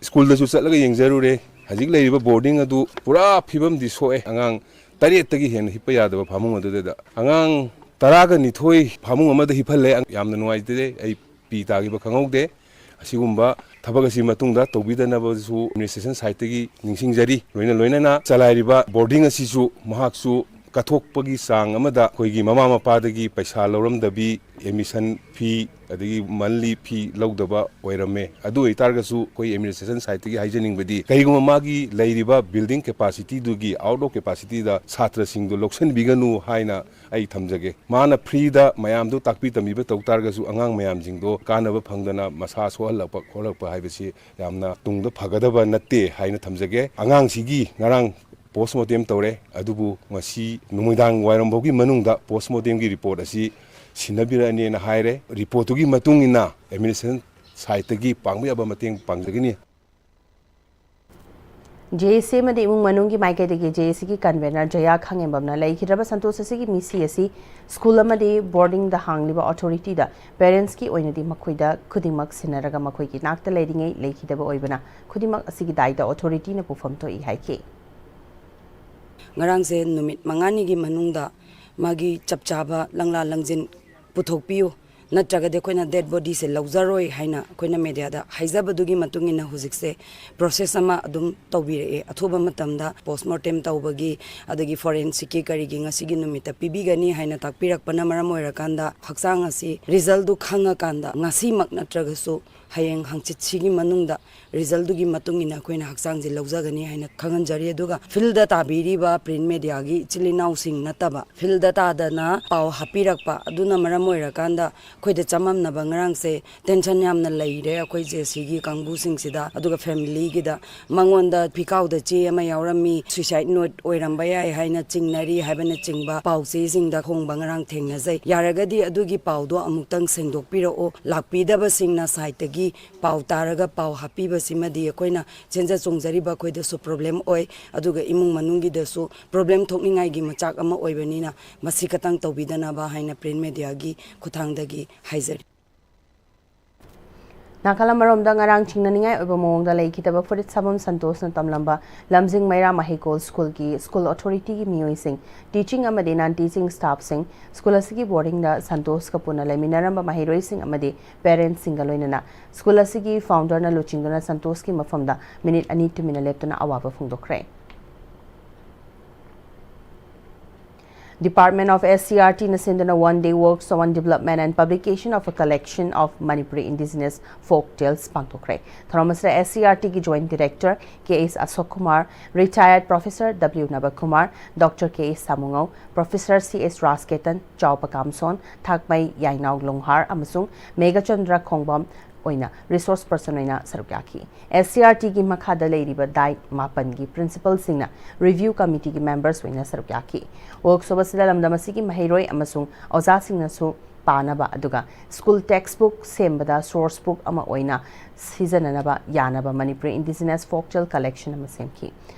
ꯁ꯭ꯀꯨꯜꯗꯁꯨ ꯆꯠꯂꯒ ꯌꯦꯡꯖꯔꯨꯔꯦ꯫ ꯍꯧꯖꯤꯛ ꯂꯩꯔꯤꯕ ꯕꯣꯔꯗꯤꯡ ꯑꯗꯨ ꯄꯨꯔꯥ ꯐꯤꯕꯝꯗꯤ ꯁꯣꯛꯑꯦ꯫ ꯑꯉꯥꯡ ꯇꯔꯦꯠꯇꯒꯤ ꯍꯦꯟꯅ ꯍꯤꯞꯄ ꯌꯥꯗꯕ ꯐꯃꯨꯡ ꯑꯗꯨꯗ ꯑꯉꯥꯡ ꯇꯔꯥꯒ ꯅꯤꯊꯣꯏ ꯐꯃꯨꯡ ꯑꯃꯗ ꯍꯤꯞꯍꯜꯂꯦ꯫ ꯌꯥꯝꯅ ꯅꯨꯡꯉꯥꯏꯇꯦ꯫ ꯑꯩ ꯄꯤ ꯇꯥꯈꯤꯕ ꯈꯪꯍꯧꯗꯦ꯫ ꯑꯁꯤꯒꯨꯝꯕ ꯊꯕꯛ ꯑꯁꯤ ꯃꯇꯨꯡꯗ ꯇꯧꯕꯤꯗꯅꯕꯁꯨ ꯑꯦꯗꯃꯤꯅꯤꯁꯇ꯭ꯔꯦꯁꯟ ꯁꯥꯏꯠꯇꯒꯤ ꯅꯤꯡꯁꯤꯡꯖꯔꯤ꯫ ꯂꯣꯏꯅ ꯂꯣꯏꯅꯅ ꯆꯂꯥꯏꯔꯤꯕ ꯕꯣꯔꯗꯤꯡ ꯑꯁꯤꯁꯨ ꯃꯍꯥꯛꯁꯨ ꯀꯠꯊꯣꯛꯄꯒꯤ ꯆꯥꯡ ꯑꯃꯗ ꯑꯩꯈꯣꯏꯒꯤ ꯃꯃꯥ ꯃꯄꯥꯗꯒꯤ ꯄꯩꯁꯥ ꯂꯧꯔꯝꯗꯕꯤ, ꯑꯦꯗꯃꯤꯁꯟ ꯐꯤ ꯑꯗꯒꯤ ꯃꯟꯂꯤ ꯐꯤ ꯂꯧꯗꯕ ꯑꯣꯏꯔꯝꯃꯦ꯫ ꯑꯗꯨ ꯑꯣꯏꯇꯥꯔꯒꯁꯨ ꯑꯩꯈꯣꯏ ꯑꯦꯗꯃꯤꯅꯤꯁꯇ꯭ꯔꯦꯁꯟ ꯁꯥꯏꯠꯇꯒꯤ ꯍꯥꯏꯖꯅꯤꯡꯕꯗꯤ, ꯀꯔꯤꯒꯨꯝꯕ ꯃꯥꯒꯤ ꯂꯩꯔꯤꯕ ꯕꯤꯜꯗꯤꯡ ꯀꯦꯄꯥꯁꯤꯇꯤꯗꯨꯒꯤ ꯑꯥꯎꯠ ꯑꯣꯐ ꯀꯦꯄꯥꯁꯤꯇꯤꯗ ꯁꯥꯇ꯭ꯔꯁꯤꯡꯗꯨ ꯂꯧꯁꯤꯟꯕꯤꯒꯅꯨ ꯍꯥꯏꯅ ꯑꯩ ꯊꯝꯖꯒꯦ꯫ ꯃꯥꯅ ꯐ꯭ꯔꯤꯗ ꯃꯌꯥꯝꯗꯨ ꯇꯥꯛꯄꯤ ꯇꯝꯕꯤꯕ ꯇꯧ ꯇꯥꯔꯒꯁꯨ ꯑꯉꯥꯡ ꯃꯌꯥꯝꯁꯤꯡꯗꯣ ꯀꯥꯟꯅꯕ ꯐꯪꯗꯅ ꯃꯁꯥ ꯁꯣꯛꯍꯜꯂꯛꯄ ꯈꯣꯠꯂꯛꯄ ꯍꯥꯏꯕꯁꯤ ꯌꯥꯝꯅ ꯇꯨꯡꯗ ꯐꯒꯗꯕ ꯅꯠꯇꯦ ꯍꯥꯏꯅ ꯊꯝꯖꯒꯦ꯫ ꯑꯉꯥꯡꯁꯤꯒꯤ ꯉꯔꯥꯡ ꯄꯣꯁꯃꯣꯔꯇꯦꯝ ꯇꯧꯔꯦ, ꯑꯗꯨꯕꯨ ꯉꯁꯤ ꯅꯨꯃꯤꯗꯥꯡ ꯋꯥꯏꯔꯝ ꯐꯥꯎꯒꯤ ꯃꯅꯨꯡꯗ ꯄꯣꯁꯃꯣꯔꯇꯦꯝꯒꯤ ꯔꯤꯄꯣꯔꯠ ꯑꯁꯤ ꯁꯤꯟꯅꯕꯤꯔꯛꯑꯅꯦꯅ ꯍꯥꯏꯔꯦ꯫ ꯔꯤꯄꯣꯔꯠꯇꯨꯒꯤ ꯃꯇꯨꯡ ꯏꯟꯅ ꯑꯦꯗꯃꯤꯅꯤꯁꯇ꯭ꯔꯦꯁꯟ ꯁꯥꯏꯠꯇꯒꯤ ꯄꯥꯡꯕ ꯌꯥꯕ ꯃꯇꯦꯡ ꯄꯥꯡꯖꯒꯅꯤ꯫ ꯖꯦ ꯑꯦ ꯁꯤ ꯑꯃꯗꯤ ꯏꯃꯨꯡ ꯃꯅꯨꯡꯒꯤ ꯃꯥꯏꯀꯩꯗꯒꯤ ꯖꯦ ꯑꯦ ꯁꯤꯒꯤ ꯀꯟꯚꯦꯅꯔ ꯖꯌꯥ ꯈꯥꯉꯦꯝꯕꯝꯅ ꯂꯩꯈꯤꯗ꯭ꯔꯕ ꯁꯟꯇꯣꯁ ꯑꯁꯤꯒꯤ ꯃꯤꯁꯤ ꯑꯁꯤ ꯁ꯭ꯀꯨꯜ ꯑꯃꯗꯤ ꯕꯣꯔꯗꯤꯡꯗ ꯍꯥꯡꯂꯤꯕ ꯑꯣꯊꯣꯔꯤꯇꯤꯗ ꯄꯦꯔꯦꯟꯠꯁꯀꯤ ꯑꯣꯏꯅꯗꯤ ꯃꯈꯣꯏꯗ ꯈꯨꯗꯤꯡꯃꯛ ꯁꯤꯟꯅꯔꯒ ꯃꯈꯣꯏꯒꯤ ꯅꯥꯛꯇ ꯂꯩꯔꯤꯉꯩ ꯂꯩꯈꯤꯗꯕ ꯑꯣꯏꯕꯅ ꯈꯨꯗꯤꯡꯃꯛ ꯑꯁꯤꯒꯤ ꯗꯥꯏꯗ ꯑꯣꯊꯣꯔꯤꯇꯤꯅ ꯄꯨꯐꯝ ꯊꯣꯛꯏ ꯍꯥꯏꯈꯤ꯫ ꯉꯔꯥꯡꯁꯦ ꯅꯨꯃꯤꯠ ꯃꯉꯥꯅꯤꯒꯤ ꯃꯅꯨꯡꯗ ꯃꯥꯒꯤ ꯆꯞ ꯆꯥꯕ ꯂꯪꯂꯥ ꯂꯪꯖꯤꯟ ꯄꯨꯊꯣꯛꯄꯤꯌꯨ, ꯅꯠꯇ꯭ꯔꯒꯗꯤ ꯑꯩꯈꯣꯏꯅ ꯗꯦꯗ ꯕꯣꯗꯤꯁꯦ ꯂꯧꯖꯔꯣꯏ ꯍꯥꯏꯅ ꯑꯩꯈꯣꯏꯅ ꯃꯦꯗꯤꯌꯥꯗ ꯍꯥꯏꯖꯕꯗꯨꯒꯤ ꯃꯇꯨꯡ ꯏꯟꯅ ꯍꯧꯖꯤꯛꯁꯦ ꯄ꯭ꯔꯣꯁꯦꯁ ꯑꯃ ꯑꯗꯨꯝ ꯇꯧꯕꯤꯔꯛꯑꯦ꯫ ꯑꯊꯨꯕ ꯃꯇꯝꯗ ꯄꯣꯁꯃꯣꯔꯇꯦꯝ ꯇꯧꯕꯒꯤ, ꯑꯗꯒꯤ ꯐꯣꯔꯦꯟꯁꯤꯛꯀꯤ ꯀꯔꯤꯒꯤ ꯉꯁꯤꯒꯤ ꯅꯨꯃꯤꯠꯇ ꯄꯤꯕꯤꯒꯅꯤ ꯍꯥꯏꯅ ꯇꯥꯛꯄꯤꯔꯛꯄꯅ ꯃꯔꯝ ꯑꯣꯏꯔꯀꯥꯟꯗ ꯍꯛꯆꯥꯡ ꯑꯁꯤ ꯔꯤꯖꯜꯗꯨ ꯈꯪꯉꯀꯥꯟꯗ ꯉꯁꯤꯃꯛ ꯅꯠꯇ꯭ꯔꯒꯁꯨ ꯍꯌꯦꯡ ꯍꯪꯆꯤꯠꯁꯤꯒꯤ ꯃꯅꯨꯡꯗ ꯔꯤꯖꯜꯗꯨꯒꯤ ꯃꯇꯨꯡ ꯏꯟꯅ ꯑꯩꯈꯣꯏꯅ ꯍꯛꯆꯥꯡꯁꯦ ꯂꯧꯖꯒꯅꯤ ꯍꯥꯏꯅ ꯈꯪꯍꯟꯖꯔꯤ꯫ ꯑꯗꯨꯒ ꯐꯤꯜꯗ ꯇꯥꯕꯤꯔꯤꯕ ꯄ꯭ꯔꯤꯟꯠ ꯃꯦꯗꯤꯌꯥꯒꯤ ꯏꯆꯤꯜ ꯏꯅꯥꯎꯁꯤꯡ ꯅꯠꯇꯕ, ꯐꯤꯜꯗ ꯇꯥꯗꯅ ꯄꯥꯎ ꯍꯥꯞꯄꯤꯔꯛꯄ ꯑꯗꯨꯅ ꯃꯔꯝ ꯑꯣꯏꯔꯀꯥꯟꯗ ꯑꯩꯈꯣꯏꯗ ꯆꯃꯝꯅꯕ ꯉꯔꯥꯡꯁꯦ ꯇꯦꯟꯁꯟ ꯌꯥꯝꯅ ꯂꯩꯔꯦ ꯑꯩꯈꯣꯏ ꯖꯦ ꯑꯦ ꯁꯤꯒꯤ ꯀꯥꯡꯕꯨꯁꯤꯡꯁꯤꯗ꯫ ꯑꯗꯨꯒ ꯐꯦꯃꯤꯂꯤꯒꯤꯗ ꯃꯉꯣꯟꯗ ꯐꯤꯈꯥꯎꯗ ꯆꯦ ꯑꯃ ꯌꯥꯎꯔꯝꯃꯤ, ꯁꯨꯏꯁꯥꯏꯠ ꯅꯣꯠ ꯑꯣꯏꯔꯝꯕ ꯌꯥꯏ ꯍꯥꯏꯅꯆꯤꯡꯅꯔꯤ ꯍꯥꯏꯕꯅꯆꯤꯡꯕ ꯄꯥꯎ ꯆꯦꯁꯤꯡꯗ ꯐꯣꯡꯕ ꯉꯔꯥꯡ ꯊꯦꯡꯅꯖꯩ꯫ ꯌꯥꯔꯒꯗꯤ ꯑꯗꯨꯒꯤ ꯄꯥꯎꯗꯣ ꯑꯃꯨꯛꯇꯪ ꯁꯦꯡꯗꯣꯛꯄꯤꯔꯛꯑꯣ꯫ ꯂꯥꯛꯄꯤꯗꯕꯁꯤꯡꯅ ꯁꯥꯏꯠꯇꯒꯤ ꯄꯥꯎ ꯇꯥꯔꯒ ꯄꯥꯎ ꯍꯥꯞꯄꯤꯕꯁꯤꯃꯗꯤ ꯑꯩꯈꯣꯏꯅ ꯆꯦꯟꯖ ꯆꯣꯡꯖꯔꯤꯕ ꯑꯩꯈꯣꯏꯗꯁꯨ ꯄ꯭ꯔꯣꯕ꯭ꯂꯦꯝ ꯑꯣꯏ, ꯑꯗꯨꯒ ꯏꯃꯨꯡ ꯃꯅꯨꯡꯒꯤꯗꯁꯨ ꯄ꯭ꯔꯣꯕ꯭ꯂꯦꯝ ꯊꯣꯛꯅꯤꯡꯉꯥꯏꯒꯤ ꯃꯆꯥꯛ ꯑꯃ ꯑꯣꯏꯕꯅꯤꯅ ꯃꯁꯤ ꯈꯇꯪ ꯇꯧꯕꯤꯗꯅꯕ ꯍꯥꯏꯅ ꯄ꯭ꯔꯤꯟꯠ ꯃꯦꯗꯤꯌꯥꯒꯤ ꯈꯨꯠꯊꯥꯡꯗꯒꯤ ꯍꯥꯏꯖꯔꯤ꯫ ꯅꯥꯀꯜ ꯑꯃꯔꯣꯝꯗ ꯉꯔꯥꯡ ꯆꯤꯡꯅꯅꯤꯡꯉꯥꯏ ꯑꯣꯏꯕ ꯃꯑꯣꯡꯗ ꯂꯩꯈꯤꯗꯕ ꯐꯨꯔꯤꯠ ꯁꯥꯐꯝ ꯁꯟꯇꯣꯁꯅ ꯇꯝꯂꯝꯕ ꯂꯝꯖꯤꯡ ꯃꯩꯔꯥ ꯃꯍꯩꯀꯣꯜ ꯁ꯭ꯀꯨꯜꯒꯤ ꯁ꯭ꯀꯨꯜ ꯑꯣꯊꯣꯔꯤꯇꯤꯒꯤ ꯃꯤꯑꯣꯏꯁꯤꯡ, ꯇꯤꯆꯤꯡ ꯑꯃꯗꯤ ꯅꯟ ꯇꯤꯆꯤꯡ ꯁ꯭ꯇꯥꯐꯁꯤꯡ, ꯁ꯭ꯀꯨꯜ ꯑꯁꯤꯒꯤ ꯕꯣꯔꯗꯤꯡꯗ ꯁꯟꯇꯣꯁꯀ ꯄꯨꯟꯅ ꯂꯩꯃꯤꯟꯅꯔꯝꯕ ꯃꯍꯩꯔꯣꯏꯁꯤꯡ ꯑꯃꯗꯤ ꯄꯦꯔꯦꯟꯠꯁꯤꯡꯒ ꯂꯣꯏꯅꯅ ꯁ꯭ꯀꯨꯜ ꯑꯁꯤꯒꯤ ꯐꯥꯎꯟꯗꯔꯅ ꯂꯨꯆꯤꯡꯗꯨꯅ ꯁꯟꯇꯣꯁꯀꯤ ꯃꯐꯝꯗ ꯃꯤꯅꯤꯠ ꯑꯅꯤ ꯇꯨꯃꯤꯟꯅ ꯂꯦꯞꯇꯨꯅ ꯑꯋꯥꯕ ꯐꯣꯡꯗꯣꯛꯈ꯭ꯔꯦ꯫ Department of S C R T ꯅ ꯁꯤꯟꯗꯨꯅ One Day Workshop on Development and Publication of a Collection of Manipuri Indigenous Folk Tales ꯄꯥꯡꯊꯣꯛꯈ꯭ꯔꯦ꯫ ꯊꯧꯔꯝ ꯑꯁꯤꯗ S C R T ꯒꯤ Joint Director K S Ashok Kumar, Retired Professor W Nabakumar, Doctor K S Samungao, Professor C S Rasketan, Chao Pakamson, Thakmai Yainao Longhar ꯑꯃꯁꯨꯡ ꯃꯦꯘꯆꯟꯗ꯭ꯔ ꯈꯣꯡꯕꯝ ꯑꯣꯏꯅ resources person ꯑꯣꯏꯅ ꯁꯔꯨꯛ ꯌꯥꯈꯤ꯫ S C R T ꯒꯤ ꯃꯈꯥꯗ ꯂꯩꯔꯤꯕ diet ꯃꯥꯄꯟꯒꯤ ꯄ꯭ꯔꯤꯟꯁꯤꯄꯜꯁꯤꯡꯅ ꯔꯤꯚ꯭ꯌꯨ ꯀꯃꯤꯇꯤꯒꯤ ꯃꯦꯝꯕꯔꯁ ꯑꯣꯏꯅ ꯁꯔꯨꯛ ꯌꯥꯈꯤ꯫ ꯋꯥꯔꯛꯁꯣꯞ ꯑꯁꯤꯗ ꯂꯝꯗꯝ ꯑꯁꯤꯒꯤ ꯃꯍꯩꯔꯣꯏ ꯑꯃꯁꯨꯡ ꯑꯣꯖꯥꯁꯤꯡꯅꯁꯨ ꯄꯥꯅꯕ ꯑꯗꯨꯒ ꯁ꯭ꯀꯨꯜ ꯇꯦꯛꯁ ꯕꯨꯛ ꯁꯦꯝꯕꯗ ꯁꯣꯔꯁ ꯕꯨꯛ ꯑꯃ ꯑꯣꯏꯅ ꯁꯤꯖꯤꯟꯅꯅꯕ ꯌꯥꯅꯕ ꯃꯅꯤꯄꯨꯔꯤ ꯏꯟꯗꯤꯖꯤꯅꯁ ꯐꯣꯛ ꯇꯦꯜ ꯀꯂꯦꯛꯁꯟ ꯑꯃ ꯁꯦꯝꯈꯤ꯫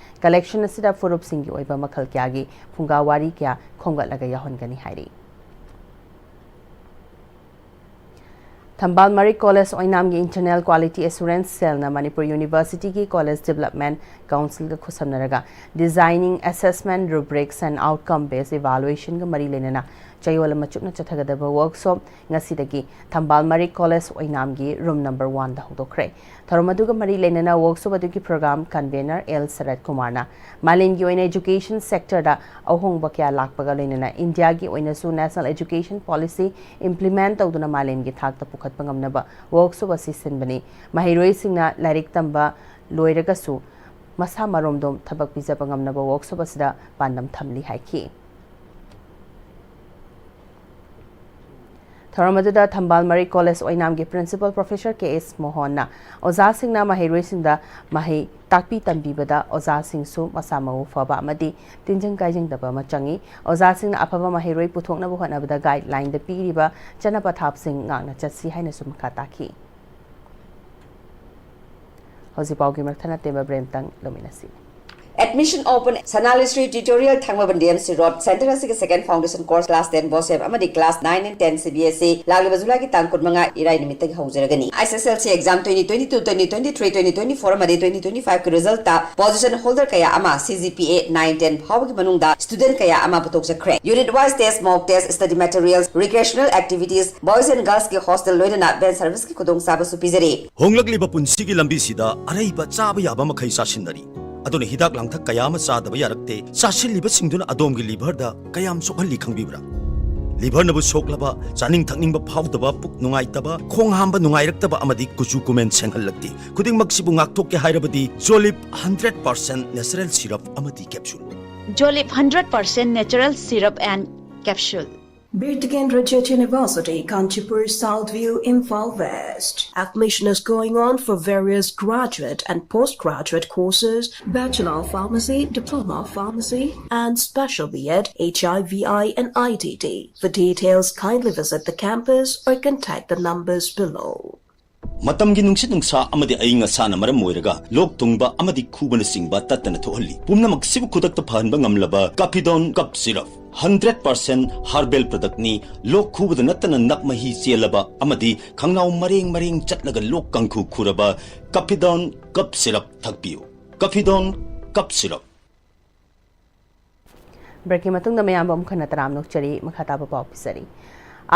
ꯀꯂꯦꯛꯁꯟ ꯑꯁꯤꯗ ꯐꯨꯔꯨꯞꯁꯤꯡꯒꯤ ꯑꯣꯏꯕ ꯃꯈꯜ ꯀꯌꯥꯒꯤ ꯐꯨꯡꯒꯥ ꯋꯥꯔꯤ ꯀꯌꯥ ꯈꯣꯝꯒꯠꯂꯒ ꯌꯥꯎꯍꯟꯒꯅꯤ ꯍꯥꯏꯔꯤ꯫ ꯊꯝꯕꯥꯜ ꯃꯔꯤꯛ ꯀꯣꯂꯦꯖ ꯑꯣꯏꯅꯥꯝꯒꯤ ꯏꯟꯇꯔꯅꯦꯜ ꯀ꯭ꯋꯥꯂꯤꯇꯤ ꯑꯦꯁꯨꯔꯦꯟꯁ ꯁꯦꯜꯅ ꯃꯅꯤꯄꯨꯔ ꯌꯨꯅꯤꯚꯔꯁꯤꯇꯤꯒꯤ ꯀꯣꯂꯦꯖ ꯗꯤꯕꯂꯞꯃꯦꯟ ꯀꯥꯎꯟꯁꯤꯜꯒ ꯈꯨꯠꯁꯝꯅꯔꯒ Designing Assessment Rubrics and Outcome Based Evaluation ꯒ ꯃꯔꯤ ꯂꯩꯅꯅ ꯆꯌꯣꯜ ꯑꯃ ꯆꯨꯞꯅ ꯆꯠꯊꯒꯗꯕ ꯋꯥꯔꯛꯁꯣꯞ ꯉꯁꯤꯗꯒꯤ ꯊꯝꯕꯥꯜ ꯃꯔꯤꯛ ꯀꯣꯂꯦꯖ ꯑꯣꯏꯅꯥꯝꯒꯤ ꯔꯨꯝ ꯅꯝꯕꯔ ꯋꯥꯟꯗ ꯍꯧꯗꯣꯛꯈ꯭ꯔꯦ꯫ ꯊꯧꯔꯝ ꯑꯗꯨꯒ ꯃꯔꯤ ꯂꯩꯅꯅ ꯋꯥꯔꯛꯁꯣꯞ ꯑꯗꯨꯒꯤ ꯄ꯭ꯔꯣꯒ꯭ꯔꯥꯝ ꯀꯟꯚꯦꯅꯔ ꯑꯦꯜ ꯁꯔꯠ ꯀꯨꯃꯥꯔꯅ ꯃꯥꯂꯦꯝꯒꯤ ꯑꯣꯏꯅ ꯑꯦꯖꯨꯀꯦꯁꯟ ꯁꯦꯛꯇꯔꯗ ꯑꯍꯣꯡꯕ ꯀꯌꯥ ꯂꯥꯛꯄꯒ ꯂꯣꯏꯅꯅ ꯏꯟꯗꯤꯌꯥꯒꯤ ꯑꯣꯏꯅꯁꯨ ꯅꯦꯁꯅꯦꯜ ꯑꯦꯖꯨꯀꯦꯁꯟ ꯄꯣꯂꯤꯁꯤ ꯏꯝꯄ꯭ꯂꯤꯃꯦꯟ ꯇꯧꯗꯨꯅ ꯃꯥꯂꯦꯝꯒꯤ ꯊꯥꯛꯇ ꯄꯨꯈꯠꯄ ꯉꯝꯅꯕ ꯋꯥꯔꯛꯁꯣꯞ ꯑꯁꯤ ꯁꯤꯟꯕꯅꯤ꯫ ꯃꯍꯩꯔꯣꯏꯁꯤꯡꯅ ꯂꯥꯏꯔꯤꯛ ꯇꯝꯕ ꯂꯣꯏꯔꯒꯁꯨ ꯃꯁꯥ ꯃꯔꯣꯝꯗꯣꯝ ꯊꯕꯛ ꯄꯤꯖꯕ ꯉꯝꯅꯕ ꯋꯥꯔꯛꯁꯣꯞ ꯑꯁꯤꯗ ꯄꯥꯟꯗꯝ ꯊꯝꯂꯤ ꯍꯥꯏꯈꯤ꯫ ꯊꯧꯔꯝ ꯑꯗꯨꯗ ꯊꯝꯕꯥꯜ ꯃꯔꯤꯛ ꯀꯣꯂꯦꯖ ꯑꯣꯏꯅꯥꯝꯒꯤ ꯄ꯭ꯔꯤꯟꯁꯤꯄꯜ ꯄ꯭ꯔꯣꯐꯦꯁꯔ ꯀꯦ ꯑꯦꯁ ꯃꯣꯍꯟꯅ ꯑꯣꯖꯥꯁꯤꯡꯅ ꯃꯍꯩꯔꯣꯏꯁꯤꯡꯗ ꯃꯍꯩ ꯇꯥꯛꯄꯤ ꯇꯝꯕꯤꯕꯗ ꯑꯣꯖꯥꯁꯤꯡꯁꯨ ꯃꯁꯥ ꯃꯎ ꯐꯕ ꯑꯃꯗꯤ ꯇꯤꯟꯖꯪ ꯀꯥꯏꯖꯪꯗꯕ ꯑꯃ ꯆꯪꯏ꯫ ꯑꯣꯖꯥꯁꯤꯡꯅ ꯑꯐꯕ ꯃꯍꯩꯔꯣꯏ ꯄꯨꯊꯣꯛꯅꯕ ꯍꯣꯠꯅꯕꯗ ꯒꯥꯏꯗꯂꯥꯏꯟꯗ ꯄꯤꯔꯤꯕ ꯆꯠꯅ ꯄꯊꯥꯞꯁꯤꯡ ꯉꯥꯛꯅ ꯆꯠꯁꯤ ꯍꯥꯏꯅꯁꯨ ꯃꯈꯥ ꯇꯥꯈꯤ꯫ ꯍꯧꯖꯤꯛ ꯄꯥꯎꯒꯤ ꯃꯊꯪ ꯑꯇꯦꯟꯕ ꯕ꯭ꯔꯦꯛ ꯑꯃꯇꯪ ꯂꯧꯃꯤꯟꯅꯁꯤ꯫ Admission open, Sanalishri Tutorial, ꯊꯥꯡꯃꯩꯕꯟ D M C Road, center ꯑꯁꯤꯒꯤ second foundation course class ten BOSEP ꯑꯃꯗꯤ class nine and ten C B S E ꯂꯥꯛꯂꯤꯕ ꯖꯨꯂꯥꯏꯒꯤ ꯇꯥꯡ ꯀꯨꯟꯃꯉꯥ ꯏꯔꯥꯏ ꯅꯨꯃꯤꯠꯇꯒꯤ ꯍꯧꯖꯔꯒꯅꯤ꯫ S S L C exam twenty twenty-two, twenty twenty-three, twenty twenty-four ꯑꯃꯗꯤ twenty twenty-five ꯀꯤ result ꯇ position holder ꯀꯌꯥ ꯑꯃ C G P A nine ten ꯐꯥꯎꯕꯒꯤ ꯃꯅꯨꯡꯗ student ꯀꯌꯥ ꯑꯃ ꯄꯨꯊꯣꯛꯆꯈ꯭ꯔꯦ꯫ Unit wise test, mock test, study materials, recreational activities, boys and girls ꯀꯤ hostel ꯂꯣꯏꯅꯅ van service ꯀꯤ ꯈꯨꯗꯣꯡꯆꯥꯕꯁꯨ ꯄꯤꯖꯔꯤ꯫ ꯍꯣꯡꯂꯛꯂꯤꯕ ꯄꯨꯟꯁꯤꯒꯤ ꯂꯝꯕꯤꯁꯤꯗ ꯑꯔꯩꯕ ꯆꯥꯕ ꯌꯥꯕ ꯃꯈꯩ ꯆꯥꯁꯤꯟꯅꯔꯤ꯫ ꯑꯗꯨꯅ ꯍꯤꯗꯥꯛ ꯂꯥꯡꯊꯛ ꯀꯌꯥ ꯑꯃ ꯆꯥꯗꯕ ꯌꯥꯔꯛꯇꯦ꯫ ꯆꯥꯁꯤꯜꯂꯤꯕꯁꯤꯡꯗꯨꯅ ꯑꯗꯣꯝꯒꯤ liver ꯗ ꯀꯌꯥꯝ ꯁꯣꯛꯍꯜꯂꯤ ꯈꯪꯕꯤꯕ꯭ꯔꯥ? Liver ꯅꯕꯨ ꯁꯣꯛꯂꯕ, ꯆꯥꯅꯤꯡ ꯊꯛꯅꯤꯡꯕ ꯐꯥꯎꯗꯕ, ꯄꯨꯛ ꯅꯨꯡꯉꯥꯏꯇꯕ, ꯈꯣꯡ ꯍꯥꯝꯕ ꯅꯨꯡꯉꯥꯏꯔꯛꯇꯕ ꯑꯃꯗꯤ ꯀꯨꯆꯨ ꯀꯨꯃꯦꯟ ꯁꯦꯡꯍꯜꯂꯛꯇꯦ꯫ ꯈꯨꯗꯤꯡꯃꯛꯁꯤꯕꯨ ꯉꯥꯛꯊꯣꯛꯀꯦ ꯍꯥꯏꯔꯕꯗꯤ Jolip hundred percent natural syrup ꯑꯃꯗꯤ capsule꯫ Jolip hundred percent natural syrup and capsule꯫ Bir Tikendrajit University, Kanchipur, South View, Imphal West. Admission is going on for various graduate and postgraduate courses, Bachelor of Pharmacy, Diploma of Pharmacy, and Special B Ed, H I V I, and I T T. For details, kindly visit the campus or contact the numbers below. ꯃꯇꯝꯒꯤ ꯅꯨꯡꯁꯤꯠ ꯅꯨꯡꯁꯥ ꯑꯃꯗꯤ ꯑꯏꯪ ꯑꯁꯥꯅ ꯃꯔꯝ ꯑꯣꯏꯔꯒ ꯂꯣꯛ ꯊꯨꯡꯕ ꯑꯃꯗꯤ ꯈꯨꯕꯅꯆꯤꯡꯕ ꯇꯠꯇꯅ ꯊꯣꯛꯍꯜꯂꯤ꯫ ꯄꯨꯝꯅꯃꯛꯁꯤꯕꯨ ꯈꯨꯗꯛꯇ ꯐꯍꯟꯕ ꯉꯝꯂꯕ ꯀꯥꯐꯤꯗꯣꯟ ꯀꯞ ꯁꯤꯔꯞ, ꯍꯟꯗ꯭ꯔꯦꯠ ꯄꯥꯔꯁꯦꯟ ꯍꯥꯔꯕꯦꯜ ꯄ꯭ꯔꯗꯛꯅꯤ꯫ ꯂꯣꯛ ꯈꯨꯕꯗ ꯅꯠꯇꯅ ꯅꯞ ꯃꯍꯤ ꯆꯦꯜꯂꯕ ꯑꯃꯗꯤ ꯈꯪꯅꯥꯎ ꯃꯔꯦꯡ ꯃꯔꯦꯡ ꯆꯠꯂꯒ ꯂꯣꯛ ꯀꯥꯡꯈꯨ ꯈꯨꯔꯕ ꯀꯥꯐꯤꯗꯣꯟ ꯀꯞ ꯁꯤꯔꯞ ꯊꯛꯄꯤꯌꯨ꯫ ꯀꯥꯐꯤꯗꯣꯟ ꯀꯞ ꯁꯤꯔꯞ꯫ ꯕ꯭ꯔꯦꯛꯀꯤ ꯃꯇꯨꯡꯗ ꯃꯌꯥꯝꯕꯨ ꯑꯃꯨꯛ ꯍꯟꯅ ꯇꯔꯥꯝꯅ ꯑꯣꯛꯆꯔꯤ꯫ ꯃꯈꯥ ꯇꯥꯕ ꯄꯥꯎ ꯄꯤꯖꯔꯤ꯫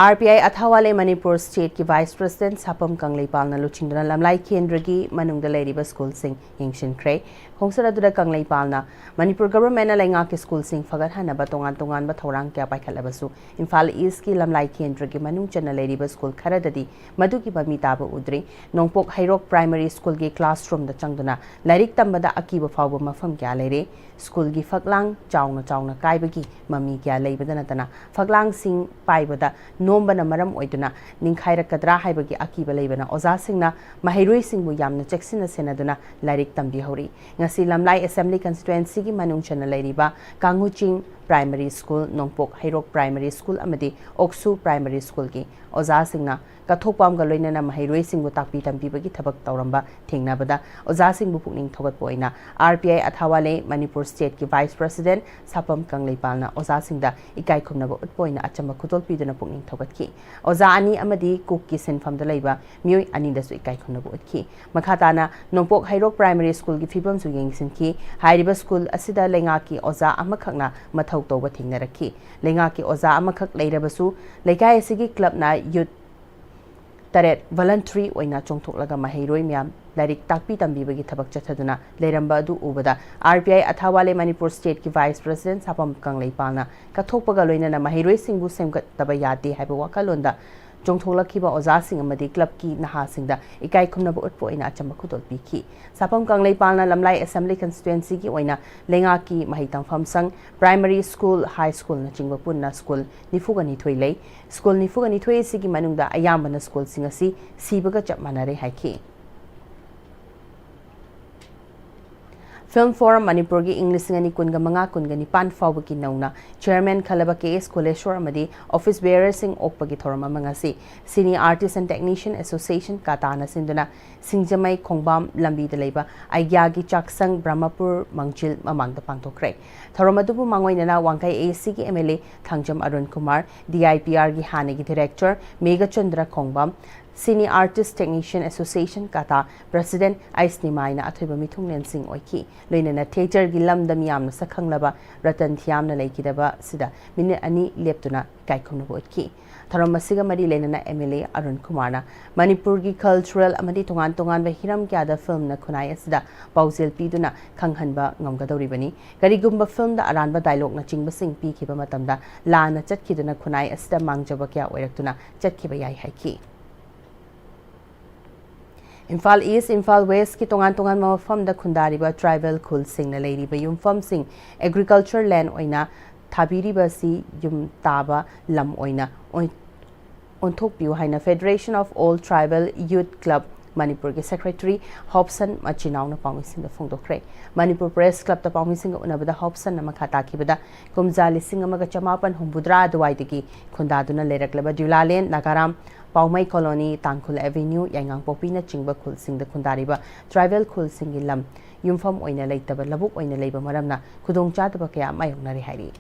ꯑꯥꯔ ꯄꯤ ꯑꯥꯏ ꯑꯊꯥꯋꯥꯂꯦ ꯃꯅꯤꯄꯨꯔ ꯁ꯭ꯇꯦꯠꯀꯤ ꯚꯥꯏꯁ ꯄ꯭ꯔꯁꯤꯗꯦꯟꯠ ꯁꯥꯄꯝ ꯀꯪꯂꯩꯄꯥꯜꯅ ꯂꯨꯆꯤꯡꯗꯨꯅ ꯂꯝꯂꯥꯏ ꯀꯦꯟꯗ꯭ꯔꯒꯤ ꯃꯅꯨꯡꯗ ꯂꯩꯔꯤꯕ ꯁ꯭ꯀꯨꯜꯁꯤꯡ ꯌꯦꯡꯁꯤꯟꯈ꯭ꯔꯦ꯫ ꯈꯣꯡꯆꯠ ꯑꯗꯨꯗ ꯀꯪꯂꯩꯄꯥꯜꯅ ꯃꯅꯤꯄꯨꯔ ꯒꯚꯔꯟꯃꯦꯟꯠꯅ ꯂꯩꯉꯥꯛꯀꯤ ꯁ꯭ꯀꯨꯜꯁꯤꯡ ꯐꯒꯠꯍꯟꯅꯕ ꯇꯣꯉꯥꯟ ꯇꯣꯉꯥꯟꯕ ꯊꯧꯔꯥꯡ ꯀꯌꯥ ꯄꯥꯏꯈꯠꯂꯕꯁꯨ ꯏꯝꯐꯥꯜ ꯏꯁ꯭ꯠꯀꯤ ꯂꯝꯂꯥꯏ ꯀꯦꯟꯗ꯭ꯔꯒꯤ ꯃꯅꯨꯡ ꯆꯟꯅ ꯂꯩꯔꯤꯕ ꯁ꯭ꯀꯨꯜ ꯈꯔꯗꯗꯤ ꯃꯗꯨꯒꯤ ꯃꯃꯤ ꯇꯥꯕ ꯎꯗ꯭ꯔꯤ꯫ ꯅꯣꯡꯄꯣꯛ ꯍꯩꯔꯣꯛ ꯄ꯭ꯔꯥꯏꯃꯔꯤ ꯁ꯭ꯀꯨꯜꯒꯤ ꯀ꯭ꯂꯥꯁꯔꯨꯝꯗ ꯆꯪꯗꯨꯅ ꯂꯥꯏꯔꯤꯛ ꯇꯝꯕꯗ ꯑꯀꯤꯕ ꯐꯥꯎꯕ ꯃꯐꯝ ꯀꯌꯥ ꯂꯩꯔꯦ꯫ ꯁ꯭ꯀꯨꯜꯒꯤ ꯐꯛꯂꯥꯡ ꯆꯥꯎꯅ ꯆꯥꯎꯅ ꯀꯥꯏꯕꯒꯤ ꯃꯃꯤ ꯀꯌꯥ ꯂꯩꯕꯗ ꯅꯠꯇꯅ ꯐꯛꯂꯥꯡꯁꯤꯡ ꯄꯥꯏꯕꯗ ꯅꯣꯝꯕꯅ ꯃꯔꯝ ꯑꯣꯏꯗꯨꯅ ꯅꯤꯡꯈꯥꯏꯔꯛꯀꯗ꯭ꯔꯥ ꯍꯥꯏꯕꯒꯤ ꯑꯀꯤꯕ ꯂꯩꯕꯅ ꯑꯣꯖꯥꯁꯤꯡꯅ ꯃꯍꯩꯔꯣꯏꯁꯤꯡꯕꯨ ꯌꯥꯝꯅ ꯆꯦꯛꯁꯤꯟꯅ ꯁꯦꯟꯅꯗꯨꯅ ꯂꯥꯏꯔꯤꯛ ꯇꯝꯕꯤꯍꯧꯔꯤ꯫ ꯉꯁꯤ ꯂꯝꯂꯥꯏ ꯑꯦꯁꯦꯝꯕ꯭ꯂꯤ ꯀꯟꯁꯇꯤꯇ꯭ꯋꯦꯟꯁꯤꯒꯤ ꯃꯅꯨꯡ ꯆꯟꯅ ꯂꯩꯔꯤꯕ ꯀꯥꯡꯉꯨꯆꯤꯡ ꯄ꯭ꯔꯥꯏꯃꯔꯤ ꯁ꯭ꯀꯨꯜ, ꯅꯣꯡꯄꯣꯛ ꯍꯩꯔꯣꯛ ꯄ꯭ꯔꯥꯏꯃꯔꯤ ꯁ꯭ꯀꯨꯜ ꯑꯃꯗꯤ ꯑꯣꯛꯁꯨ ꯄ꯭ꯔꯥꯏꯃꯔꯤ ꯁ꯭ꯀꯨꯜꯒꯤ ꯑꯣꯖꯥꯁꯤꯡꯅ ꯀꯠꯊꯣꯛꯄ ꯑꯃꯒ ꯂꯣꯏꯅꯅ ꯃꯍꯩꯔꯣꯏꯁꯤꯡꯕꯨ ꯇꯥꯛꯄꯤ ꯇꯝꯕꯤꯕꯒꯤ ꯊꯕꯛ ꯇꯧꯔꯝꯕ ꯊꯦꯡꯅꯕꯗ ꯑꯣꯖꯥꯁꯤꯡꯕꯨ ꯄꯨꯛꯅꯤꯡ ꯊꯧꯒꯠꯄ ꯑꯣꯏꯅ ꯑꯥꯔ ꯄꯤ ꯑꯥꯏ ꯑꯊꯥꯋꯥꯂꯦ ꯃꯅꯤꯄꯨꯔ ꯁ꯭ꯇꯦꯠꯀꯤ ꯚꯥꯏꯁ ꯄ꯭ꯔꯁꯤꯗꯦꯟꯠ ꯁꯥꯄꯝ ꯀꯪꯂꯩꯄꯥꯜꯅ ꯑꯣꯖꯥꯁꯤꯡꯗ ꯏꯀꯥꯏ ꯈꯨꯝꯅꯕ ꯎꯠꯄ ꯑꯣꯏꯅ ꯑꯆꯝꯕ ꯈꯨꯗꯣꯜ ꯄꯤꯗꯨꯅ ꯄꯨꯛꯅꯤꯡ ꯊꯧꯒꯠꯈꯤ꯫ ꯑꯣꯖꯥ ꯑꯅꯤ ꯑꯃꯗꯤ ꯀꯨꯛꯀꯤ ꯁꯤꯟꯐꯝꯗ ꯂꯩꯕ ꯃꯤꯑꯣꯏ ꯑꯅꯤꯗꯁꯨ ꯏꯀꯥꯏ ꯈꯨꯝꯅꯕ ꯎꯠꯈꯤ꯫ ꯃꯈꯥ ꯇꯥꯅ ꯅꯣꯡꯄꯣꯛ ꯍꯩꯔꯣꯛ ꯄ꯭ꯔꯥꯏꯃꯔꯤ ꯁ꯭ꯀꯨꯜꯒꯤ ꯐꯤꯕꯝꯁꯨ ꯌꯦꯡꯁꯤꯟꯈꯤ꯫ ꯍꯥꯏꯔꯤꯕ ꯁ꯭ꯀꯨꯜ ꯑꯁꯤꯗ ꯂꯩꯉꯥꯛꯀꯤ ꯑꯣꯖꯥ ꯑꯃꯈꯛꯅ ꯃꯊꯧ ꯇꯧꯕ ꯊꯦꯡꯅꯔꯛꯈꯤ꯫ ꯂꯩꯉꯥꯛꯀꯤ ꯑꯣꯖꯥ ꯑꯃꯈꯛ ꯂꯩꯔꯕꯁꯨ ꯂꯩꯀꯥꯏ ꯑꯁꯤꯒꯤ ꯀ꯭ꯂꯕꯅ ꯌꯨꯠ ꯇꯔꯦꯠ ꯚꯣꯂꯟꯇꯔꯤ ꯑꯣꯏꯅ ꯆꯣꯡꯊꯣꯛꯂꯒ ꯃꯍꯩꯔꯣꯏ ꯃꯌꯥꯝ ꯂꯥꯏꯔꯤꯛ ꯇꯥꯛꯄꯤ ꯇꯝꯕꯤꯕꯒꯤ ꯊꯕꯛ ꯆꯠꯊꯗꯨꯅ ꯂꯩꯔꯝꯕ ꯑꯗꯨ ꯎꯕꯗ ꯑꯥꯔ ꯄꯤ ꯑꯥꯏ ꯑꯊꯥꯋꯥꯂꯦ ꯃꯅꯤꯄꯨꯔ ꯁ꯭ꯇꯦꯠꯀꯤ ꯚꯥꯏꯁ ꯄ꯭ꯔꯁꯤꯗꯦꯟꯠ ꯁꯥꯄꯝ ꯀꯪꯂꯩꯄꯥꯜꯅ ꯀꯠꯊꯣꯛꯄꯒ ꯂꯣꯏꯅꯅ ꯃꯍꯩꯔꯣꯏꯁꯤꯡꯕꯨ ꯁꯦꯝꯒꯠꯇꯕ ꯌꯥꯗꯦ ꯍꯥꯏꯕ ꯋꯥꯈꯜꯂꯣꯟꯗ ꯆꯣꯡꯊꯣꯛꯂꯛꯈꯤꯕ ꯑꯣꯖꯥꯁꯤꯡ ꯑꯃꯗꯤ ꯀ꯭ꯂꯕꯀꯤ ꯅꯍꯥꯁꯤꯡꯗ ꯏꯀꯥꯏ ꯈꯨꯝꯅꯕ ꯎꯠꯄ ꯑꯣꯏꯅ ꯑꯆꯝꯕ ꯈꯨꯗꯣꯜ ꯄꯤꯈꯤ꯫ ꯁꯥꯐꯝ ꯀꯪꯂꯩꯄꯥꯜꯅ ꯂꯝꯂꯥꯏ ꯑꯦꯁꯦꯝꯕ꯭ꯂꯤ ꯀꯟꯁꯇꯤꯇ꯭ꯋꯦꯟꯁꯤꯒꯤ ꯑꯣꯏꯅ ꯂꯩꯉꯥꯛꯀꯤ ꯃꯍꯩ ꯇꯝꯐꯝ ꯁꯪ, ꯄ꯭ꯔꯥꯏꯃꯔꯤ ꯁ꯭ꯀꯨꯜ, ꯍꯥꯏ ꯁ꯭ꯀꯨꯜꯅꯆꯤꯡꯕ ꯄꯨꯟꯅ ꯁ꯭ꯀꯨꯜ ꯅꯤꯐꯨꯒ ꯅꯤꯊꯣꯏ ꯂꯩ꯫ ꯁ꯭ꯀꯨꯜ ꯅꯤꯐꯨꯒ ꯅꯤꯊꯣꯏ ꯑꯁꯤꯒꯤ ꯃꯅꯨꯡꯗ ꯑꯌꯥꯝꯕꯅ ꯁ꯭ꯀꯨꯜꯁꯤꯡ ꯑꯁꯤ ꯁꯤꯕꯒ ꯆꯞ ꯃꯥꯟꯅꯔꯦ ꯍꯥꯏꯈꯤ꯫ ꯐꯤꯜꯝ ꯐꯣꯔꯝ ꯃꯅꯤꯄꯨꯔꯒꯤ ꯏꯪ ꯂꯤꯁꯤꯡ ꯑꯅꯤ ꯀꯨꯟꯒ ꯃꯉꯥ ꯀꯨꯟꯒ ꯅꯤꯄꯥꯟ ꯐꯥꯎꯕꯒꯤ ꯅꯧꯅ ꯆꯤꯌꯔꯃꯦꯟ ꯈꯜꯂꯕ ꯀꯦ ꯑꯦꯁ ꯀꯨꯂꯦꯁꯣꯔ ꯑꯃꯗꯤ ꯑꯣꯐꯤꯁ ꯕꯦꯌꯔꯁꯤꯡ ꯑꯣꯛꯄꯒꯤ ꯊꯧꯔꯝ ꯑꯃ ꯉꯁꯤ ꯁꯤꯅꯤ ꯑꯥꯔꯇꯤꯁ ꯑꯦꯟ ꯇꯦꯛꯅꯤꯁꯤꯌꯟ ꯑꯦꯁꯣꯁꯤꯌꯦꯁꯟ, ꯀꯥꯇꯥꯅ ꯁꯤꯟꯗꯨꯅ ꯁꯤꯡꯖꯃꯩ ꯈꯣꯡꯕꯥꯝ ꯂꯝꯕꯤꯗ ꯂꯩꯕ ꯑꯥꯏꯗꯤꯌꯥꯒꯤ ꯆꯥꯛꯁꯪ ꯕ꯭ꯔꯍ꯭ꯃꯄꯨꯔ ꯃꯥꯡꯖꯤꯜ ꯃꯃꯥꯡꯗ ꯄꯥꯡꯊꯣꯛꯈ꯭ꯔꯦ꯫ ꯊꯧꯔꯝ ꯑꯗꯨꯕꯨ ꯃꯥꯡꯑꯣꯏꯅꯅ ꯋꯥꯡꯈꯩ ꯑꯦ ꯁꯤꯒꯤ M L A Thangjam Arun Kumar, D I P ꯑꯥꯔꯒꯤ ꯍꯥꯟꯅꯒꯤ director Meghachandra Khongbam, cine artist technician association, ꯀꯥꯇꯥ, ꯄ꯭ꯔꯁꯤꯗꯦꯟꯠ ꯑꯩꯁ ꯅꯤꯃꯥꯏꯅ ꯑꯊꯣꯏꯕ ꯃꯤꯊꯨꯡꯂꯦꯟꯁꯤꯡ ꯑꯣꯏꯈꯤ꯫ ꯂꯣꯏꯅꯅ ꯊꯤꯌꯦꯇꯔꯒꯤ ꯂꯝꯗ ꯃꯤꯌꯥꯝꯅ ꯁꯛꯈꯪꯂꯕ ꯔꯇꯟ ꯊꯤꯌꯥꯝꯅ ꯂꯩꯈꯤꯗꯕ ꯑꯁꯤꯗ ꯃꯤꯅꯤꯠ ꯑꯅꯤ ꯂꯦꯞꯇꯨꯅ ꯏꯀꯥꯏ ꯈꯨꯝꯅꯕ ꯎꯠꯈꯤ꯫ ꯊꯧꯔꯝ ꯑꯁꯤꯒ ꯃꯔꯤ ꯂꯩꯅꯅ ꯑꯦꯝ ꯑꯦꯜ ꯑꯦ ꯑꯔꯨꯟ ꯀꯨꯃꯥꯔꯅ ꯃꯅꯤꯄꯨꯔꯒꯤ ꯀꯜꯆꯔꯦꯜ ꯑꯃꯗꯤ ꯇꯣꯉꯥꯟ ꯇꯣꯉꯥꯟꯕ ꯍꯤꯔꯝ ꯀꯌꯥꯗ ꯐꯤꯜꯝꯅ ꯈꯨꯟꯅꯥꯏ ꯑꯁꯤꯗ ꯄꯥꯎꯖꯦꯜ ꯄꯤꯗꯨꯅ ꯈꯪꯍꯟꯕ ꯉꯝꯒꯗꯧꯔꯤꯕꯅꯤ꯫ ꯀꯔꯤꯒꯨꯝꯕ ꯐꯤꯜꯝꯗ ꯑꯔꯥꯟꯕ ꯗꯥꯏꯂꯣꯛꯅꯆꯤꯡꯕꯁꯤꯡ ꯄꯤꯈꯤꯕ ꯃꯇꯝꯗ ꯂꯥꯟꯅ ꯆꯠꯈꯤꯗꯨꯅ ꯈꯨꯟꯅꯥꯏ ꯑꯁꯤꯗ ꯃꯥꯡꯖꯕ ꯀꯌꯥ ꯑꯣꯏꯔꯛꯇꯨꯅ ꯆꯠꯈꯤꯕ ꯌꯥꯏ ꯍꯥꯏꯈꯤ꯫ ꯏꯝꯐꯥꯜ ꯏꯁ, ꯏꯝꯐꯥꯜ ꯋꯦꯁꯀꯤ ꯇꯣꯉꯥꯟ ꯇꯣꯉꯥꯟꯕ ꯃꯐꯝꯗ ꯈꯨꯟꯗꯥꯔꯤꯕ ꯇ꯭ꯔꯥꯏꯕꯦꯜ ꯈꯨꯜꯁꯤꯡꯅ ꯂꯩꯔꯤꯕ ꯌꯨꯝꯐꯝꯁꯤꯡ ꯑꯦꯒ꯭ꯔꯤꯀꯜꯆꯔ ꯂꯦꯟ ꯑꯣꯏꯅ ꯊꯥꯕꯤꯔꯤꯕ ꯑꯁꯤ ꯌꯨꯝ ꯇꯥꯕ ꯂꯝ ꯑꯣꯏꯅ ꯑꯣꯏ-, ꯑꯣꯟꯊꯣꯛꯄꯤꯌꯨ ꯍꯥꯏꯅ Federation of All Tribal Youth Club ꯃꯅꯤꯄꯨꯔꯒꯤ ꯁꯦꯀ꯭ꯔꯦꯇꯔꯤ ꯍꯣꯞꯁꯟ ꯃꯆꯤꯅꯥꯎꯅ ꯄꯥꯎꯃꯤꯁꯤꯡꯗ ꯐꯣꯡꯗꯣꯛꯈ꯭ꯔꯦ꯫ ꯃꯅꯤꯄꯨꯔ ꯄ꯭ꯔꯦꯁ ꯀ꯭ꯂꯕꯇ ꯄꯥꯎꯃꯤꯁꯤꯡꯒ ꯎꯅꯕꯗ ꯍꯣꯞꯁꯟꯅ ꯃꯈꯥ ꯇꯥꯈꯤꯕꯗ ꯀꯨꯝꯖꯥ ꯂꯤꯁꯤꯡ ꯑꯃꯒ ꯆꯃꯥꯄꯟ ꯍꯨꯝꯐꯨꯇꯔꯥ ꯑꯗꯨꯋꯥꯏꯗꯒꯤ ꯈꯨꯟꯗꯥꯗꯨꯅ ꯂꯩꯔꯛꯂꯕ ꯗ꯭ꯌꯨꯂꯥꯂꯦꯟ, ꯅꯥꯒꯥꯔꯥꯝ, ꯄꯥꯎꯃꯩ ꯀꯣꯂꯣꯅꯤ, ꯇꯥꯡꯈꯨꯜ ꯑꯦꯚꯦꯅ꯭ꯌꯨ, ꯌꯥꯏꯉꯪꯄꯣꯛꯄꯤꯅꯆꯤꯡꯕ ꯈꯨꯜꯁꯤꯡꯗ ꯈꯨꯟꯗꯥꯔꯤꯕ ꯇ꯭ꯔꯥꯏꯕꯦꯜ ꯈꯨꯜꯁꯤꯡꯒꯤ ꯂꯝ ꯌꯨꯝꯐꯝ ꯑꯣꯏꯅ ꯂꯩꯇꯕ ꯂꯧꯕꯨꯛ ꯑꯣꯏꯅ ꯂꯩꯕ ꯃꯔꯝꯅ ꯈꯨꯗꯣꯡꯆꯥꯗꯕ ꯀꯌꯥ ꯃꯥꯌꯣꯛꯅꯔꯤ ꯍꯥꯏꯔꯤ꯫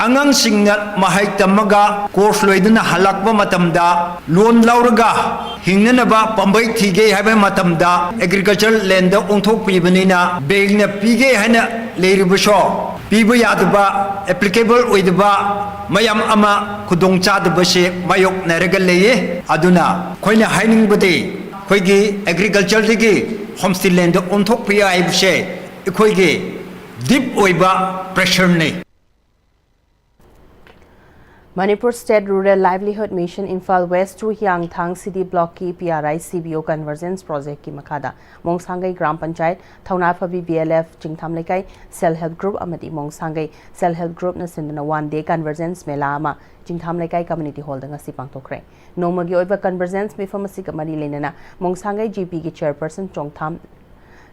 ꯑꯉꯥꯡꯁꯤꯡꯅ ꯃꯍꯩ ꯇꯝꯃꯒ ꯀꯣꯔꯁ ꯂꯣꯏꯗꯨꯅ ꯍꯜꯂꯛꯄ ꯃꯇꯝꯗ ꯂꯣꯟ ꯂꯧꯔꯒ ꯍꯤꯡꯅꯅꯕ ꯄꯥꯝꯕꯩ ꯊꯤꯒꯦ ꯍꯥꯏꯕ ꯃꯇꯝꯗ ꯑꯦꯒ꯭ꯔꯤꯀꯜꯆꯔ ꯂꯦꯟꯗ ꯑꯣꯟꯊꯣꯛꯄꯤꯕꯅꯤꯅ ꯕꯦꯡꯛꯅ ꯄꯤꯒꯦ ꯍꯥꯏꯅ ꯂꯩꯔꯤꯕꯁꯨ ꯄꯤꯕ ꯌꯥꯗꯕ, ꯑꯦꯄ꯭ꯂꯤꯀꯦꯕꯜ ꯑꯣꯏꯗꯕ ꯃꯌꯥꯝ ꯑꯃ ꯈꯨꯗꯣꯡꯆꯥꯗꯕꯁꯦ ꯃꯥꯌꯣꯛꯅꯔꯒ ꯂꯩꯌꯦ꯫ ꯑꯗꯨꯅ ꯑꯩꯈꯣꯏꯅ ꯍꯥꯏꯅꯤꯡꯕꯗꯤ ꯑꯩꯈꯣꯏꯒꯤ ꯑꯦꯒ꯭ꯔꯤꯀꯜꯆꯔꯗꯒꯤ ꯍꯣꯝꯁ꯭ꯇꯦ ꯂꯦꯟꯗ ꯑꯣꯟꯊꯣꯛꯄ ꯍꯥꯏꯕꯁꯦ ꯑꯩꯈꯣꯏꯒꯤ ꯗꯤꯞ ꯑꯣꯏꯕ ꯄ꯭ꯔꯦꯁꯔꯅꯤ꯫ Manipur State Rural Livelihood Mission Imphal West two Hiangthang City Block ꯀꯤ P R I C B O Convergence Project ꯀꯤ ꯃꯈꯥꯗ Mongshangei gram panchayat, Thounaphabi B L F, Chingtham Leikai Self Help Group ꯑꯃꯗꯤ ꯃꯣꯡꯁꯥꯡꯒꯩ Self Help Group ꯅ ꯁꯤꯟꯗꯨꯅ One Day Convergence ꯃꯦꯂꯥ ꯑꯃ ꯆꯤꯡꯊꯥꯝ ꯂꯩꯀꯥꯏ Community Hall ꯗ ꯉꯁꯤ ꯄꯥꯡꯊꯣꯛꯈ꯭ꯔꯦ꯫ ꯅꯣꯡꯃꯒꯤ ꯑꯣꯏꯕ Convergence ꯃꯤꯐꯝ ꯑꯁꯤꯒ ꯃꯔꯤ ꯂꯩꯅꯅ ꯃꯣꯡꯁꯥꯡꯒꯩ G P ꯒꯤ Chairperson ꯆꯣꯡꯊꯥꯝ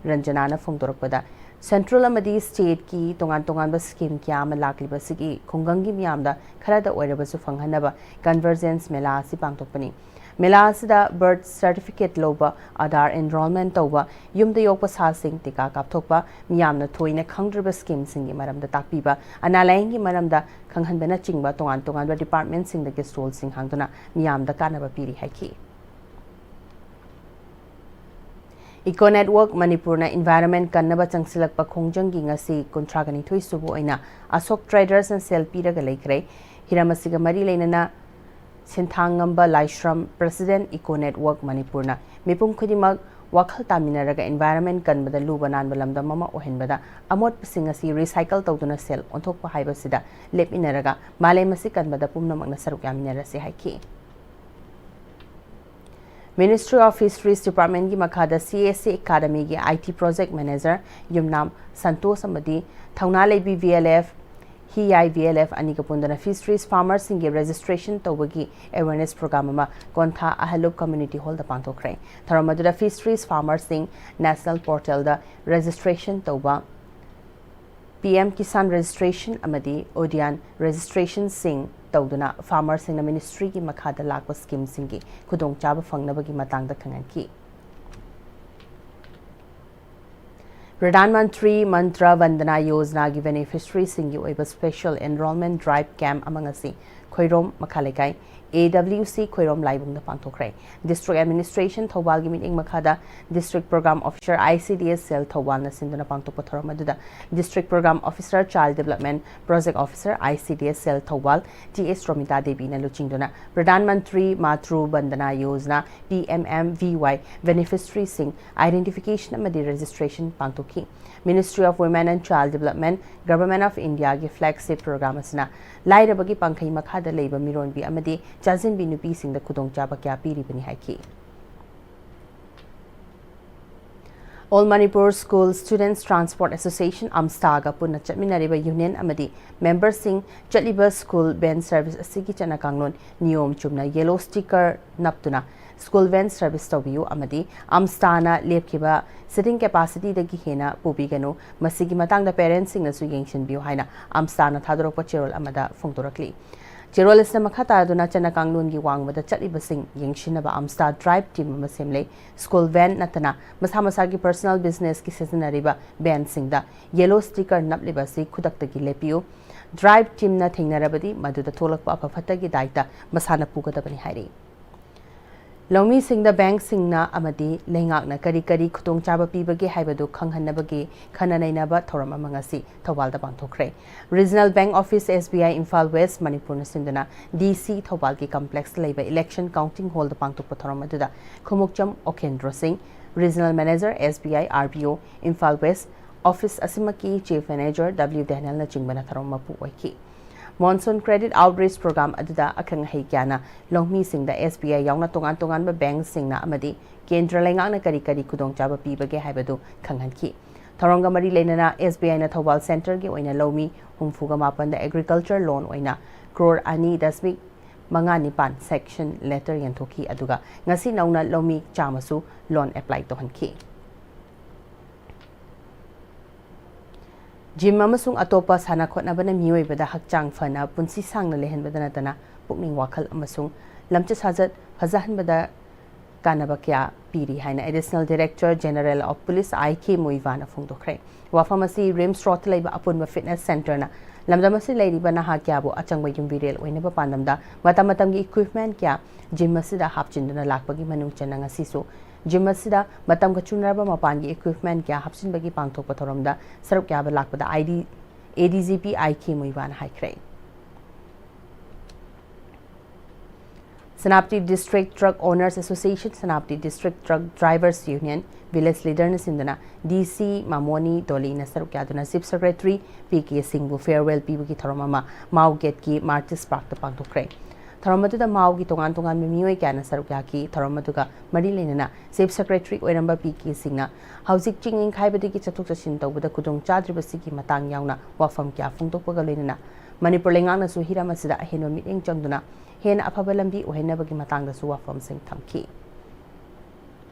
ꯔꯟꯖꯅꯥꯅ ꯐꯣꯡꯗꯣꯔꯛꯄꯗ, Central ꯑꯃꯗꯤ State ꯀꯤ ꯇꯣꯉꯥꯟ ꯇꯣꯉꯥꯟꯕ scheme ꯀꯌꯥ ꯑꯃ ꯂꯥꯛꯂꯤꯕ ꯑꯁꯤꯒꯤ ꯈꯨꯡꯒꯪꯒꯤ ꯃꯤꯌꯥꯝꯗ ꯈꯔꯗ ꯑꯣꯏꯔꯕꯁꯨ ꯐꯪꯍꯟꯅꯕ Convergence ꯃꯦꯂꯥ ꯑꯁꯤ ꯄꯥꯡꯊꯣꯛꯄꯅꯤ꯫ ꯃꯦꯂꯥ ꯑꯁꯤꯗ Birth Certificate ꯂꯧꯕ, Aadhaar Enrollment ꯇꯧꯕ, ꯌꯨꯝꯗ ꯌꯣꯛꯄ ꯁꯥꯁꯤꯡ ꯇꯤꯀꯥ ꯀꯥꯞꯊꯣꯛꯄ, ꯃꯤꯌꯥꯝꯅ ꯊꯣꯏꯅ ꯈꯪꯗ꯭ꯔꯤꯕ scheme ꯁꯤꯡꯒꯤ ꯃꯔꯝꯗ ꯇꯥꯛꯄꯤꯕ, ꯑꯅꯥ ꯂꯥꯌꯦꯡꯒꯤ ꯃꯔꯝꯗ ꯈꯪꯍꯟꯕꯅꯆꯤꯡꯕ ꯇꯣꯉꯥꯟ ꯇꯣꯉꯥꯟꯕ department ꯁꯤꯡꯗꯒꯤ stall ꯁꯤꯡ ꯍꯥꯡꯗꯨꯅ ꯃꯤꯌꯥꯝꯗ ꯀꯥꯟꯅꯕ ꯄꯤꯔꯤ ꯍꯥꯏꯈꯤ꯫ Eco Network ꯃꯅꯤꯄꯨꯔꯅ environment ꯀꯟꯅꯕ ꯆꯪꯁꯤꯜꯂꯛꯄ ꯈꯣꯡꯖꯪꯒꯤ ꯉꯁꯤ ꯀꯨꯟꯊ꯭ꯔꯥꯒ ꯅꯤꯊꯣꯏ ꯁꯨꯕ ꯑꯣꯏꯅ ꯑꯁꯣꯛ Traders ꯅ ꯁꯦꯜ ꯄꯤꯔꯒ ꯂꯩꯈ꯭ꯔꯦ꯫ ꯍꯤꯔꯝ ꯑꯁꯤꯒ ꯃꯔꯤ ꯂꯩꯅꯅ ꯁꯤꯟꯊꯥꯡꯉꯝꯕ ꯂꯥꯏꯁ꯭ꯔꯝ, President, Eco Network ꯃꯅꯤꯄꯨꯔꯅ ꯃꯤꯄꯨꯝ ꯈꯨꯗꯤꯡꯃꯛ ꯋꯥꯈꯜ ꯇꯥꯃꯤꯟꯅꯔꯒ environment ꯀꯟꯕꯗ ꯂꯨꯕ ꯅꯥꯟꯕ ꯂꯝꯗꯝ ꯑꯃ ꯑꯣꯏꯍꯟꯕꯗ ꯑꯃꯣꯠꯄꯁꯤꯡ ꯑꯁꯤ recycle ꯇꯧꯗꯨꯅ ꯁꯦꯜ ꯑꯣꯟꯊꯣꯛꯄ ꯍꯥꯏꯕꯁꯤꯗ ꯂꯦꯞꯃꯤꯟꯅꯔꯒ ꯃꯥꯂꯦꯝ ꯑꯁꯤ ꯀꯟꯕꯗ ꯄꯨꯝꯅꯃꯛꯅ ꯁꯔꯨꯛ ꯌꯥꯃꯤꯟꯅꯔꯁꯤ ꯍꯥꯏꯈꯤ꯫ Ministry of Fisheries Department ꯀꯤ ꯃꯈꯥꯗ C S C Academy ꯒꯤ I T Project Manager ꯌꯨꯝꯅꯥꯝ ꯁꯟꯇꯣꯁ ꯑꯃꯗꯤ ꯊꯧꯅꯥ ꯂꯩꯕꯤ V L F, ꯍꯤꯌꯥꯏ V L F ꯑꯅꯤꯒ ꯄꯨꯟꯗꯨꯅ fisheries farmer ꯁꯤꯡꯒꯤ registration ꯇꯧꯕꯒꯤ awareness program ꯑꯃ ꯀꯣꯟꯊꯥ ꯑꯍꯂꯨꯞ Community Hall ꯗ ꯄꯥꯡꯊꯣꯛꯈ꯭ꯔꯦ꯫ ꯊꯧꯔꯝ ꯑꯗꯨꯗ fisheries farmer ꯁꯤꯡ national portal ꯗ registration ꯇꯧꯕ, P M Kisan registration ꯑꯃꯗꯤ Udian registration ꯁꯤꯡ ꯇꯧꯗꯨꯅ farmer ꯁꯤꯡꯅ ministry ꯒꯤ ꯃꯈꯥꯗ ꯂꯥꯛꯄ scheme ꯁꯤꯡꯒꯤ ꯈꯨꯗꯣꯡꯆꯥꯕ ꯐꯪꯅꯕꯒꯤ ꯃꯇꯥꯡꯗ ꯈꯪꯍꯟꯈꯤ꯫ ꯄ꯭ꯔꯙꯥꯟ ꯃꯟꯇ꯭ꯔꯤ ꯃꯟꯇ꯭ꯔ ꯚꯟꯗꯅꯥ ꯌꯣꯖꯅꯥꯒꯤ beneficiary ꯁꯤꯡꯒꯤ ꯑꯣꯏꯕ special enrollment drive camp ꯑꯃ ꯉꯁꯤ ꯈꯣꯏꯔꯣꯝ ꯃꯈꯥ ꯂꯩꯀꯥꯏ A W C Khoirom ꯂꯥꯏꯕꯨꯡꯗ ꯄꯥꯡꯊꯣꯛꯈ꯭ꯔꯦ꯫ District Administration ꯊꯧꯕꯥꯜꯒꯤ ꯃꯤꯠꯌꯦꯡ ꯃꯈꯥꯗ District Program Officer I C D S Cell ꯊꯧꯕꯥꯜꯅ ꯁꯤꯟꯗꯨꯅ ꯄꯥꯡꯊꯣꯛꯄ ꯊꯧꯔꯝ ꯑꯗꯨꯗ District Program Officer Child Development Project Officer I C D S Cell Thoubal T S Romita ꯗꯦꯕꯤꯅ ꯂꯨꯆꯤꯡꯗꯨꯅ ꯄ꯭ꯔꯙꯥꯟ ꯃꯟꯇ꯭ꯔꯤ ꯃꯥꯇ꯭ꯔꯨ ꯚꯟꯗꯅꯥ Yojana P M M V Y beneficiary ꯁꯤꯡ identification ꯑꯃꯗꯤ registration ꯄꯥꯡꯊꯣꯛꯈꯤ꯫ Ministry of Women and Child Development, Government of India ꯒꯤ flagship program ꯑꯁꯤꯅ ꯂꯥꯏꯔꯕꯒꯤ ꯄꯥꯡꯈꯩ ꯃꯈꯥꯗ ꯂꯩꯕ ꯃꯤꯔꯣꯟꯕꯤ ꯑꯃꯗꯤ ꯆꯥꯁꯤꯟꯕꯤ ꯅꯨꯄꯤꯁꯤꯡꯗ ꯈꯨꯗꯣꯡꯆꯥꯕ ꯀꯌꯥ ꯄꯤꯔꯤꯕꯅꯤ ꯍꯥꯏꯈꯤ꯫ All Manipur School Students Transport Association, ꯑꯝꯁꯇꯥꯒ ꯄꯨꯟꯅ ꯆꯠꯃꯤꯟꯅꯔꯤꯕ ꯌꯨꯅꯤꯌꯟ ꯑꯃꯗꯤ ꯃꯦꯝꯕꯔꯁꯤꯡ ꯆꯠꯂꯤꯕ ꯁ꯭ꯀꯨꯜ ꯚꯦꯟ ꯁꯔꯚꯤꯁ ꯑꯁꯤꯒꯤ ꯆꯠꯅ ꯀꯥꯡꯂꯣꯟ ꯅꯤꯌꯣꯝ ꯆꯨꯝꯅ ꯌꯦꯂꯣ ꯁ꯭ꯇꯤꯀꯔ ꯅꯞꯇꯨꯅ ꯁ꯭ꯀꯨꯜ ꯚꯦꯟ ꯁꯔꯚꯤꯁ ꯇꯧꯕꯤꯌꯨ ꯑꯃꯗꯤ ꯑꯝꯁꯇꯥꯅ ꯂꯦꯞꯈꯤꯕ ꯁꯤꯇꯤꯡ ꯀꯦꯄꯥꯁꯤꯇꯤꯗꯒꯤ ꯍꯦꯟꯅ ꯄꯨꯕꯤꯒꯅꯨ, ꯃꯁꯤꯒꯤ ꯃꯇꯥꯡꯗ ꯄꯦꯔꯦꯟꯠꯁꯤꯡꯅꯁꯨ ꯌꯦꯡꯁꯤꯟꯕꯤꯌꯨ ꯍꯥꯏꯅ ꯑꯝꯁꯇꯥꯅ ꯊꯥꯗꯣꯔꯛꯄ ꯆꯦꯔꯣꯜ ꯑꯃꯗ ꯐꯣꯡꯗꯣꯔꯛꯂꯤ꯫ ꯆꯦꯔꯣꯜ ꯑꯁꯤꯅ ꯃꯈꯥ ꯇꯥꯗꯨꯅ ꯆꯠꯅ ꯀꯥꯡꯂꯣꯟꯒꯤ ꯋꯥꯡꯃꯗ ꯆꯠꯂꯤꯕꯁꯤꯡ ꯌꯦꯡꯁꯤꯟꯅꯕ ꯑꯝꯁꯇꯥ ꯗ꯭ꯔꯥꯏꯚ ꯇꯤꯝ ꯑꯃ ꯁꯦꯝꯂꯦ꯫ ꯁ꯭ꯀꯨꯜ ꯚꯦꯟ ꯅꯠꯇꯅ ꯃꯁꯥ ꯃꯁꯥꯒꯤ ꯄꯔꯁꯣꯅꯦꯜ ꯕꯤꯖꯤꯅꯦꯁꯀꯤ ꯁꯤꯖꯤꯟꯅꯔꯤꯕ ꯚꯦꯟꯁꯤꯡꯗ ꯌꯦꯂꯣ ꯁ꯭ꯇꯤꯀꯔ ꯅꯞꯂꯤꯕ ꯑꯁꯤ ꯈꯨꯗꯛꯇꯒꯤ ꯂꯦꯞꯄꯤꯌꯨ꯫ ꯗ꯭ꯔꯥꯏꯚ ꯇꯤꯝꯅ ꯊꯦꯡꯅꯔꯕꯗꯤ ꯃꯗꯨꯗ ꯊꯣꯛꯂꯛꯄ ꯑꯐ ꯐꯠꯇꯒꯤ ꯗꯥꯏꯇ ꯃꯁꯥꯅ ꯄꯨꯒꯗꯕꯅꯤ ꯍꯥꯏꯔꯤ꯫ ꯂꯧꯃꯤꯁꯤꯡꯗ ꯕꯦꯡꯛꯁꯤꯡꯅ ꯑꯃꯗꯤ ꯂꯩꯉꯥꯛꯅ ꯀꯔꯤ ꯀꯔꯤ ꯈꯨꯗꯣꯡꯆꯥꯕ ꯄꯤꯕꯒꯦ ꯍꯥꯏꯕꯗꯨ ꯈꯪꯍꯟꯅꯕꯒꯤ ꯈꯟꯅ ꯅꯩꯅꯕ ꯊꯧꯔꯝ ꯑꯃ ꯉꯁꯤ ꯊꯧꯕꯥꯜꯗ ꯄꯥꯡꯊꯣꯛꯈ꯭ꯔꯦ꯫ ꯔꯤꯖꯅꯦꯜ ꯕꯦꯡꯛ ꯑꯣꯐꯤꯁ, ꯑꯦꯁ ꯕꯤ ꯑꯥꯏ, ꯏꯝꯐꯥꯜ ꯋꯦꯁ, ꯃꯅꯤꯄꯨꯔꯅ ꯁꯤꯟꯗꯨꯅ ꯗꯤ ꯁꯤ ꯊꯧꯕꯥꯜꯒꯤ ꯀꯝꯄ꯭ꯂꯦꯛꯁꯇ ꯂꯩꯕ ꯏꯂꯦꯛꯁꯟ ꯀꯥꯎꯟꯇꯤꯡ ꯍꯣꯜꯗ ꯄꯥꯡꯊꯣꯛꯄ ꯊꯧꯔꯝ ꯑꯗꯨꯗ ꯈꯨꯃꯨꯛꯆꯝ Okendro Singh, regional manager, S B I, R B O, Imphal west office ꯑꯁꯤꯃꯛꯀꯤ ꯆꯤꯐ ꯃꯦꯅꯦꯖꯔ ꯗꯕ꯭ꯂꯤꯎ ꯗꯦꯅꯦꯜꯅꯆꯤꯡꯕꯅ ꯊꯧꯔꯝ ꯃꯄꯨ ꯑꯣꯏꯈꯤ꯫ ꯃꯣꯟꯁꯨꯟ ꯀ꯭ꯔꯦꯗꯤꯠ ꯑꯥꯎꯠꯔꯤꯆ ꯄ꯭ꯔꯣꯒ꯭ꯔꯥꯝ ꯑꯗꯨꯗ ꯑꯈꯪ ꯑꯍꯩ ꯀꯌꯥꯅ ꯂꯧꯃꯤꯁꯤꯡꯗ ꯑꯦꯁ ꯕꯤ ꯑꯥꯏ ꯌꯥꯎꯅ ꯇꯣꯉꯥꯟ ꯇꯣꯉꯥꯟꯕ ꯕꯦꯡꯛꯁꯤꯡꯅ ꯑꯃꯗꯤ ꯀꯦꯟꯗ꯭ꯔ ꯂꯩꯉꯥꯛꯅ ꯀꯔꯤ ꯀꯔꯤ ꯈꯨꯗꯣꯡꯆꯥꯕ ꯄꯤꯕꯒꯦ ꯍꯥꯏꯕꯗꯨ ꯈꯪꯍꯟꯈꯤ꯫ ꯊꯧꯔꯝꯒ ꯃꯔꯤ ꯂꯩꯅꯅ ꯑꯦꯁ ꯕꯤ ꯑꯥꯏꯅ ꯊꯧꯕꯥꯜ ꯁꯦꯟꯇꯔꯒꯤ ꯑꯣꯏꯅ ꯂꯧꯃꯤ ꯍꯨꯝꯐꯨꯒ ꯃꯥꯄꯟꯗ ꯑꯦꯒ꯭ꯔꯤꯀꯜꯆꯔ ꯂꯣꯟ ꯑꯣꯏꯅ ꯀ꯭ꯔꯣꯔ ꯑꯅꯤ ꯗꯁꯃꯤꯛ ꯃꯉꯥ ꯅꯤꯄꯥꯟ ꯁꯦꯡꯁꯟ ꯂꯦꯇꯔ ꯌꯦꯟꯊꯣꯛꯈꯤ, ꯑꯗꯨꯒ ꯉꯁꯤ ꯅꯧꯅ ꯂꯧꯃꯤ ꯆꯥꯝꯃꯁꯨ ꯂꯣꯟ ꯑꯦꯄ꯭ꯂꯥꯏ ꯇꯧꯍꯟꯈꯤ꯫ ꯖꯤꯝ ꯑꯃꯁꯨꯡ ꯑꯇꯣꯞꯄ ꯁꯥꯟꯅ ꯈꯣꯠꯅꯕꯅ ꯃꯤꯑꯣꯏꯕꯗ ꯍꯛꯆꯥꯡ ꯐꯅ ꯄꯨꯟꯁꯤ ꯁꯥꯡꯅ ꯂꯩꯍꯟꯕꯗ ꯅꯠꯇꯅ ꯄꯨꯛꯅꯤꯡ ꯋꯥꯈꯜ ꯑꯃꯁꯨꯡ ꯂꯝꯆꯠ ꯁꯥꯖꯠ ꯐꯖꯍꯟꯕꯗ ꯀꯥꯟꯅꯕ ꯀꯌꯥ ꯄꯤꯔꯤ ꯍꯥꯏꯅ Additional Director General of Police ꯑꯥꯏ ꯀꯦ ꯃꯨꯏꯋꯥꯅ ꯐꯣꯡꯗꯣꯛꯈ꯭ꯔꯦ꯫ ꯋꯥꯐꯝ ꯑꯁꯤ ꯔꯤꯝꯁ ꯔꯣꯗꯇ ꯂꯩꯕ ꯑꯄꯨꯟꯕ ꯐꯤꯠꯅꯦꯁ ꯁꯦꯟꯇꯔꯅ ꯂꯝꯗꯝ ꯑꯁꯤꯗ ꯂꯩꯔꯤꯕ ꯅꯍꯥ ꯀꯌꯥꯕꯨ ꯑꯆꯪꯕ ꯌꯨꯝꯕꯤꯔꯦꯜ ꯑꯣꯏꯅꯕ ꯄꯥꯟꯗꯝꯗ ꯃꯇꯝ ꯃꯇꯝꯒꯤ ꯏꯀ꯭ꯋꯤꯞꯃꯦꯟ ꯀꯌꯥ ꯖꯤꯝ ꯑꯁꯤꯗ ꯍꯥꯞꯆꯤꯟꯗꯨꯅ ꯂꯥꯛꯄꯒꯤ ꯃꯅꯨꯡ ꯆꯟꯅ ꯉꯁꯤꯁꯨ ꯖꯤꯝ ꯑꯁꯤꯗ ꯃꯇꯝꯒ ꯆꯨꯅꯔꯕ ꯃꯄꯥꯟꯒꯤ ꯏꯀ꯭ꯋꯤꯞꯃꯦꯟ ꯀꯌꯥ ꯍꯥꯞꯆꯤꯟꯕꯒꯤ ꯄꯥꯡꯊꯣꯛꯄ ꯊꯧꯔꯝꯗ ꯁꯔꯨꯛ ꯌꯥꯕ ꯂꯥꯛꯄꯗ I D, A D G P I ꯀꯦ ꯃꯨꯏꯋꯥꯅ ꯍꯥꯏꯈ꯭ꯔꯦ꯫ Senapati District Truck Owners Association, Senapati District Truck Drivers Union, Village Leaderꯅ ꯁꯤꯟꯗꯨꯅ D C ꯃꯥꯃꯣꯅꯤ ꯗꯣꯂꯤꯅ ꯁꯔꯨꯛ ꯌꯥꯗꯨꯅ Chief Secretary P K ꯁꯤꯡꯕꯨ farewell ꯄꯤꯕꯒꯤ ꯊꯧꯔꯝ ꯑꯃ ꯃꯥꯎ ꯒꯦꯠꯀꯤ ꯃꯥꯔꯇꯤꯁ ꯄꯥꯔꯛꯇ ꯄꯥꯡꯊꯣꯛꯈ꯭ꯔꯦ꯫ ꯊꯧꯔꯝ ꯑꯗꯨꯗ ꯃꯥꯎꯒꯤ ꯇꯣꯉꯥꯟ ꯇꯣꯉꯥꯟꯕ ꯃꯤꯑꯣꯏ ꯀꯌꯥꯅ ꯁꯔꯨꯛ ꯌꯥꯈꯤ꯫ ꯊꯧꯔꯝ ꯑꯗꯨꯒ ꯃꯔꯤ ꯂꯩꯅꯅ Chief Secretary ꯑꯣꯏꯔꯝꯕ P K ꯁꯤꯡꯅ ꯍꯧꯖꯤꯛ ꯆꯤꯡ ꯅꯤꯡꯈꯥꯏꯕꯗꯒꯤ ꯆꯠꯊꯣꯛ ꯆꯠꯁꯤꯟ ꯇꯧꯕꯗ ꯈꯨꯗꯣꯡ ꯆꯥꯗ꯭ꯔꯤꯕꯁꯤꯒꯤ ꯃꯇꯥꯡ ꯌꯥꯎꯅ ꯋꯥꯐꯝ ꯀꯌꯥ ꯐꯣꯡꯗꯣꯛꯄꯒ ꯂꯣꯏꯅꯅ ꯃꯅꯤꯄꯨꯔ ꯂꯩꯉꯥꯛꯅꯁꯨ ꯍꯤꯔꯝ ꯑꯁꯤꯗ ꯑꯍꯦꯟꯕ ꯃꯤꯠꯌꯦꯡ ꯆꯪꯗꯨꯅ ꯍꯦꯟꯅ ꯑꯐꯕ ꯂꯝꯕꯤ ꯑꯣꯏꯍꯟꯅꯕꯒꯤ ꯃꯇꯥꯡꯗꯁꯨ ꯋꯥꯐꯝꯁꯤꯡ ꯊꯝꯈꯤ꯫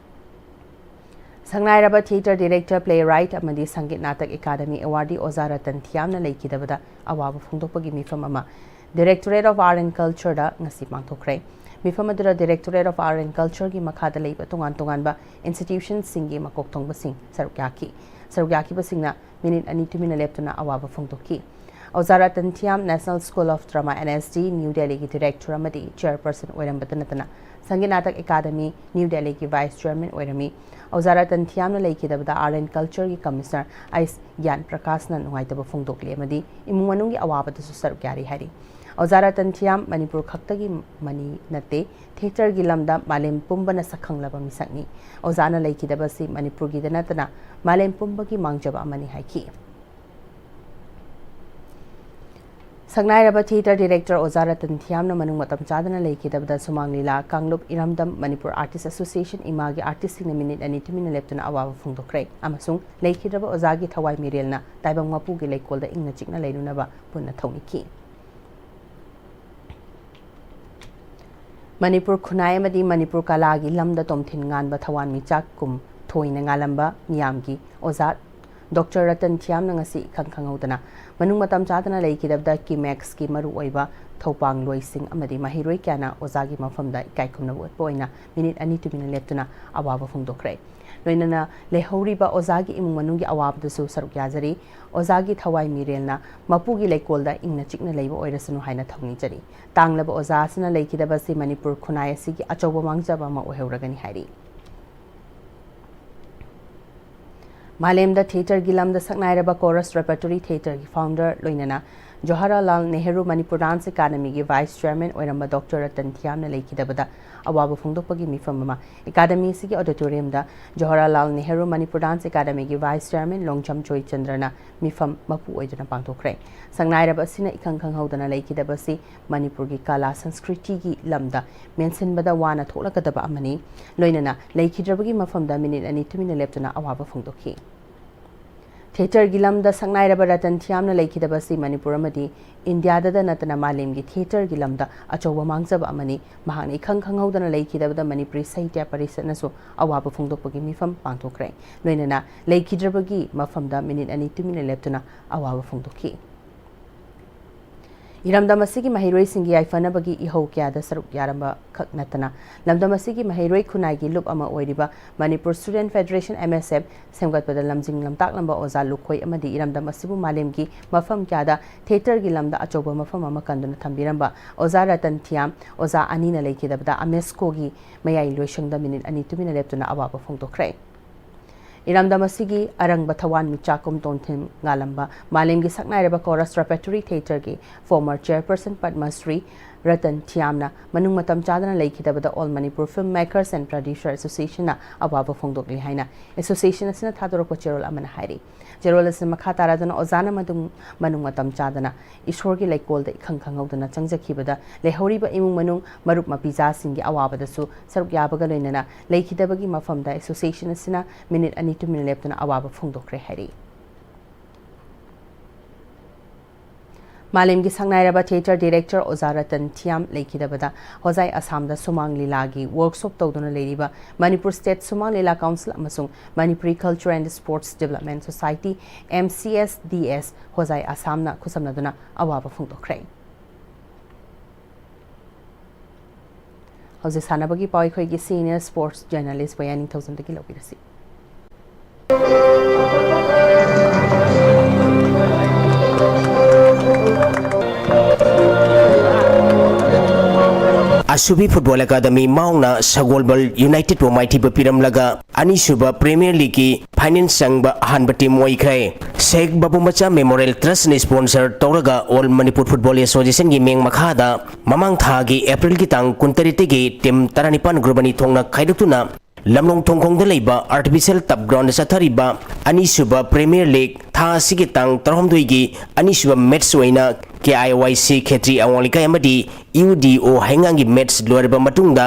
ꯁꯛꯅꯥꯏꯔꯕ theatre director, playwright ꯑꯃꯗꯤ ꯁꯪꯒꯤꯠ ꯅꯥꯇꯛ ꯑꯦꯀꯥꯗꯃꯤ awardee ꯑꯣꯖꯥ ꯔꯇꯟ ꯊꯤꯌꯥꯝꯅ ꯂꯩꯈꯤꯗꯕꯗ ꯑꯋꯥꯕ ꯐꯣꯡꯗꯣꯛꯄꯒꯤ ꯃꯤꯐꯝ ꯑꯃ Directorate of Art and Cultureꯗ ꯉꯁꯤ ꯄꯥꯡꯊꯣꯛꯈ꯭ꯔꯦ꯫ ꯃꯤꯐꯝ ꯑꯗꯨꯗ Directorate of Art and Cultureꯒꯤ ꯃꯈꯥꯗ ꯂꯩꯕ ꯇꯣꯉꯥꯟ ꯇꯣꯉꯥꯟꯕ institutionꯁꯤꯡꯒꯤ ꯃꯀꯣꯛ ꯊꯣꯡꯕꯁꯤꯡ ꯁꯔꯨꯛ ꯌꯥꯈꯤ꯫ ꯁꯔꯨꯛ ꯌꯥꯈꯤꯕꯁꯤꯡꯅ ꯃꯤꯅꯤꯠ ꯑꯅꯤ ꯇꯨꯃꯤꯟꯅ ꯂꯦꯞꯇꯨꯅ ꯑꯋꯥꯕ ꯐꯣꯡꯗꯣꯛꯈꯤ꯫ ꯑꯣꯖꯥ ꯔꯇꯟ ꯊꯤꯌꯥꯝ National School of Drama, N S D, New Delhiꯒꯤ director ꯑꯃꯗꯤ chairperson ꯑꯣꯏꯔꯝꯕꯇ ꯅꯠꯇꯅ Sangeet Natak academy, New Delhiꯒꯤ vice chairman ꯑꯣꯏꯔꯝꯃꯤ꯫ ꯑꯣꯖꯥ ꯔꯇꯟ ꯊꯤꯌꯥꯝꯅ ꯂꯩꯈꯤꯗꯕꯗ Art and Cultureꯒꯤ commissioner ꯑꯩꯁ ꯒ꯭ꯌꯥꯟ ꯄ꯭ꯔꯀꯥꯁꯅ ꯅꯨꯡꯉꯥꯏꯇꯕ ꯐꯣꯡꯗꯣꯛꯂꯤ ꯑꯃꯗꯤ ꯏꯃꯨꯡ ꯃꯅꯨꯡꯒꯤ ꯑꯋꯥꯕꯗꯁꯨ ꯁꯔꯨꯛ ꯌꯥꯔꯤ ꯍꯥꯏꯔꯤ꯫ ꯑꯣꯖꯥ ꯔꯇꯟ ꯊꯤꯌꯥꯝ ꯃꯅꯤꯄꯨꯔ ꯈꯛꯇꯒꯤ ꯃꯅꯤ ꯅꯠꯇꯦ, theatreꯒꯤ ꯂꯝꯗ ꯃꯥꯂꯦꯝ ꯄꯨꯝꯕꯅ ꯁꯛꯈꯪꯂꯕ ꯃꯤꯁꯛꯅꯤ꯫ ꯑꯣꯖꯥꯅ ꯂꯩꯈꯤꯗꯕꯁꯤ ꯃꯅꯤꯄꯨꯔꯒꯤꯗ ꯅꯠꯇꯅ ꯃꯥꯂꯦꯝ ꯄꯨꯝꯕꯒꯤ ꯃꯥꯡꯖꯕ ꯑꯃꯅꯤ ꯍꯥꯏꯈꯤ꯫ ꯁꯛꯅꯥꯏꯔꯕ theatre director ꯑꯣꯖꯥ ꯔꯇꯟ ꯊꯤꯌꯥꯝꯅ ꯃꯅꯨꯡ ꯃꯇꯝ ꯆꯥꯗꯅ ꯂꯩꯈꯤꯗꯕꯗ ꯁꯨꯃꯥꯡ ꯂꯤꯂꯥ, ꯀꯥꯡꯂꯨꯞ, ꯏꯔꯝꯗꯝ, ꯃꯅꯤꯄꯨꯔ Artist Association, ꯏꯃꯥꯒꯤ artistꯁꯤꯡꯅ ꯃꯤꯅꯤꯠ ꯑꯅꯤ ꯇꯨꯃꯤꯟꯅ ꯂꯦꯞꯇꯨꯅ ꯑꯋꯥꯕ ꯐꯣꯡꯗꯣꯛꯈ꯭ꯔꯦ ꯑꯃꯁꯨꯡ ꯂꯩꯈꯤꯗ꯭ꯔꯕ ꯑꯣꯖꯥꯒꯤ ꯊꯋꯥꯏ ꯃꯤꯔꯦꯜꯅ ꯇꯥꯏꯕꯪ ꯃꯄꯨꯒꯤ ꯂꯩꯀꯣꯜꯗ ꯏꯪꯅ ꯆꯤꯛꯅ ꯂꯩꯔꯨꯅꯕ ꯄꯨꯟꯅ ꯊꯧꯅꯤꯈꯤ꯫ ꯃꯅꯤꯄꯨꯔ ꯈꯨꯟꯅꯥꯏ ꯑꯃꯗꯤ ꯃꯅꯤꯄꯨꯔ ꯀꯂꯥꯒꯤ ꯂꯝꯗ ꯇꯣꯝꯊꯤꯟ ꯉꯥꯟꯕ ꯊꯋꯥꯟꯃꯤꯆꯥꯛ ꯀꯨꯝ ꯊꯣꯏꯅ ꯉꯥꯜꯂꯝꯕ ꯃꯤꯌꯥꯝꯒꯤ ꯑꯣꯖꯥ ꯗꯣꯛꯇꯔ ꯔꯇꯟ ꯊꯤꯌꯥꯝꯅ ꯉꯁꯤ ꯏꯈꯪ ꯈꯪꯍꯧꯗꯅ ꯃꯅꯨꯡ ꯃꯇꯝ ꯆꯥꯗꯅ ꯂꯩꯈꯤꯗꯕꯗ ꯀꯤꯃꯦꯛꯁꯀꯤ ꯃꯔꯨꯑꯣꯏꯕ ꯊꯧꯄꯥꯡꯂꯣꯏꯁꯤꯡ ꯑꯃꯗꯤ ꯃꯍꯩꯔꯣꯏ ꯀꯌꯥꯅ ꯑꯣꯖꯥꯒꯤ ꯃꯐꯝꯗ ꯏꯀꯥꯏ ꯈꯨꯝꯅꯕ ꯎꯠꯄ ꯑꯣꯏꯅ ꯃꯤꯅꯤꯠ ꯑꯅꯤ ꯇꯨꯃꯤꯟꯅ ꯂꯦꯞꯇꯨꯅ ꯑꯋꯥꯕ ꯐꯣꯡꯗꯣꯛꯈ꯭ꯔꯦ꯫ ꯂꯣꯏꯅꯅ ꯂꯩꯍꯧꯔꯤꯕ ꯑꯣꯖꯥꯒꯤ ꯏꯃꯨꯡ ꯃꯅꯨꯡꯒꯤ ꯑꯋꯥꯕꯗꯁꯨ ꯁꯔꯨꯛ ꯌꯥꯖꯔꯤ꯫ ꯑꯣꯖꯥꯒꯤ ꯊꯋꯥꯏ ꯃꯤꯔꯦꯜꯅ ꯃꯄꯨꯒꯤ ꯂꯩꯀꯣꯜꯗ ꯏꯪꯅ ꯆꯤꯛꯅ ꯂꯩꯕ ꯑꯣꯏꯔꯁꯅꯨ ꯍꯥꯏꯅ ꯊꯧꯅꯤꯖꯔꯤ꯫ ꯇꯥꯡꯂꯕ ꯑꯣꯖꯥ ꯑꯁꯤꯅ ꯂꯩꯈꯤꯗꯕ ꯑꯁꯤ ꯃꯅꯤꯄꯨꯔ ꯈꯨꯟꯅꯥꯏ ꯑꯁꯤꯒꯤ ꯑꯆꯧꯕ ꯃꯥꯡꯖꯕ ꯑꯃ ꯑꯣꯏꯍꯧꯔꯒꯅꯤ ꯍꯥꯏꯔꯤ꯫ ꯃꯥꯂꯦꯝꯗ theatreꯒꯤ ꯂꯝꯗ ꯁꯛꯅꯥꯏꯔꯕ Chorus Repertory Theatreꯒꯤ founder ꯂꯣꯏꯅꯅ ꯖꯋꯥꯍꯔꯂꯥꯜ ꯅꯦꯍꯔꯨ ꯃꯅꯤꯄꯨꯔ ꯗꯥꯟꯁ ꯑꯦꯀꯥꯗꯃꯤꯒꯤ ꯚꯥꯏꯁ ꯆꯤꯌꯔꯃꯦꯟ ꯑꯣꯏꯔꯝꯕ ꯗꯣꯛꯇꯔ ꯔꯇꯟ ꯊꯤꯌꯥꯝꯅ ꯂꯩꯈꯤꯗꯕꯗ ꯑꯋꯥꯕ ꯐꯣꯡꯗꯣꯛꯄꯒꯤ ꯃꯤꯐꯝ ꯑꯃ꯫ ꯑꯦꯀꯥꯗꯃꯤ ꯑꯁꯤꯒꯤ ꯑꯣꯗꯤꯇꯣꯔꯤꯌꯝꯗ ꯖꯋꯥꯍꯔꯂꯥꯜ ꯅꯦꯍꯔꯨ ꯃꯅꯤꯄꯨꯔ ꯗꯥꯟꯁ ꯑꯦꯀꯥꯗꯃꯤꯒꯤ ꯚꯥꯏꯁ ꯆꯤꯌꯔꯃꯦꯟ ꯂꯣꯡꯖꯝ ꯖꯣꯏꯆꯟꯗ꯭ꯔꯅ ꯃꯤꯐꯝ ꯃꯄꯨ ꯑꯣꯏꯗꯨꯅ ꯄꯥꯡꯊꯣꯛꯈ꯭ꯔꯦ꯫ ꯁꯛꯅꯥꯏꯔꯕ ꯑꯁꯤꯅ ꯏꯈꯪ ꯈꯪꯍꯧꯗꯅ ꯂꯩꯈꯤꯗꯕ ꯑꯁꯤ ꯃꯅꯤꯄꯨꯔꯒꯤ ꯀꯂꯥ ꯁꯪꯁꯀ꯭ꯔꯤꯇꯤꯒꯤ ꯂꯝꯗ ꯃꯦꯟꯁꯤꯟꯕꯗ ꯋꯥꯅ ꯊꯣꯛꯂꯛꯀꯗꯕ ꯑꯃꯅꯤ꯫ ꯂꯣꯏꯅꯅ ꯂꯩꯈꯤꯗ꯭ꯔꯕꯒꯤ ꯃꯐꯝꯗ ꯃꯤꯅꯤꯠ ꯑꯅꯤ ꯇꯨꯃꯤꯟꯅ ꯂꯦꯞꯇꯨꯅ ꯑꯋꯥꯕ ꯐꯣꯡꯗꯣꯛꯈꯤ꯫ ꯊꯤꯌꯦꯇꯔꯒꯤ ꯂꯝꯗ ꯁꯛꯅꯥꯏꯔꯕ ꯔꯇꯟ ꯊꯤꯌꯥꯝꯅ ꯂꯩꯈꯤꯗꯕ ꯑꯁꯤ ꯃꯅꯤꯄꯨꯔ ꯑꯃꯗꯤ ꯏꯟꯗꯤꯌꯥꯗꯗ ꯅꯠꯇꯅ ꯃꯥꯂꯦꯝꯒꯤ ꯊꯤꯌꯦꯇꯔꯒꯤ ꯂꯝꯗ ꯑꯆꯧꯕ ꯃꯥꯡꯖꯕ ꯑꯃꯅꯤ꯫ ꯃꯍꯥꯛꯅ ꯏꯈꯪ ꯈꯪꯍꯧꯗꯅ ꯂꯩꯈꯤꯗꯕꯗ ꯃꯅꯤꯄꯨꯔꯤ ꯁꯥꯍꯤꯇ꯭ꯌ ꯄꯔꯤꯁꯠꯅꯁꯨ ꯑꯋꯥꯕ ꯐꯣꯡꯗꯣꯛꯄꯒꯤ ꯃꯤꯐꯝ ꯄꯥꯡꯊꯣꯛꯈ꯭ꯔꯦ꯫ ꯂꯣꯏꯅꯅ ꯂꯩꯈꯤꯗ꯭ꯔꯕꯒꯤ ꯃꯐꯝꯗ ꯃꯤꯅꯤꯠ ꯑꯅꯤ ꯇꯨꯃꯤꯟꯅ ꯂꯦꯞꯇꯨꯅ ꯑꯋꯥꯕ ꯐꯣꯡꯗꯣꯛꯈꯤ꯫ ꯏꯔꯝꯗꯝ ꯑꯁꯤꯒꯤ ꯃꯍꯩꯔꯣꯏꯁꯤꯡꯒꯤ ꯌꯥꯏꯐꯅꯕꯒꯤ ꯏꯍꯧ ꯀꯌꯥꯗ ꯁꯔꯨꯛ ꯌꯥꯔꯝꯕ ꯈꯛ ꯅꯠꯇꯅ, ꯂꯝꯗꯝ ꯑꯁꯤꯒꯤ ꯃꯍꯩꯔꯣꯏ ꯈꯨꯟꯅꯥꯏꯒꯤ ꯂꯨꯞ ꯑꯃ ꯑꯣꯏꯔꯤꯕ ꯃꯅꯤꯄꯨꯔ ꯁ꯭ꯇꯨꯗꯦꯟꯠ ꯐꯦꯗꯔꯦꯁꯟ, ꯑꯦꯝ ꯑꯦꯁ ꯑꯦꯐ, ꯁꯦꯝꯒꯠꯄꯗ ꯂꯝꯖꯤꯡ ꯂꯝꯇꯥꯛꯂꯝꯕ ꯑꯣꯖꯥ ꯂꯨꯈꯣꯏ ꯑꯃꯗꯤ ꯏꯔꯝꯗꯝ ꯑꯁꯤꯕꯨ ꯃꯥꯂꯦꯝꯒꯤ ꯃꯐꯝ ꯀꯌꯥꯗ ꯊꯤꯌꯦꯇꯔꯒꯤ ꯂꯝꯗ ꯑꯆꯧꯕ ꯃꯐꯝ ꯑꯃ ꯀꯟꯗꯨꯅ ꯊꯝꯕꯤꯔꯝꯕ ꯑꯣꯖꯥ ꯔꯇꯟ ꯊꯤꯌꯥꯝ, ꯑꯣꯖꯥ ꯑꯅꯤꯅ ꯂꯩꯈꯤꯗꯕꯗ ꯑꯃꯦꯁꯀꯣꯒꯤ ꯃꯌꯥꯏ ꯂꯣꯏꯁꯪꯗ ꯃꯤꯅꯤꯠ ꯑꯅꯤ ꯇꯨꯃꯤꯟꯅ ꯂꯦꯞꯇꯨꯅ ꯑꯋꯥꯕ ꯐꯣꯡꯗꯣꯛꯈ꯭ꯔꯦ꯫ ꯏꯔꯝꯗꯝ ꯑꯁꯤꯒꯤ ꯑꯔꯪꯕ ꯊꯋꯥꯟꯃꯤꯆꯥꯛ ꯀꯨꯝ ꯇꯣꯟꯊꯤꯟ ꯉꯥꯜꯂꯝꯕ ꯃꯥꯂꯦꯝꯒꯤ ꯁꯛꯅꯥꯏꯔꯕ ꯀꯣꯔꯁ ꯔꯦꯄꯔꯇꯣꯔꯤ ꯊꯤꯌꯦꯇꯔꯒꯤ ꯐꯣꯔꯃꯔ ꯆꯤꯌꯔꯄꯔꯁꯟ ꯄꯗꯃꯁ꯭ꯔꯤ ꯔꯇꯟ ꯊꯤꯌꯥꯝꯅ ꯃꯅꯨꯡ ꯃꯇꯝ ꯆꯥꯗꯅ ꯂꯩꯈꯤꯗꯕꯗ All Manipur Film Makers and Producer Associationꯅ ꯑꯋꯥꯕ ꯐꯣꯡꯗꯣꯛꯂꯤ ꯍꯥꯏꯅ ꯑꯦꯁꯣꯁꯤꯌꯦꯁꯟ ꯑꯁꯤꯅ ꯊꯥꯗꯣꯔꯛꯄ ꯆꯦꯔꯣꯜ ꯑꯃꯅ ꯍꯥꯏꯔꯤ꯫ ꯆꯦꯔꯣꯜ ꯑꯁꯤꯅ ꯃꯈꯥ ꯇꯥꯔꯗꯨꯅ ꯑꯣꯖꯥꯅ ꯃꯗꯨ ꯃꯅꯨꯡ ꯃꯇꯝ ꯆꯥꯗꯅ ꯏꯁꯣꯔꯒꯤ ꯂꯩꯀꯣꯜꯗ ꯏꯈꯪ ꯈꯪꯍꯧꯗꯅ ꯆꯪꯖꯈꯤꯕꯗ ꯂꯩꯍꯧꯔꯤꯕ ꯏꯃꯨꯡ ꯃꯅꯨꯡ ꯃꯔꯨꯞ ꯃꯄꯤꯖꯥꯁꯤꯡꯒꯤ ꯑꯋꯥꯕꯗꯁꯨ ꯁꯔꯨꯛ ꯌꯥꯕꯒ ꯂꯣꯏꯅꯅ ꯂꯩꯈꯤꯗꯕꯒꯤ ꯃꯐꯝꯗ ꯑꯦꯁꯣꯁꯤꯌꯦꯁꯟ ꯑꯁꯤꯅ ꯃꯤꯅꯤꯠ ꯑꯅꯤ ꯇꯨꯃꯤꯟꯅ ꯂꯦꯞꯇꯨꯅ ꯑꯋꯥꯕ ꯐꯣꯡꯗꯣꯛꯈ꯭ꯔꯦ ꯍꯥꯏꯔꯤ꯫ ꯃꯥꯂꯦꯝꯒꯤ ꯁꯛꯅꯥꯏꯔꯕ ꯊꯤꯌꯦꯇꯔ ꯗꯤꯔꯦꯛꯇꯔ ꯑꯣꯖꯥ ꯔꯇꯟ ꯊꯤꯌꯥꯝ ꯂꯩꯈꯤꯗꯕꯗ ꯍꯣꯖꯥꯏ ꯑꯁꯥꯝꯗ ꯁꯨꯃꯥꯡ ꯂꯤꯂꯥꯒꯤ ꯋꯔꯛꯁꯣꯞ ꯇꯧꯗꯨꯅ ꯂꯩꯔꯤꯕ ꯃꯅꯤꯄꯨꯔ ꯁ꯭ꯇꯦꯠ ꯁꯨꯃꯥꯡ ꯂꯤꯂꯥ ꯀꯥꯎꯟꯁꯤꯜ ꯑꯃꯁꯨꯡ Manipuri culture and sports development society, M C S D S, ꯍꯣꯖꯥꯏ ꯑꯁꯥꯝꯅ ꯈꯨꯠꯁꯝꯅꯗꯨꯅ ꯑꯋꯥꯕ ꯐꯣꯡꯗꯣꯛꯈ꯭ꯔꯦ꯫ ꯍꯧꯖꯤꯛ ꯁꯥꯟꯅꯕꯒꯤ ꯄꯥꯎ ꯑꯩꯈꯣꯏꯒꯤ ꯁꯤꯅꯤꯌꯔ ꯁ꯭ꯄꯣꯔꯠꯁ ꯖꯔꯅꯦꯂꯤꯁ ꯕꯣꯌꯥ ꯅꯤꯡꯊꯧꯖꯝꯗꯒꯤ ꯂꯧꯕꯤꯔꯁꯤ꯫ ꯑꯁꯨꯕꯤ ꯐꯨꯠꯕꯣꯜ ꯑꯦꯀꯥꯗꯃꯤ ꯃꯥꯎꯅ ꯁꯒꯣꯜꯕꯜ ꯌꯨꯅꯥꯏꯇꯦꯗꯄꯨ ꯃꯥꯏꯊꯤꯕ ꯄꯤꯔꯝꯂꯒ ꯑꯅꯤꯁꯨꯕ ꯄ꯭ꯔꯤꯃꯤꯌꯔ ꯂꯤꯒꯀꯤ ꯐꯥꯏꯅꯦꯜ ꯆꯪꯕ ꯑꯍꯥꯟꯕ ꯇꯤꯝ ꯑꯣꯏꯈ꯭ꯔꯦ꯫ ꯁꯦꯈ ꯕꯥꯕꯨ ꯃꯆꯥ ꯃꯦꯃꯣꯔꯤꯌꯦꯜ ꯇ꯭ꯔꯁꯅ ꯁ꯭ꯄꯣꯟꯁꯔ ꯇꯧꯔꯒ ꯑꯣꯜ ꯃꯅꯤꯄꯨꯔ ꯐꯨꯠꯕꯣꯜ ꯑꯦꯁꯣꯁꯤꯌꯦꯁꯟꯒꯤ ꯃꯤꯡ ꯃꯈꯥꯗ ꯃꯃꯥꯡ ꯊꯥꯒꯤ ꯑꯦꯄ꯭ꯔꯤꯜꯒꯤ ꯇꯥꯡ ꯀꯨꯟꯇꯔꯦꯠꯇꯒꯤ ꯇꯤꯝ ꯇꯔꯥꯅꯤꯄꯥꯟ ꯒ꯭ꯔꯨꯞ ꯑꯅꯤ ꯊꯣꯛꯅ ꯈꯥꯏꯗꯣꯛꯇꯨꯅ ꯂꯝꯂꯣꯡ ꯊꯣꯡꯈꯣꯡꯗ ꯂꯩꯕ ꯑꯥꯔꯇꯤꯐꯤꯁꯤꯌꯦꯜ ꯇꯞ ꯒ꯭ꯔꯥꯎꯟꯗ ꯆꯠꯊꯔꯤꯕ ꯑꯅꯤꯁꯨꯕ ꯄ꯭ꯔꯤꯃꯤꯌꯔ ꯂꯤꯒ ꯊꯥ ꯑꯁꯤꯒꯤ ꯇꯥꯡ ꯇꯔꯥꯍꯨꯝꯗꯣꯏꯒꯤ ꯑꯅꯤꯁꯨꯕ ꯃꯦꯠꯆ ꯑꯣꯏꯅ ꯀꯦ ꯑꯥꯏ ꯋꯥꯏ ꯁꯤ ꯈꯦꯇ꯭ꯔꯤ ꯑꯋꯥꯡ ꯂꯩꯀꯥꯏ ꯑꯃꯗꯤ ꯌꯨ ꯗꯤ ꯑꯣ ꯍꯩꯉꯥꯡꯒꯤ ꯃꯦꯠꯆ ꯂꯣꯏꯔꯕ ꯃꯇꯨꯡꯗ,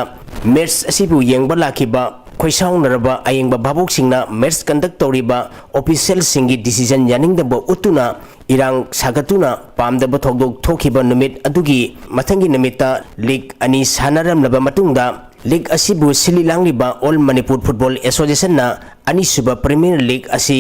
ꯃꯦꯠꯆ ꯑꯁꯤꯕꯨ ꯌꯦꯡꯕ ꯂꯥꯛꯈꯤꯕ ꯈꯣꯏꯁꯥꯎꯅꯔꯕ ꯑꯌꯦꯡꯕ ꯚꯥꯕꯣꯛꯁꯤꯡꯅ ꯃꯦꯠꯆ ꯀꯟꯗꯛ ꯇꯧꯔꯤꯕ ꯑꯣꯐꯤꯁꯤꯌꯦꯜꯁꯤꯡꯒꯤ ꯗꯤꯁꯤꯖꯟ ꯌꯥꯅꯤꯡꯗꯕ ꯎꯠꯇꯨꯅ ꯏꯔꯥꯡ ꯁꯥꯒꯠꯇꯨꯅ ꯄꯥꯝꯗꯕ ꯊꯧꯗꯣꯛ ꯊꯣꯛꯈꯤꯕ ꯅꯨꯃꯤꯠ ꯑꯗꯨꯒꯤ ꯃꯊꯪꯒꯤ ꯅꯨꯃꯤꯠꯇ ꯂꯤꯒ ꯑꯅꯤ ꯁꯥꯟꯅꯔꯝꯂꯕ ꯃꯇꯨꯡꯗ, ꯂꯤꯒ ꯑꯁꯤꯕꯨ ꯁꯤꯜꯂꯤ ꯂꯥꯡꯂꯤꯕ ꯑꯣꯜ ꯃꯅꯤꯄꯨꯔ ꯐꯨꯠꯕꯣꯜ ꯑꯦꯁꯣꯁꯤꯌꯦꯁꯟꯅ ꯑꯅꯤꯁꯨꯕ ꯄ꯭ꯔꯤꯃꯤꯌꯔ ꯂꯤꯒ ꯑꯁꯤ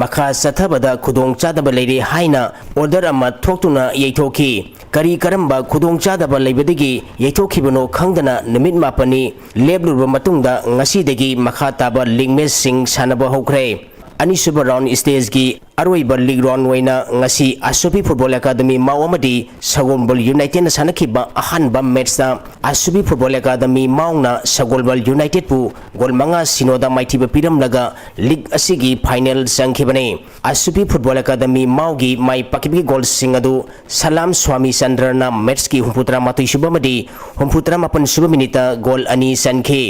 ꯃꯈꯥ ꯆꯠꯊꯕꯗ ꯈꯨꯗꯣꯡꯆꯥꯗꯕ ꯂꯩꯔꯦ ꯍꯥꯏꯅ ꯑꯣꯔꯗꯔ ꯑꯃ ꯊꯣꯛꯇꯨꯅ ꯌꯩꯊꯣꯛꯈꯤ꯫ ꯀꯔꯤ ꯀꯔꯝꯕ ꯈꯨꯗꯣꯡꯆꯥꯗꯕ ꯂꯩꯕꯗꯒꯤ ꯌꯩꯊꯣꯛꯈꯤꯕꯅꯣ ꯈꯪꯗꯅ ꯅꯨꯃꯤꯠ ꯃꯥꯄꯟꯅꯤ ꯂꯦꯞꯂꯨꯔꯕ ꯃꯇꯨꯡꯗ ꯉꯁꯤꯗꯒꯤ ꯃꯈꯥ ꯇꯥꯕ ꯂꯤꯒ ꯃꯦꯆꯁꯤꯡ ꯁꯥꯟꯅꯕ ꯍꯧꯈ꯭ꯔꯦ꯫ ꯑꯅꯤꯁꯨꯕ ꯔꯥꯎꯟ ꯁ꯭ꯇꯦꯖꯀꯤ ꯑꯔꯣꯏꯕ ꯂꯤꯒ ꯔꯥꯎꯟ ꯑꯣꯏꯅ ꯉꯁꯤ ꯑꯁꯣꯄꯤ ꯐꯨꯠꯕꯣꯜ ꯑꯦꯀꯥꯗꯃꯤ ꯃꯥꯎ ꯑꯃꯗꯤ ꯁꯒꯣꯜꯕꯜ ꯌꯨꯅꯥꯏꯇꯦꯗꯅ ꯁꯥꯟꯅꯈꯤꯕ ꯑꯍꯥꯟꯕ ꯃꯦꯠꯆꯇ ꯑꯁꯣꯄꯤ ꯐꯨꯠꯕꯣꯜ ꯑꯦꯀꯥꯗꯃꯤ ꯃꯥꯎꯅ ꯁꯒꯣꯜꯕꯜ ꯌꯨꯅꯥꯏꯇꯦꯗꯄꯨ ꯒꯣꯜ ꯃꯉꯥ ꯁꯤꯅꯣꯗ ꯃꯥꯏꯊꯤꯕ ꯄꯤꯔꯝꯂꯒ ꯂꯤꯒ ꯑꯁꯤꯒꯤ ꯐꯥꯏꯅꯦꯜ ꯆꯪꯈꯤꯕꯅꯤ꯫ ꯑꯁꯣꯄꯤ ꯐꯨꯠꯕꯣꯜ ꯑꯦꯀꯥꯗꯃꯤ ꯃꯥꯎꯒꯤ ꯃꯥꯏ ꯄꯥꯛꯈꯤꯕꯒꯤ ꯒꯣꯜꯁꯤꯡ ꯑꯗꯨ ꯁꯂꯥꯝ ꯁ꯭ꯋꯥꯃꯤ ꯆꯟꯗ꯭ꯔꯅ ꯃꯦꯠꯆꯀꯤ ꯍꯨꯝꯐꯨꯇꯔꯥ ꯃꯥꯊꯣꯏ ꯁꯨꯕ ꯑꯃꯗꯤ ꯍꯨꯝꯐꯨꯇꯔꯥ ꯃꯥꯄꯟ ꯁꯨꯕ ꯃꯤꯅꯤꯠꯇ ꯒꯣꯜ ꯑꯅꯤ ꯆꯟꯈꯤ꯫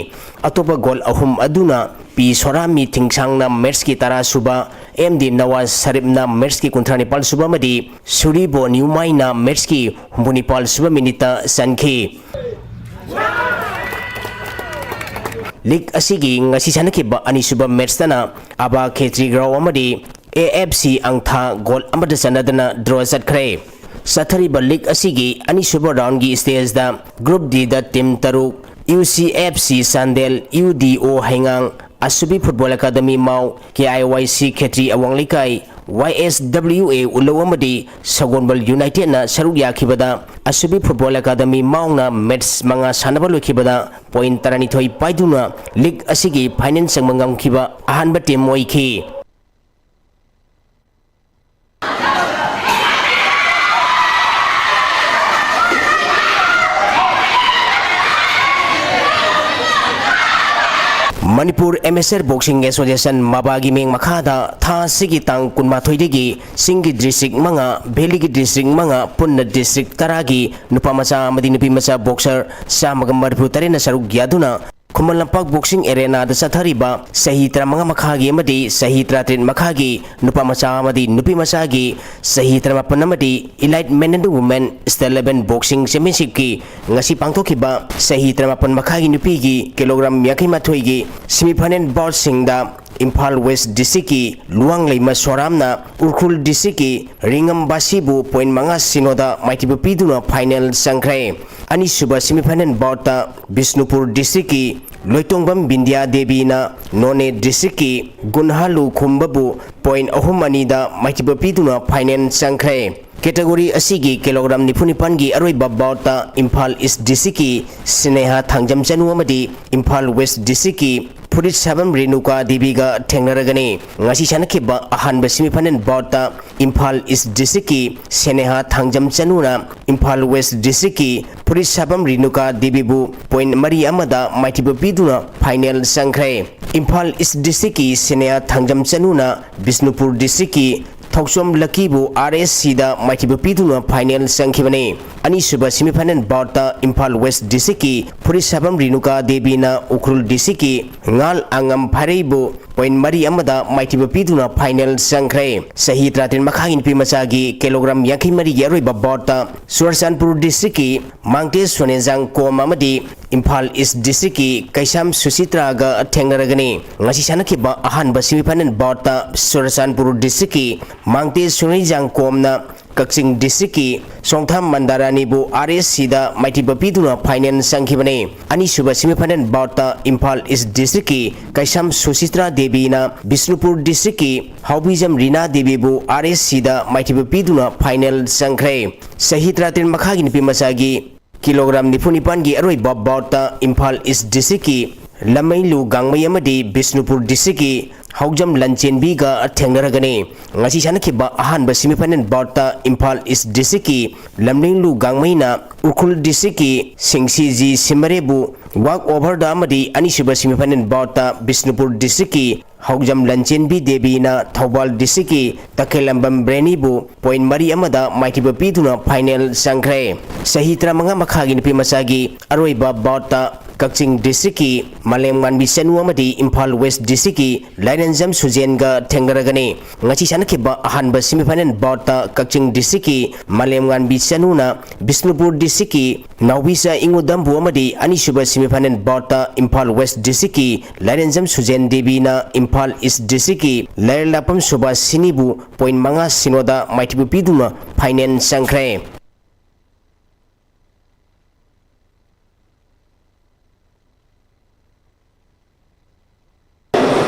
ꯑꯇꯣꯞꯄ ꯒꯣꯜ ꯑꯍꯨꯝ ꯑꯗꯨꯅ ꯄꯤ ꯁꯣꯔꯥꯃꯤ ꯊꯤꯡꯁꯥꯡꯅ ꯃꯦꯠꯆꯀꯤ ꯇꯔꯥ ꯁꯨꯕ, ꯑꯦꯝ ꯗꯤ ꯅꯋꯥꯖ ꯁꯔꯤꯞꯅ ꯃꯦꯠꯆꯀꯤ ꯀꯨꯟꯊ꯭ꯔꯥ ꯅꯤꯄꯥꯜ ꯁꯨꯕ ꯑꯃꯗꯤ ꯁꯨꯔꯤꯕꯣ ꯅ꯭ꯌꯨꯃꯥꯏꯅ ꯃꯦꯠꯆꯀꯤ ꯍꯨꯝꯐꯨ ꯅꯤꯄꯥꯜ ꯁꯨꯕ ꯃꯤꯅꯤꯠꯇ ꯆꯟꯈꯤ꯫ ꯂꯤꯒ ꯑꯁꯤꯒꯤ ꯉꯁꯤ ꯁꯥꯟꯅꯈꯤꯕ ꯑꯅꯤꯁꯨꯕ ꯃꯦꯠꯆꯇꯅ ꯑꯕꯥ ꯈꯦꯇ꯭ꯔꯤ ꯒ꯭ꯔꯥꯎ ꯑꯃꯗꯤ ꯑꯦ ꯑꯦꯐ ꯁꯤ ꯑꯪꯊꯥ ꯒꯣꯜ ꯑꯃꯗ ꯆꯟꯅꯗꯅ ꯗ꯭ꯔꯣ ꯆꯠꯈ꯭ꯔꯦ꯫ ꯆꯠꯊꯔꯤꯕ ꯂꯤꯒ ꯑꯁꯤꯒꯤ ꯑꯅꯤꯁꯨꯕ ꯔꯥꯎꯟꯒꯤ ꯁ꯭ꯇꯦꯖꯇ ꯒ꯭ꯔꯨꯞ ꯗꯤꯗ ꯇꯤꯝ ꯇꯔꯨꯛ, U C F C Chandel, U ꯗꯤ ꯑꯣ ꯍꯩꯉꯥꯡ, ꯑꯁꯨꯕꯤ ꯐꯨꯠꯕꯣꯜ ꯑꯦꯀꯥꯗꯃꯤ ꯃꯥꯎ, ꯀꯦ ꯑꯥꯏ ꯋꯥꯏ ꯁꯤ ꯈꯦꯇ꯭ꯔꯤ ꯑꯋꯥꯡ ꯂꯩꯀꯥꯏ, ꯋꯥꯏ ꯑꯦꯁ ꯗꯕ꯭ꯂꯤꯎ ꯑꯦ ꯎꯂꯧ ꯑꯃꯗꯤ ꯁꯒꯣꯜꯕꯜ ꯌꯨꯅꯥꯏꯇꯦꯗꯅ ꯁꯔꯨꯛ ꯌꯥꯈꯤꯕꯗ, ꯑꯁꯨꯕꯤ ꯐꯨꯠꯕꯣꯜ ꯑꯦꯀꯥꯗꯃꯤ ꯃꯥꯎꯅ ꯃꯦꯠꯆ ꯃꯉꯥ ꯁꯥꯟꯅꯕ ꯂꯣꯏꯈꯤꯕꯗ ꯄꯣꯏꯟ ꯇꯔꯥꯅꯤꯊꯣꯏ ꯄꯥꯏꯗꯨꯅ ꯂꯤꯒ ꯑꯁꯤꯒꯤ ꯐꯥꯏꯅꯦꯜ ꯆꯪꯕ ꯉꯝꯈꯤꯕ ꯑꯍꯥꯟꯕ ꯇꯤꯝ ꯑꯣꯏꯈꯤ꯫ ꯃꯅꯤꯄꯨꯔ ꯑꯦꯃꯦꯆꯔ ꯕꯣꯛꯁꯤꯡ ꯑꯦꯁꯣꯁꯤꯌꯦꯁꯟ, ꯃꯕꯥꯒꯤ ꯃꯤꯡ ꯃꯈꯥꯗ ꯊꯥ ꯑꯁꯤꯒꯤ ꯇꯥꯡ ꯀꯨꯟꯃꯥꯊꯣꯏꯗꯒꯤ ꯆꯤꯡꯒꯤ ꯗꯤꯁꯇ꯭ꯔꯤꯛ ꯃꯉꯥ, ꯚꯦꯂꯤꯒꯤ ꯗꯤꯁꯇ꯭ꯔꯤꯛ ꯃꯉꯥ, ꯄꯨꯟꯅ ꯗꯤꯁꯇ꯭ꯔꯤꯛ ꯇꯔꯥꯒꯤ ꯅꯨꯄꯥ ꯃꯆꯥ ꯑꯃꯗꯤ ꯅꯨꯄꯤ ꯃꯆꯥ ꯕꯣꯛꯁꯔ ꯆꯥꯝꯃꯒ ꯃꯔꯤꯐꯨ ꯇꯔꯦꯠꯅ ꯁꯔꯨꯛ ꯌꯥꯗꯨꯅ ꯈꯨꯃꯟ ꯂꯝꯄꯥꯛ ꯕꯣꯛꯁꯤꯡ ꯑꯦꯔꯦꯅꯥꯗ ꯆꯠꯊꯔꯤꯕ ꯆꯍꯤ ꯇꯔꯥꯃꯉꯥ ꯃꯈꯥꯒꯤ ꯑꯃꯗꯤ ꯆꯍꯤ ꯇꯔꯥꯇꯔꯦꯠ ꯃꯈꯥꯒꯤ ꯅꯨꯄꯥ ꯃꯆꯥ ꯑꯃꯗꯤ ꯅꯨꯄꯤ ꯃꯆꯥꯒꯤ ꯆꯍꯤ ꯇꯔꯥꯃꯥꯄꯟ ꯑꯃꯗꯤ elite men and women state level boxing ꯆꯦꯝꯄꯤꯌꯟꯁꯤꯞꯀꯤ ꯉꯁꯤ ꯄꯥꯡꯊꯣꯛꯈꯤꯕ ꯆꯍꯤ ꯇꯔꯥꯃꯥꯄꯟ ꯃꯈꯥꯒꯤ ꯅꯨꯄꯤꯒꯤ ꯀꯤꯂꯣꯒ꯭ꯔꯥꯝ ꯌꯥꯡꯈꯩ ꯃꯥꯊꯣꯏꯒꯤ ꯁꯦꯃꯤꯐꯥꯏꯅꯦꯜ ꯕꯥꯎꯠꯁꯤꯡꯗ ꯏꯝꯐꯥꯜ ꯋꯦꯁ ꯗꯤꯁꯇ꯭ꯔꯤꯛꯀꯤ ꯂꯨꯋꯥꯡꯂꯩꯃ ꯁꯣꯔꯥꯝꯅ ꯎꯈ꯭ꯔꯨꯜ ꯗꯤꯁꯇ꯭ꯔꯤꯛꯀꯤ ꯔꯤꯉꯝꯕꯥꯁꯤꯕꯨ ꯄꯣꯏꯟ ꯃꯉꯥ ꯁꯤꯅꯣꯗ ꯃꯥꯏꯊꯤꯕ ꯄꯤꯗꯨꯅ ꯐꯥꯏꯅꯦꯜ ꯆꯪꯈ꯭ꯔꯦ꯫ ꯑꯅꯤꯁꯨꯕ ꯁꯦꯃꯤꯐꯥꯏꯅꯦꯜ ꯕꯥꯎꯠꯇ ꯕꯤꯁꯅꯨꯄꯨꯔ ꯗꯤꯁꯇ꯭ꯔꯤꯛꯀꯤ ꯂꯣꯏꯇꯣꯡꯕꯝ ꯕꯤꯟꯗ꯭ꯌꯥ ꯗꯦꯕꯤꯅ ꯅꯣꯅꯦ ꯗꯤꯁꯇ꯭ꯔꯤꯛꯀꯤ ꯒꯨꯟꯍꯥꯂꯨ ꯈꯨꯝꯕꯕꯨ ꯄꯣꯏꯟ ꯑꯍꯨꯝ ꯑꯅꯤꯗ ꯃꯥꯏꯊꯤꯕ ꯄꯤꯗꯨꯅ ꯐꯥꯏꯅꯦꯜ ꯆꯪꯈ꯭ꯔꯦ꯫ ꯀꯦꯇꯒꯣꯔꯤ ꯑꯁꯤꯒꯤ ꯀꯤꯂꯣꯒ꯭ꯔꯥꯝ ꯅꯤꯐꯨ ꯅꯤꯄꯥꯟꯒꯤ ꯑꯔꯣꯏꯕ ꯕꯥꯎꯠꯇ ꯏꯝꯐꯥꯜ ꯏꯁ ꯗꯤꯁꯇ꯭ꯔꯤꯛꯀꯤ ꯁ꯭ꯅꯦꯍꯥ ꯊꯥꯡꯖꯝꯆꯅꯨ ꯑꯃꯗꯤ ꯏꯝꯐꯥꯜ ꯋꯦꯁ ꯗꯤꯁꯇ꯭ꯔꯤꯛꯀꯤ ꯐꯨꯔꯤꯠ ꯁꯥꯕꯝ ꯔꯦꯅꯨꯀꯥ ꯗꯦꯕꯤꯒ ꯊꯦꯡꯅꯔꯒꯅꯤ꯫ ꯉꯁꯤ ꯁꯥꯟꯅꯈꯤꯕ ꯑꯍꯥꯟꯕ ꯁꯦꯃꯤꯐꯥꯏꯅꯦꯜ ꯕꯥꯎꯠꯇ ꯏꯝꯐꯥꯜ ꯏꯁ ꯗꯤꯁꯇ꯭ꯔꯤꯛꯀꯤ ꯁ꯭ꯅꯦꯍꯥ ꯊꯥꯡꯖꯝꯆꯅꯨꯅ ꯏꯝꯐꯥꯜ ꯋꯦꯁ ꯗꯤꯁꯇ꯭ꯔꯤꯛꯀꯤ ꯐꯨꯔꯤꯠ ꯁꯥꯕꯝ ꯔꯦꯅꯨꯀꯥ ꯗꯦꯕꯤꯕꯨ ꯄꯣꯏꯟ ꯃꯔꯤ ꯑꯃꯗ ꯃꯥꯏꯊꯤꯕ ꯄꯤꯗꯨꯅ ꯐꯥꯏꯅꯦꯜ ꯆꯪꯈ꯭ꯔꯦ꯫ ꯏꯝꯐꯥꯜ ꯏꯁ ꯗꯤꯁꯇ꯭ꯔꯤꯛꯀꯤ ꯁ꯭ꯅꯦꯍꯥ ꯊꯥꯡꯖꯝꯆꯅꯨꯅ ꯕꯤꯁꯅꯨꯄꯨꯔ ꯗꯤꯁꯇ꯭ꯔꯤꯛꯀꯤ ꯊꯧꯆꯣꯝ ꯂꯛꯀꯤꯕꯨ ꯑꯥꯔ ꯑꯦꯁ ꯁꯤꯗ ꯃꯥꯏꯊꯤꯕ ꯄꯤꯗꯨꯅ ꯐꯥꯏꯅꯦꯜ ꯆꯪꯈꯤꯕꯅꯤ꯫ ꯑꯅꯤꯁꯨꯕ ꯁꯦꯃꯤꯐꯥꯏꯅꯦꯜ ꯕꯥꯎꯠꯇ ꯏꯝꯐꯥꯜ ꯋꯦꯁ ꯗꯤꯁꯇ꯭ꯔꯤꯛꯀꯤ ꯐꯨꯔꯤꯠ ꯁꯥꯕꯝ ꯔꯦꯅꯨꯀꯥ ꯗꯦꯕꯤꯅ ꯎꯈ꯭ꯔꯨꯜ ꯗꯤꯁꯇ꯭ꯔꯤꯛꯀꯤ ꯉꯥꯜ ꯑꯉꯝ ꯐꯥꯏꯔꯩꯕꯨ ꯄꯣꯏꯟ ꯃꯔꯤ ꯑꯃꯗ ꯃꯥꯏꯊꯤꯕ ꯄꯤꯗꯨꯅ ꯐꯥꯏꯅꯦꯜ ꯆꯪꯈ꯭ꯔꯦ꯫ ꯆꯍꯤ ꯇꯔꯥꯇꯔꯦꯠ ꯃꯈꯥꯒꯤ ꯅꯨꯄꯤ ꯃꯆꯥꯒꯤ ꯀꯤꯂꯣꯒ꯭ꯔꯥꯝ ꯌꯥꯡꯈꯩ ꯃꯔꯤꯒꯤ ꯑꯔꯣꯏꯕ ꯕꯥꯎꯠꯇ ꯆꯨꯔꯆꯥꯟꯄꯨꯔ ꯗꯤꯁꯇ꯭ꯔꯤꯛꯀꯤ ꯃꯥꯡꯇꯦ ꯁꯣꯅꯦꯖꯥꯡ ꯀꯣꯝ ꯑꯃꯗꯤ ꯏꯝꯐꯥꯜ ꯏꯁ ꯗꯤꯁꯇ꯭ꯔꯤꯛꯀꯤ ꯀꯩꯁꯥꯝ ꯁꯨꯁꯤꯇ꯭ꯔꯥꯒ ꯊꯦꯡꯅꯔꯒꯅꯤ꯫ ꯉꯁꯤ ꯁꯥꯟꯅꯈꯤꯕ ꯑꯍꯥꯟꯕ ꯁꯦꯃꯤꯐꯥꯏꯅꯦꯜ ꯕꯥꯎꯠꯇ ꯆꯨꯔꯆꯥꯟꯄꯨꯔ ꯗꯤꯁꯇ꯭ꯔꯤꯛꯀꯤ ꯃꯥꯡꯇꯦ ꯁꯨꯅꯩꯖꯥꯡ ꯀꯣꯝꯅ ꯀꯛꯆꯤꯡ ꯗꯤꯁꯇ꯭ꯔꯤꯛꯀꯤ ꯁꯣꯡꯊꯥꯝ ꯃꯟꯗꯥꯔꯥꯅꯤꯕꯨ ꯑꯥꯔ ꯑꯦꯁ ꯁꯤꯗ ꯃꯥꯏꯊꯤꯕ ꯄꯤꯗꯨꯅ ꯐꯥꯏꯅꯦꯜ ꯆꯪꯈꯤꯕꯅꯤ꯫ ꯑꯅꯤꯁꯨꯕ ꯁꯦꯃꯤꯐꯥꯏꯅꯦꯜ ꯕꯥꯎꯠꯇ ꯏꯝꯐꯥꯜ ꯏꯁ ꯗꯤꯁꯇ꯭ꯔꯤꯛꯀꯤ ꯀꯩꯁꯥꯝ ꯁꯨꯁꯤꯇ꯭ꯔꯥ ꯗꯦꯕꯤꯅ ꯕꯤꯁꯅꯨꯄꯨꯔ ꯗꯤꯁꯇ꯭ꯔꯤꯛꯀꯤ ꯍꯥꯎꯕꯤꯖꯝ ꯔꯤꯅꯥ ꯗꯦꯕꯤꯕꯨ ꯑꯥꯔ ꯑꯦꯁ ꯁꯤꯗ ꯃꯥꯏꯊꯤꯕ ꯄꯤꯗꯨꯅ ꯐꯥꯏꯅꯦꯜ ꯆꯪꯈ꯭ꯔꯦ꯫ ꯆꯍꯤ ꯇꯔꯥꯇꯔꯦꯠ ꯃꯈꯥꯒꯤ ꯅꯨꯄꯤ ꯃꯆꯥꯒꯤ ꯀꯤꯂꯣꯒ꯭ꯔꯥꯝ ꯅꯤꯐꯨ ꯅꯤꯄꯥꯟꯒꯤ ꯑꯔꯣꯏꯕ ꯕꯥꯎꯠꯇ ꯏꯝꯐꯥꯜ ꯏꯁ ꯗꯤꯁꯇ꯭ꯔꯤꯛꯀꯤ ꯂꯝꯃꯩꯂꯨ ꯒꯥꯡꯃꯩ ꯑꯃꯗꯤ ꯕꯤꯁꯅꯨꯄꯨꯔ ꯗꯤꯁꯇ꯭ꯔꯤꯛꯀꯤ ꯍꯧꯖꯝ ꯂꯟꯆꯦꯟꯕꯤꯒ ꯊꯦꯡꯅꯔꯒꯅꯤ꯫ ꯉꯁꯤ ꯁꯥꯟꯅꯈꯤꯕ ꯑꯍꯥꯟꯕ ꯁꯦꯃꯤꯐꯥꯏꯅꯦꯜ ꯕꯥꯎꯠꯇ ꯏꯝꯐꯥꯜ ꯏꯁ ꯗꯤꯁꯇ꯭ꯔꯤꯛꯀꯤ ꯂꯝꯂꯦꯡꯂꯨ ꯒꯥꯡꯃꯩꯅ ꯎꯈ꯭ꯔꯨꯜ ꯗꯤꯁꯇ꯭ꯔꯤꯛꯀꯤ ꯁꯤꯡꯁꯤꯖꯤ ꯁꯤꯃꯔꯦꯕꯨ Walk overꯗ ꯑꯃꯗꯤ ꯑꯅꯤꯁꯨꯕ semifinal boutꯇ ꯕꯤꯁꯅꯨꯄꯨꯔ districtꯀꯤ ꯍꯧꯖꯝ ꯂꯟꯆꯦꯟꯕꯤ ꯗꯦꯕꯤꯅ ꯊꯧꯕꯥꯜ districtꯀꯤ ꯇꯈꯦꯜꯂꯝꯕꯝ ꯕ꯭ꯔꯦꯅꯤꯕꯨ point ꯃꯔꯤ ꯑꯃꯗ ꯃꯥꯏꯊꯤꯕ ꯄꯤꯗꯨꯅ final ꯆꯪꯈ꯭ꯔꯦ꯫ ꯆꯍꯤ ꯇꯔꯥꯃꯉꯥ ꯃꯈꯥꯒꯤ ꯅꯨꯄꯤ ꯃꯆꯥꯒꯤ ꯑꯔꯣꯏꯕ boutꯇ ꯀꯛꯆꯤꯡ districtꯀꯤ ꯃꯥꯂꯦꯝꯉꯥꯟꯕꯤ ꯆꯅꯨ ꯑꯃꯗꯤ ꯏꯝꯐꯥꯜ West districtꯀꯤ ꯂꯥꯏꯔꯦꯟꯖꯝ ꯁꯨꯖꯦꯟꯒ ꯊꯦꯡꯅꯔꯒꯅꯤ꯫ ꯉꯁꯤ ꯁꯥꯟꯅꯈꯤꯕ ꯑꯍꯥꯟꯕ semifinal boutꯇ ꯀꯛꯆꯤꯡ districtꯀꯤ ꯃꯥꯂꯦꯝꯉꯥꯟꯕꯤ ꯆꯅꯨꯅ ꯕꯤꯁꯅꯨꯄꯨꯔ districtꯀꯤ ꯅꯥꯎꯕꯤꯆꯥ ꯏꯉꯨꯗꯝꯕꯨ ꯑꯃꯗꯤ ꯑꯅꯤꯁꯨꯕ semifinal boutꯇ Imphal West districtꯀꯤ ꯂꯥꯏꯔꯦꯟꯖꯝ ꯁꯨꯖꯦꯟ ꯗꯦꯕꯤꯅ Imphal East districtꯀꯤ ꯂꯥꯏꯔꯦꯟꯂꯥꯛꯄꯝ Subhas ꯁꯤꯅꯤꯕꯨ point ꯃꯉꯥ ꯁꯤꯅꯣꯗ ꯃꯥꯏꯊꯤꯕ ꯄꯤꯗꯨꯅ final ꯆꯪꯈ꯭ꯔꯦ꯫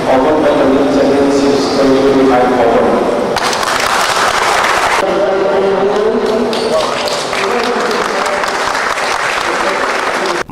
Open by Indian Championships twenty twenty-five Open.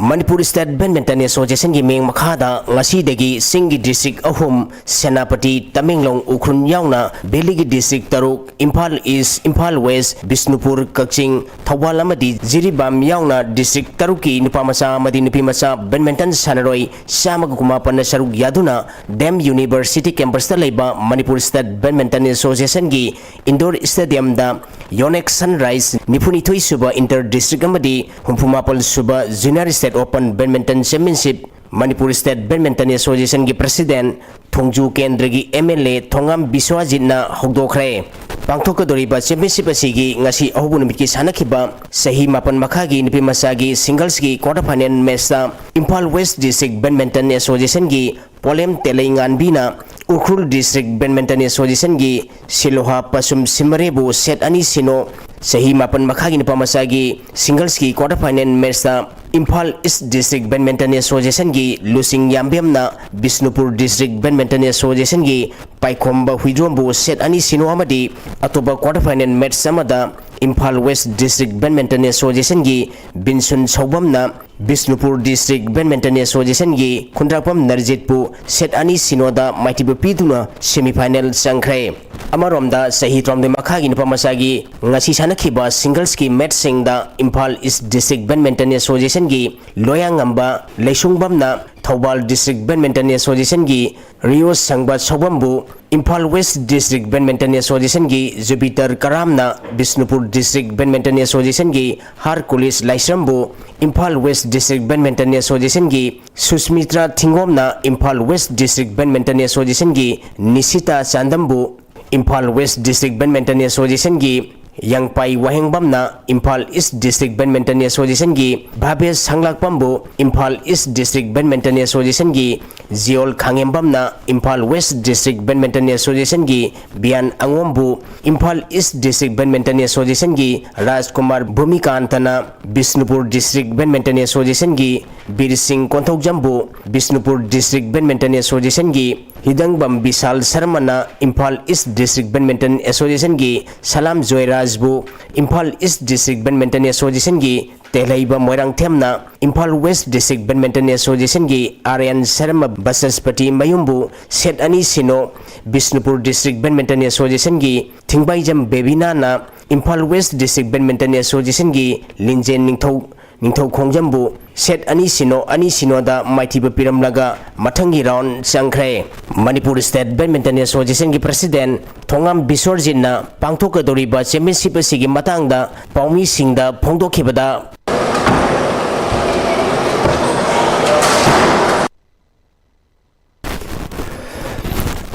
Manipur State Badminton Associationꯒꯤ ꯃꯤꯡ ꯃꯈꯥꯗ ꯉꯁꯤꯗꯒꯤ ꯆꯤꯡꯒꯤ district ꯑꯍꯨꯝ, ꯁꯦꯅꯥꯄꯇꯤ, ꯇꯃꯦꯡꯂꯣꯡ, ꯎꯈ꯭ꯔꯨꯜ ꯌꯥꯎꯅ valleyꯒꯤ district ꯇꯔꯨꯛ, ꯏꯝꯐꯥꯜ East, ꯏꯝꯐꯥꯜ West, ꯕꯤꯁꯅꯨꯄꯨꯔ, ꯀꯛꯆꯤꯡ, ꯊꯧꯕꯥꯜ ꯑꯃꯗꯤ ꯖꯤꯔꯤꯕꯥꯝ ꯌꯥꯎꯅ district ꯇꯔꯨꯛꯀꯤ ꯅꯨꯄꯥ ꯃꯆꯥ ꯑꯃꯗꯤ ꯅꯨꯄꯤ ꯃꯆꯥ badminton ꯁꯥꯟꯅꯔꯣꯏ ꯆꯥꯝꯃꯒ ꯀꯨꯟꯃꯥꯄꯟꯅ ꯁꯔꯨꯛ ꯌꯥꯗꯨꯅ ꯗꯤ ꯑꯦꯝ University campusꯇ ꯂꯩꯕ Manipur State Badminton Associationꯒꯤ indoor stadiumꯗ Yonex Sunrise ꯅꯤꯐꯨꯅꯤꯊꯣꯏ ꯁꯨꯕ inter district ꯑꯃꯗꯤ ꯍꯨꯝꯐꯨꯃꯥꯄꯜ ꯁꯨꯕ Junior State Open Badminton Championship Manipur State Badminton Associationꯒꯤ president ꯊꯣꯡꯖꯨ ꯀꯦꯟꯗ꯭ꯔꯒꯤ MLA ꯊꯣꯉꯥꯝ ꯕꯤꯁ꯭ꯋꯥꯖꯤꯠꯅ ꯍꯧꯗꯣꯛꯈ꯭ꯔꯦ꯫ ꯄꯥꯡꯊꯣꯛꯀꯗꯧꯔꯤꯕ championship ꯑꯁꯤꯒꯤ ꯉꯁꯤ ꯑꯍꯧꯕ ꯅꯨꯃꯤꯠꯀꯤ ꯁꯥꯟꯅꯈꯤꯕ ꯆꯍꯤ ꯃꯥꯄꯟ ꯃꯈꯥꯒꯤ ꯅꯨꯄꯤ ꯃꯆꯥꯒꯤ singlesꯀꯤ quarter final matchꯇ Imphal West District Badminton Associationꯒꯤ ꯄꯣꯂꯦꯝ ꯇꯦꯂꯩꯉꯥꯟꯕꯤꯅ Ukhrul District Badminton Associationꯒꯤ ꯁꯤꯂꯣꯍꯥ ꯄꯁꯨꯝ ꯁꯤꯃꯔꯦꯕꯨ set ꯑꯅꯤ ꯁꯤꯅꯣ, ꯆꯍꯤ ꯃꯥꯄꯟ ꯃꯈꯥꯒꯤ ꯅꯨꯄꯥ ꯃꯆꯥꯒꯤ singlesꯀꯤ quarter final matchꯇ Imphal East District Badminton Associationꯒꯤ ꯂꯨꯆꯤꯡ ꯌꯥꯝꯕꯦꯝꯅ Bishnupur District Badminton Associationꯒꯤ ꯄꯥꯏꯈꯣꯝꯕ ꯍꯨꯏꯗ꯭ꯔꯣꯝꯕꯨ set ꯑꯅꯤ ꯁꯤꯅꯣ ꯑꯃꯗꯤ ꯑꯇꯣꯞꯄ quarter final match ꯑꯃꯗ ꯏꯝꯐꯥꯜ ꯋꯦꯁ ꯗꯤꯁꯇ꯭ꯔꯤꯛ ꯕꯦꯗꯃꯤꯟꯇꯟ ꯑꯦꯁꯣꯁꯤꯌꯦꯁꯟꯒꯤ ꯕꯤꯟꯁꯨꯟ ꯁꯧꯕꯝꯅ ꯕꯤꯁꯅꯨꯄꯨꯔ ꯗꯤꯁꯇ꯭ꯔꯤꯛ ꯕꯦꯗꯃꯤꯟꯇꯟ ꯑꯦꯁꯣꯁꯤꯌꯦꯁꯟꯒꯤ ꯈꯨꯟꯗ꯭ꯔꯥꯛꯄꯝ ꯅꯔꯖꯤꯠꯄꯨ ꯁꯦꯠ ꯑꯅꯤ ꯁꯤꯅꯣꯗ ꯃꯥꯏꯊꯤꯕ ꯄꯤꯗꯨꯅ ꯁꯦꯃꯤꯐꯥꯏꯅꯦꯜ ꯆꯪꯈ꯭ꯔꯦ꯫ ꯑꯃꯔꯣꯝꯗ, ꯆꯍꯤ ꯇꯔꯥꯍꯨꯝꯗꯣꯏ ꯃꯈꯥꯒꯤ ꯅꯨꯄꯥ ꯃꯆꯥꯒꯤ ꯉꯁꯤ ꯁꯥꯟꯅꯈꯤꯕ ꯁꯤꯡꯒꯜꯁꯀꯤ ꯃꯦꯠꯁꯁꯤꯡꯗ ꯏꯝꯐꯥꯜ ꯏꯁ ꯗꯤꯁꯇ꯭ꯔꯤꯛ ꯕꯦꯗꯃꯤꯟꯇꯟ ꯑꯦꯁꯣꯁꯤꯌꯦꯁꯟꯒꯤ ꯂꯣꯌꯥꯉꯝꯕ ꯂꯩꯁꯨꯡꯕꯝꯅ ꯊꯧꯕꯥꯜ ꯗꯤꯁꯇ꯭ꯔꯤꯛ ꯕꯦꯗꯃꯤꯟꯇꯟ ꯑꯦꯁꯣꯁꯤꯌꯦꯁꯟꯒꯤ ꯔꯤꯌꯣ ꯁꯪꯕ ꯁꯧꯕꯝꯕꯨ, ꯏꯝꯐꯥꯜ ꯋꯦꯁ ꯗꯤꯁꯇ꯭ꯔꯤꯛ ꯕꯦꯗꯃꯤꯟꯇꯟ ꯑꯦꯁꯣꯁꯤꯌꯦꯁꯟꯒꯤ ꯖꯨꯄꯤꯇꯔ ꯀꯔꯥꯝꯅ ꯕꯤꯁꯅꯨꯄꯨꯔ ꯗꯤꯁꯇ꯭ꯔꯤꯛ ꯕꯦꯗꯃꯤꯟꯇꯟ ꯑꯦꯁꯣꯁꯤꯌꯦꯁꯟꯒꯤ ꯍꯥꯔꯀꯨꯂꯤꯁ ꯂꯥꯏꯁ꯭ꯔꯝꯕꯨ, ꯏꯝꯐꯥꯜ ꯋꯦꯁ ꯗꯤꯁꯇ꯭ꯔꯤꯛ ꯕꯦꯗꯃꯤꯟꯇꯟ ꯑꯦꯁꯣꯁꯤꯌꯦꯁꯟꯒꯤ ꯁꯨꯁꯃꯤꯇ꯭ꯔꯥ ꯊꯤꯡꯒꯣꯝꯅ ꯏꯝꯐꯥꯜ ꯋꯦꯁ ꯗꯤꯁꯇ꯭ꯔꯤꯛ ꯕꯦꯗꯃꯤꯟꯇꯟ ꯑꯦꯁꯣꯁꯤꯌꯦꯁꯟꯒꯤ ꯅꯤꯁꯤꯇꯥ ꯆꯥꯟꯗꯝꯕꯨ, ꯏꯝꯐꯥꯜ ꯋꯦꯁ ꯗꯤꯁꯇ꯭ꯔꯤꯛ ꯕꯦꯗꯃꯤꯟꯇꯟ ꯑꯦꯁꯣꯁꯤꯌꯦꯁꯟꯒꯤ ꯌꯥꯡꯄꯥꯏ ꯋꯥꯍꯦꯡꯕꯝꯅ ꯏꯝꯐꯥꯜ ꯏꯁ ꯗꯤꯁꯇ꯭ꯔꯤꯛ ꯕꯦꯗꯃꯤꯟꯇꯟ ꯑꯦꯁꯣꯁꯤꯌꯦꯁꯟꯒꯤ ꯚꯥꯕꯦꯁ ꯁꯪꯂꯥꯛꯄꯝꯕꯨ, ꯏꯝꯐꯥꯜ ꯏꯁ ꯗꯤꯁꯇ꯭ꯔꯤꯛ ꯕꯦꯗꯃꯤꯟꯇꯟ ꯑꯦꯁꯣꯁꯤꯌꯦꯁꯟꯒꯤ ꯖꯤꯌꯣꯜ ꯈꯥꯉꯦꯝꯕꯝꯅ ꯏꯝꯐꯥꯜ ꯋꯦꯁ ꯗꯤꯁꯇ꯭ꯔꯤꯛ ꯕꯦꯗꯃꯤꯟꯇꯟ ꯑꯦꯁꯣꯁꯤꯌꯦꯁꯟꯒꯤ ꯕꯤꯌꯥꯟ ꯑꯉꯣꯝꯕꯨ, ꯏꯝꯐꯥꯜ ꯏꯁ ꯗꯤꯁꯇ꯭ꯔꯤꯛ ꯕꯦꯗꯃꯤꯟꯇꯟ ꯑꯦꯁꯣꯁꯤꯌꯦꯁꯟꯒꯤ ꯔꯥꯖꯀꯨꯃꯥꯔ ꯚꯨꯃꯤꯀꯥꯟꯇꯅ ꯕꯤꯁꯅꯨꯄꯨꯔ ꯗꯤꯁꯇ꯭ꯔꯤꯛ ꯕꯦꯗꯃꯤꯟꯇꯟ ꯑꯦꯁꯣꯁꯤꯌꯦꯁꯟꯒꯤ ꯕꯤꯔ ꯁꯤꯡ ꯀꯣꯟꯊꯧꯖꯝꯕꯨ, ꯕꯤꯁꯅꯨꯄꯨꯔ ꯗꯤꯁꯇ꯭ꯔꯤꯛ ꯕꯦꯗꯃꯤꯟꯇꯟ ꯑꯦꯁꯣꯁꯤꯌꯦꯁꯟꯒꯤ ꯍꯤꯗꯪꯕꯝ ꯕꯤꯁꯥꯜ ꯁꯔꯃꯅ ꯏꯝꯐꯥꯜ ꯏꯁ ꯗꯤꯁꯇ꯭ꯔꯤꯛ ꯕꯦꯗꯃꯤꯟꯇꯟ ꯑꯦꯁꯣꯁꯤꯌꯦꯁꯟꯒꯤ ꯁꯂꯥꯝ ꯖꯣꯏꯔꯥꯖꯕꯨ, ꯏꯝꯐꯥꯜ ꯏꯁ ꯗꯤꯁꯇ꯭ꯔꯤꯛ ꯕꯦꯗꯃꯤꯟꯇꯟ ꯑꯦꯁꯣꯁꯤꯌꯦꯁꯟꯒꯤ ꯇꯦꯂꯩꯕ ꯃꯣꯏꯔꯥꯡꯊꯦꯝꯅ ꯏꯝꯐꯥꯜ ꯋꯦꯁ ꯗꯤꯁꯇ꯭ꯔꯤꯛ ꯕꯦꯗꯃꯤꯟꯇꯟ ꯑꯦꯁꯣꯁꯤꯌꯦꯁꯟꯒꯤ ꯑꯥꯔ ꯑꯦꯟ ꯁꯔꯃ ꯕꯁꯁꯄꯇꯤ ꯃꯌꯨꯝꯕꯨ ꯁꯦꯠ ꯑꯅꯤ ꯁꯤꯅꯣ, ꯕꯤꯁꯅꯨꯄꯨꯔ ꯗꯤꯁꯇ꯭ꯔꯤꯛ ꯕꯦꯗꯃꯤꯟꯇꯟ ꯑꯦꯁꯣꯁꯤꯌꯦꯁꯟꯒꯤ ꯊꯤꯡꯕꯥꯏꯖꯝ ꯕꯦꯕꯤꯅꯥꯅ ꯏꯝꯐꯥꯜ ꯋꯦꯁ ꯗꯤꯁꯇ꯭ꯔꯤꯛ ꯕꯦꯗꯃꯤꯟꯇꯟ ꯑꯦꯁꯣꯁꯤꯌꯦꯁꯟꯒꯤ ꯂꯤꯟꯖꯦꯟ ꯅꯤꯡꯊꯧ, ꯅꯤꯡꯊꯧ ꯈꯣꯡꯖꯝꯕꯨ ꯁꯦꯠ ꯑꯅꯤ ꯁꯤꯅꯣ, ꯑꯅꯤ ꯁꯤꯅꯣꯗ ꯃꯥꯏꯊꯤꯕ ꯄꯤꯔꯝꯂꯒ ꯃꯊꯪꯒꯤ ꯔꯥꯎꯟ ꯆꯪꯈ꯭ꯔꯦ꯫ ꯃꯅꯤꯄꯨꯔ ꯁ꯭ꯇꯦꯠ ꯕꯦꯗꯃꯤꯟꯇꯟ ꯑꯦꯁꯣꯁꯤꯌꯦꯁꯟꯒꯤ ꯄ꯭ꯔꯁꯤꯗꯦꯟ ꯊꯣꯉꯥꯝ ꯕꯤꯁ꯭ꯋꯔꯖꯤꯠꯅ ꯄꯥꯡꯊꯣꯛꯀꯗꯧꯔꯤꯕ ꯆꯦꯝꯄꯤꯌꯟꯁꯤꯞ ꯑꯁꯤꯒꯤ ꯃꯇꯥꯡꯗ ꯄꯥꯎꯃꯤꯁꯤꯡꯗ ꯐꯣꯡꯗꯣꯛꯈꯤꯕꯗ,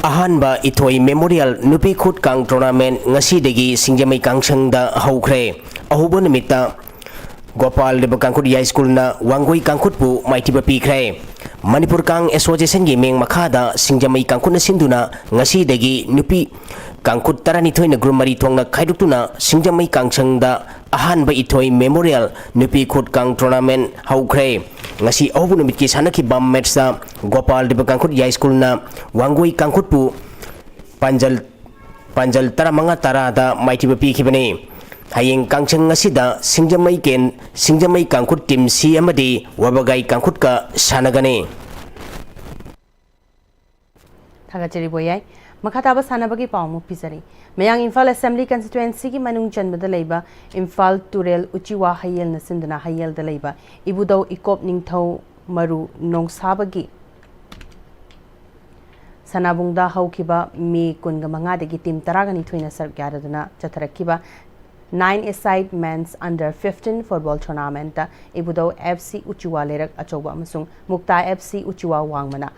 ꯑꯍꯥꯟꯕ ꯏꯊꯣꯏ ꯃꯦꯃꯣꯔꯤꯌꯦꯜ ꯅꯨꯄꯤ ꯈꯨꯠ ꯀꯥꯡ ꯇꯣꯔꯅꯥꯃꯦꯟ ꯉꯁꯤꯗꯒꯤ ꯁꯤꯡꯖꯃꯩ ꯀꯥꯡꯁꯪꯗ ꯍꯧꯈ꯭ꯔꯦ꯫ ꯑꯍꯧꯕ ꯅꯨꯃꯤꯠꯇ ꯒꯣꯄꯥꯜ ꯗꯦꯕ ꯀꯥꯡꯈꯨꯠ ꯌꯥꯏꯁ꯭ꯀꯨꯜꯅ ꯋꯥꯡꯒꯣꯏ ꯀꯥꯡꯈꯨꯠꯄꯨ ꯃꯥꯏꯊꯤꯕ ꯄꯤꯈ꯭ꯔꯦ꯫ ꯃꯅꯤꯄꯨꯔ ꯀꯥꯡ ꯑꯦꯁꯣꯁꯤꯌꯦꯁꯟꯒꯤ ꯃꯤꯡ ꯃꯈꯥꯗ ꯁꯤꯡꯖꯃꯩ ꯀꯥꯡꯈꯨꯠꯅ ꯁꯤꯟꯗꯨꯅ ꯉꯁꯤꯗꯒꯤ ꯅꯨꯄꯤ ꯀꯥꯡꯈꯨꯠ ꯇꯔꯥꯅꯤꯊꯣꯏꯅ ꯒ꯭ꯔꯨꯞ ꯃꯔꯤ ꯊꯣꯛꯅ ꯈꯥꯏꯗꯣꯛꯇꯨꯅ ꯁꯤꯡꯖꯃꯩ ꯀꯥꯡꯁꯪꯗ ꯑꯍꯥꯟꯕ ꯏꯊꯣꯏ ꯃꯦꯃꯣꯔꯤꯌꯦꯜ ꯅꯨꯄꯤ ꯈꯨꯠ ꯀꯥꯡ ꯇꯣꯔꯅꯥꯃꯦꯟ ꯍꯧꯈ꯭ꯔꯦ꯫ ꯉꯁꯤ ꯑꯍꯧꯕ ꯅꯨꯃꯤꯠꯀꯤ ꯁꯥꯟꯅꯈꯤꯕ ꯃꯦꯠꯁꯇ ꯒꯣꯄꯥꯜ ꯗꯦꯕ ꯀꯥꯡꯈꯨꯠ ꯌꯥꯏꯁ꯭ꯀꯨꯜꯅ ꯋꯥꯡꯒꯣꯏ ꯀꯥꯡꯈꯨꯠꯄꯨ ꯄꯥꯟꯖꯜ, ꯄꯥꯟꯖꯜ ꯇꯔꯥꯃꯉꯥ ꯇꯔꯥꯗ ꯃꯥꯏꯊꯤꯕ ꯄꯤꯈꯤꯕꯅꯤ꯫ ꯍꯌꯦꯡ ꯀꯥꯡꯖꯪ ꯑꯁꯤꯗ ꯁꯤꯡꯖꯃꯩ ꯀꯦꯟ-, ꯁꯤꯡꯖꯃꯩ ꯀꯥꯡꯈꯨꯠ team C ꯑꯃꯗꯤ ꯋꯥꯕꯒꯥꯏ ꯀꯥꯡꯈꯨꯠꯀ ꯁꯥꯟꯅꯒꯅꯤ꯫ ꯊꯥꯒꯠꯆꯔꯤ ꯕꯣꯌꯥꯏ꯫ ꯃꯈꯥ ꯇꯥꯕ ꯁꯥꯟꯅꯕꯒꯤ ꯄꯥꯎ ꯑꯃꯨꯛ ꯄꯤꯖꯔꯤ꯫ ꯃꯌꯥꯡ ꯏꯝꯐꯥꯜ Assembly Constituencyꯒꯤ ꯃꯅꯨꯡ ꯆꯟꯕꯗ ꯂꯩꯕ ꯏꯝꯐꯥꯜ ꯇꯨꯔꯦꯜ ꯎꯆꯤꯋꯥ ꯍꯌꯦꯜꯅ ꯁꯤꯟꯗꯨꯅ ꯍꯌꯦꯜꯗ ꯂꯩꯕ ꯏꯕꯨꯙꯧ ꯏꯀꯣꯞ ꯅꯤꯡꯊꯧ ꯃꯔꯨ ꯅꯣꯡꯁꯥꯕꯒꯤ ꯁꯅꯥꯕꯨꯡꯗ ꯍꯧꯈꯤꯕ ꯃꯦ ꯀꯨꯟꯒ ꯃꯉꯥꯗꯒꯤ team ꯇꯔꯥꯒ ꯅꯤꯊꯣꯏꯅ ꯁꯔꯨꯛ ꯌꯥꯗꯨꯅ ꯆꯠꯊꯔꯛꯈꯤꯕ nine-a-side men's under fifteen football tournamentꯇ ꯏꯕꯨꯙꯧ F C ꯎꯆꯤꯋꯥ ꯂꯩꯔꯛ ꯑꯆꯧꯕ ꯑꯃꯁꯨꯡ ꯃꯨꯛꯇꯥ F C ꯎꯆꯤꯋꯥ ꯋꯥꯡꯃꯅ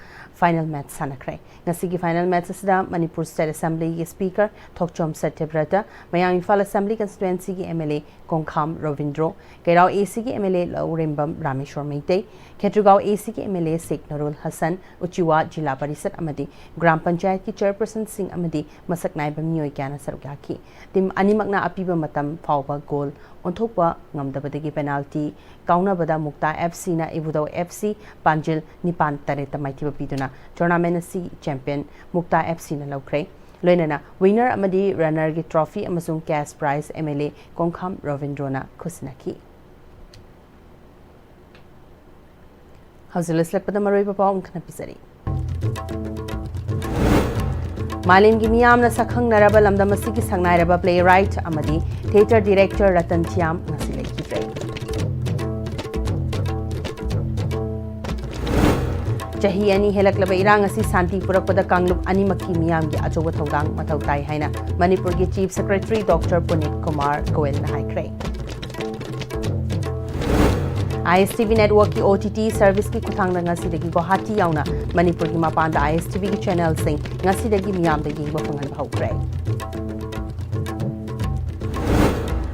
final match ꯁꯥꯟꯅꯈ꯭ꯔꯦ꯫ ꯉꯁꯤꯒꯤ final match ꯑꯁꯤꯗ ꯃꯅꯤꯄꯨꯔ State Assemblyꯒꯤ Speaker ꯊꯣꯛꯆꯣꯝ ꯁꯇ꯭ꯌꯕ꯭ꯔꯇ, ꯃꯌꯥꯡ Imphal Assembly Constituencyꯒꯤ M L A ꯀꯣꯡꯈꯥꯝ Robindro, ꯀꯩꯔꯥꯎ ACꯒꯤ M L A Laurembam Rameshwor Meitei, Khetrigao ACꯒꯤ M L A ꯁꯦꯈ ꯅꯨꯔꯨꯜ ꯍꯁꯟ, ꯎꯆꯤꯋꯥ ꯖꯤꯂꯥ ꯄꯔꯤꯁꯠ ꯑꯃꯗꯤ ꯒ꯭ꯔꯥꯝ ꯄꯟꯆꯥꯌꯠꯀꯤ chairpersonꯁꯤꯡ ꯑꯃꯗꯤ ꯃꯁꯛ ꯅꯥꯏꯕ ꯃꯤꯑꯣꯏ ꯀꯌꯥꯅ ꯁꯔꯨꯛ ꯌꯥꯈꯤ꯫ Team ꯑꯅꯤꯃꯛꯅ ꯑꯄꯤꯕ ꯃꯇꯝ ꯐꯥꯎꯕ goal ꯑꯣꯟꯊꯣꯛꯄ ꯉꯝꯗꯕꯗꯒꯤ penalty ꯀꯥꯎꯅꯕꯗ ꯃꯨꯛꯇꯥ F Cꯅ ꯏꯕꯨꯙꯧ F C ꯄꯥꯟꯖꯤꯜ ꯅꯤꯄꯥꯟ ꯇꯔꯦꯠꯇ ꯃꯥꯏꯊꯤꯕ ꯄꯤꯗꯨꯅ tournament ꯑꯁꯤ champion ꯃꯨꯛꯇꯥ F Cꯅ ꯂꯧꯈ꯭ꯔꯦ꯫ ꯂꯣꯏꯅꯅ winner ꯑꯃꯗꯤ runnerꯒꯤ trophy ꯑꯃꯁꯨꯡ cash prize M L A ꯀꯣꯡꯈꯥꯝ ꯔꯣꯕꯤꯟꯗ꯭ꯔꯣꯅ ꯈꯨꯠꯁꯤꯟꯅꯈꯤ꯫ ꯍꯧꯖꯤꯛ ꯂꯣꯏꯁꯤꯜꯂꯛꯄꯗ ꯃꯔꯨꯑꯣꯏꯕ ꯄꯥꯎ ꯑꯃꯨꯛ ꯍꯟꯅ ꯄꯤꯖꯔꯤ꯫ ꯃꯥꯂꯦꯝꯒꯤ ꯃꯤꯌꯥꯝꯅ ꯁꯛꯈꯪꯅꯔꯕ ꯂꯝꯗꯝ ꯑꯁꯤꯒꯤ ꯁꯛꯅꯥꯏꯔꯕ playwright ꯑꯃꯗꯤ theatre director ꯔꯇꯟ ꯊꯤꯌꯥꯝ ꯉꯁꯤ ꯂꯩꯈꯤꯗ꯭ꯔꯦ꯫ ꯆꯍꯤ ꯑꯅꯤ ꯍꯦꯜꯂꯛꯂꯕ ꯏꯔꯥꯡ ꯑꯁꯤ ꯁꯥꯟꯇꯤ ꯄꯨꯔꯛꯄꯗ ꯀꯥꯡꯂꯨꯞ ꯑꯅꯤꯃꯛꯀꯤ ꯃꯤꯌꯥꯝꯒꯤ ꯑꯆꯧꯕ ꯊꯧꯗꯥꯡ ꯃꯊꯧ ꯇꯥꯏ ꯍꯥꯏꯅ ꯃꯅꯤꯄꯨꯔꯒꯤ Chief Secretary Doctor ꯄꯨꯅꯤꯠ ꯀꯨꯃꯥꯔ ꯒꯣꯌꯜꯅ ꯍꯥꯏꯈ꯭ꯔꯦ꯫ I S T V networkꯀꯤ O T T serviceꯀꯤ ꯈꯨꯠꯊꯥꯡꯗ ꯉꯁꯤꯗꯒꯤ ꯒꯨꯋꯥꯍꯥꯇꯤ ꯌꯥꯎꯅ ꯃꯅꯤꯄꯨꯔꯒꯤ ꯃꯄꯥꯟꯗ I S T Vꯒꯤ channelꯁꯤꯡ ꯉꯁꯤꯗꯒꯤ ꯃꯤꯌꯥꯝꯗ ꯌꯦꯡꯕ ꯐꯪꯍꯟꯕ ꯍꯧꯈ꯭ꯔꯦ꯫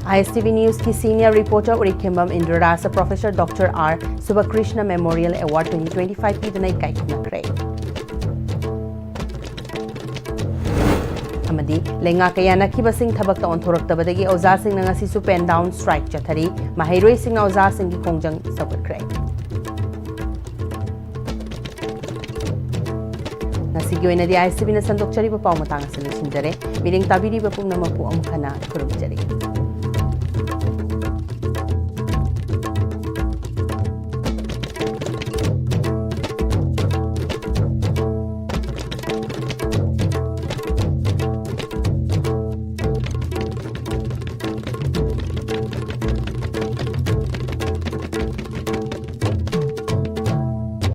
I S T V newsꯀꯤ senior reporter ꯎꯔꯤꯈꯦꯝꯕꯝ ꯏꯟꯗ꯭ꯔꯔꯥꯖꯇ Professor Doctor R ꯁꯨꯕꯀ꯭ꯔꯤꯁꯅ Memorial Award twenty twenty-five ꯄꯤꯗꯨꯅ ꯏꯀꯥꯏ ꯈꯨꯝꯅꯈ꯭ꯔꯦ꯫ ꯑꯃꯗꯤ ꯂꯩꯉꯥꯛ ꯀꯌꯥ ꯅꯛꯈꯤꯕꯁꯤꯡ ꯊꯕꯛꯇ ꯑꯣꯟꯊꯣꯔꯛꯇꯕꯗꯒꯤ ꯑꯣꯖꯥꯁꯤꯡꯅ ꯉꯁꯤꯁꯨ pen down strike ꯆꯠꯊꯔꯤ꯫ ꯃꯍꯩꯔꯣꯏꯁꯤꯡꯅ ꯑꯣꯖꯥꯁꯤꯡꯒꯤ ꯈꯣꯡꯖꯪ ꯁꯧꯒꯠꯈ꯭ꯔꯦ꯫ ꯉꯁꯤꯒꯤ ꯑꯣꯏꯅꯗꯤ I S T Vꯅ ꯁꯟꯗꯣꯛꯆꯔꯤꯕ ꯄꯥꯎ ꯃꯇꯥꯡ ꯑꯁꯤ ꯂꯣꯏꯁꯤꯟꯖꯔꯦ꯫ ꯃꯤꯠꯌꯦꯡ ꯇꯥꯕꯤꯔꯤꯕ ꯄꯨꯝꯅꯃꯛꯄꯨ ꯑꯃꯨꯛ ꯍꯟꯅ ꯈꯨꯔꯨꯝꯖꯔꯤ꯫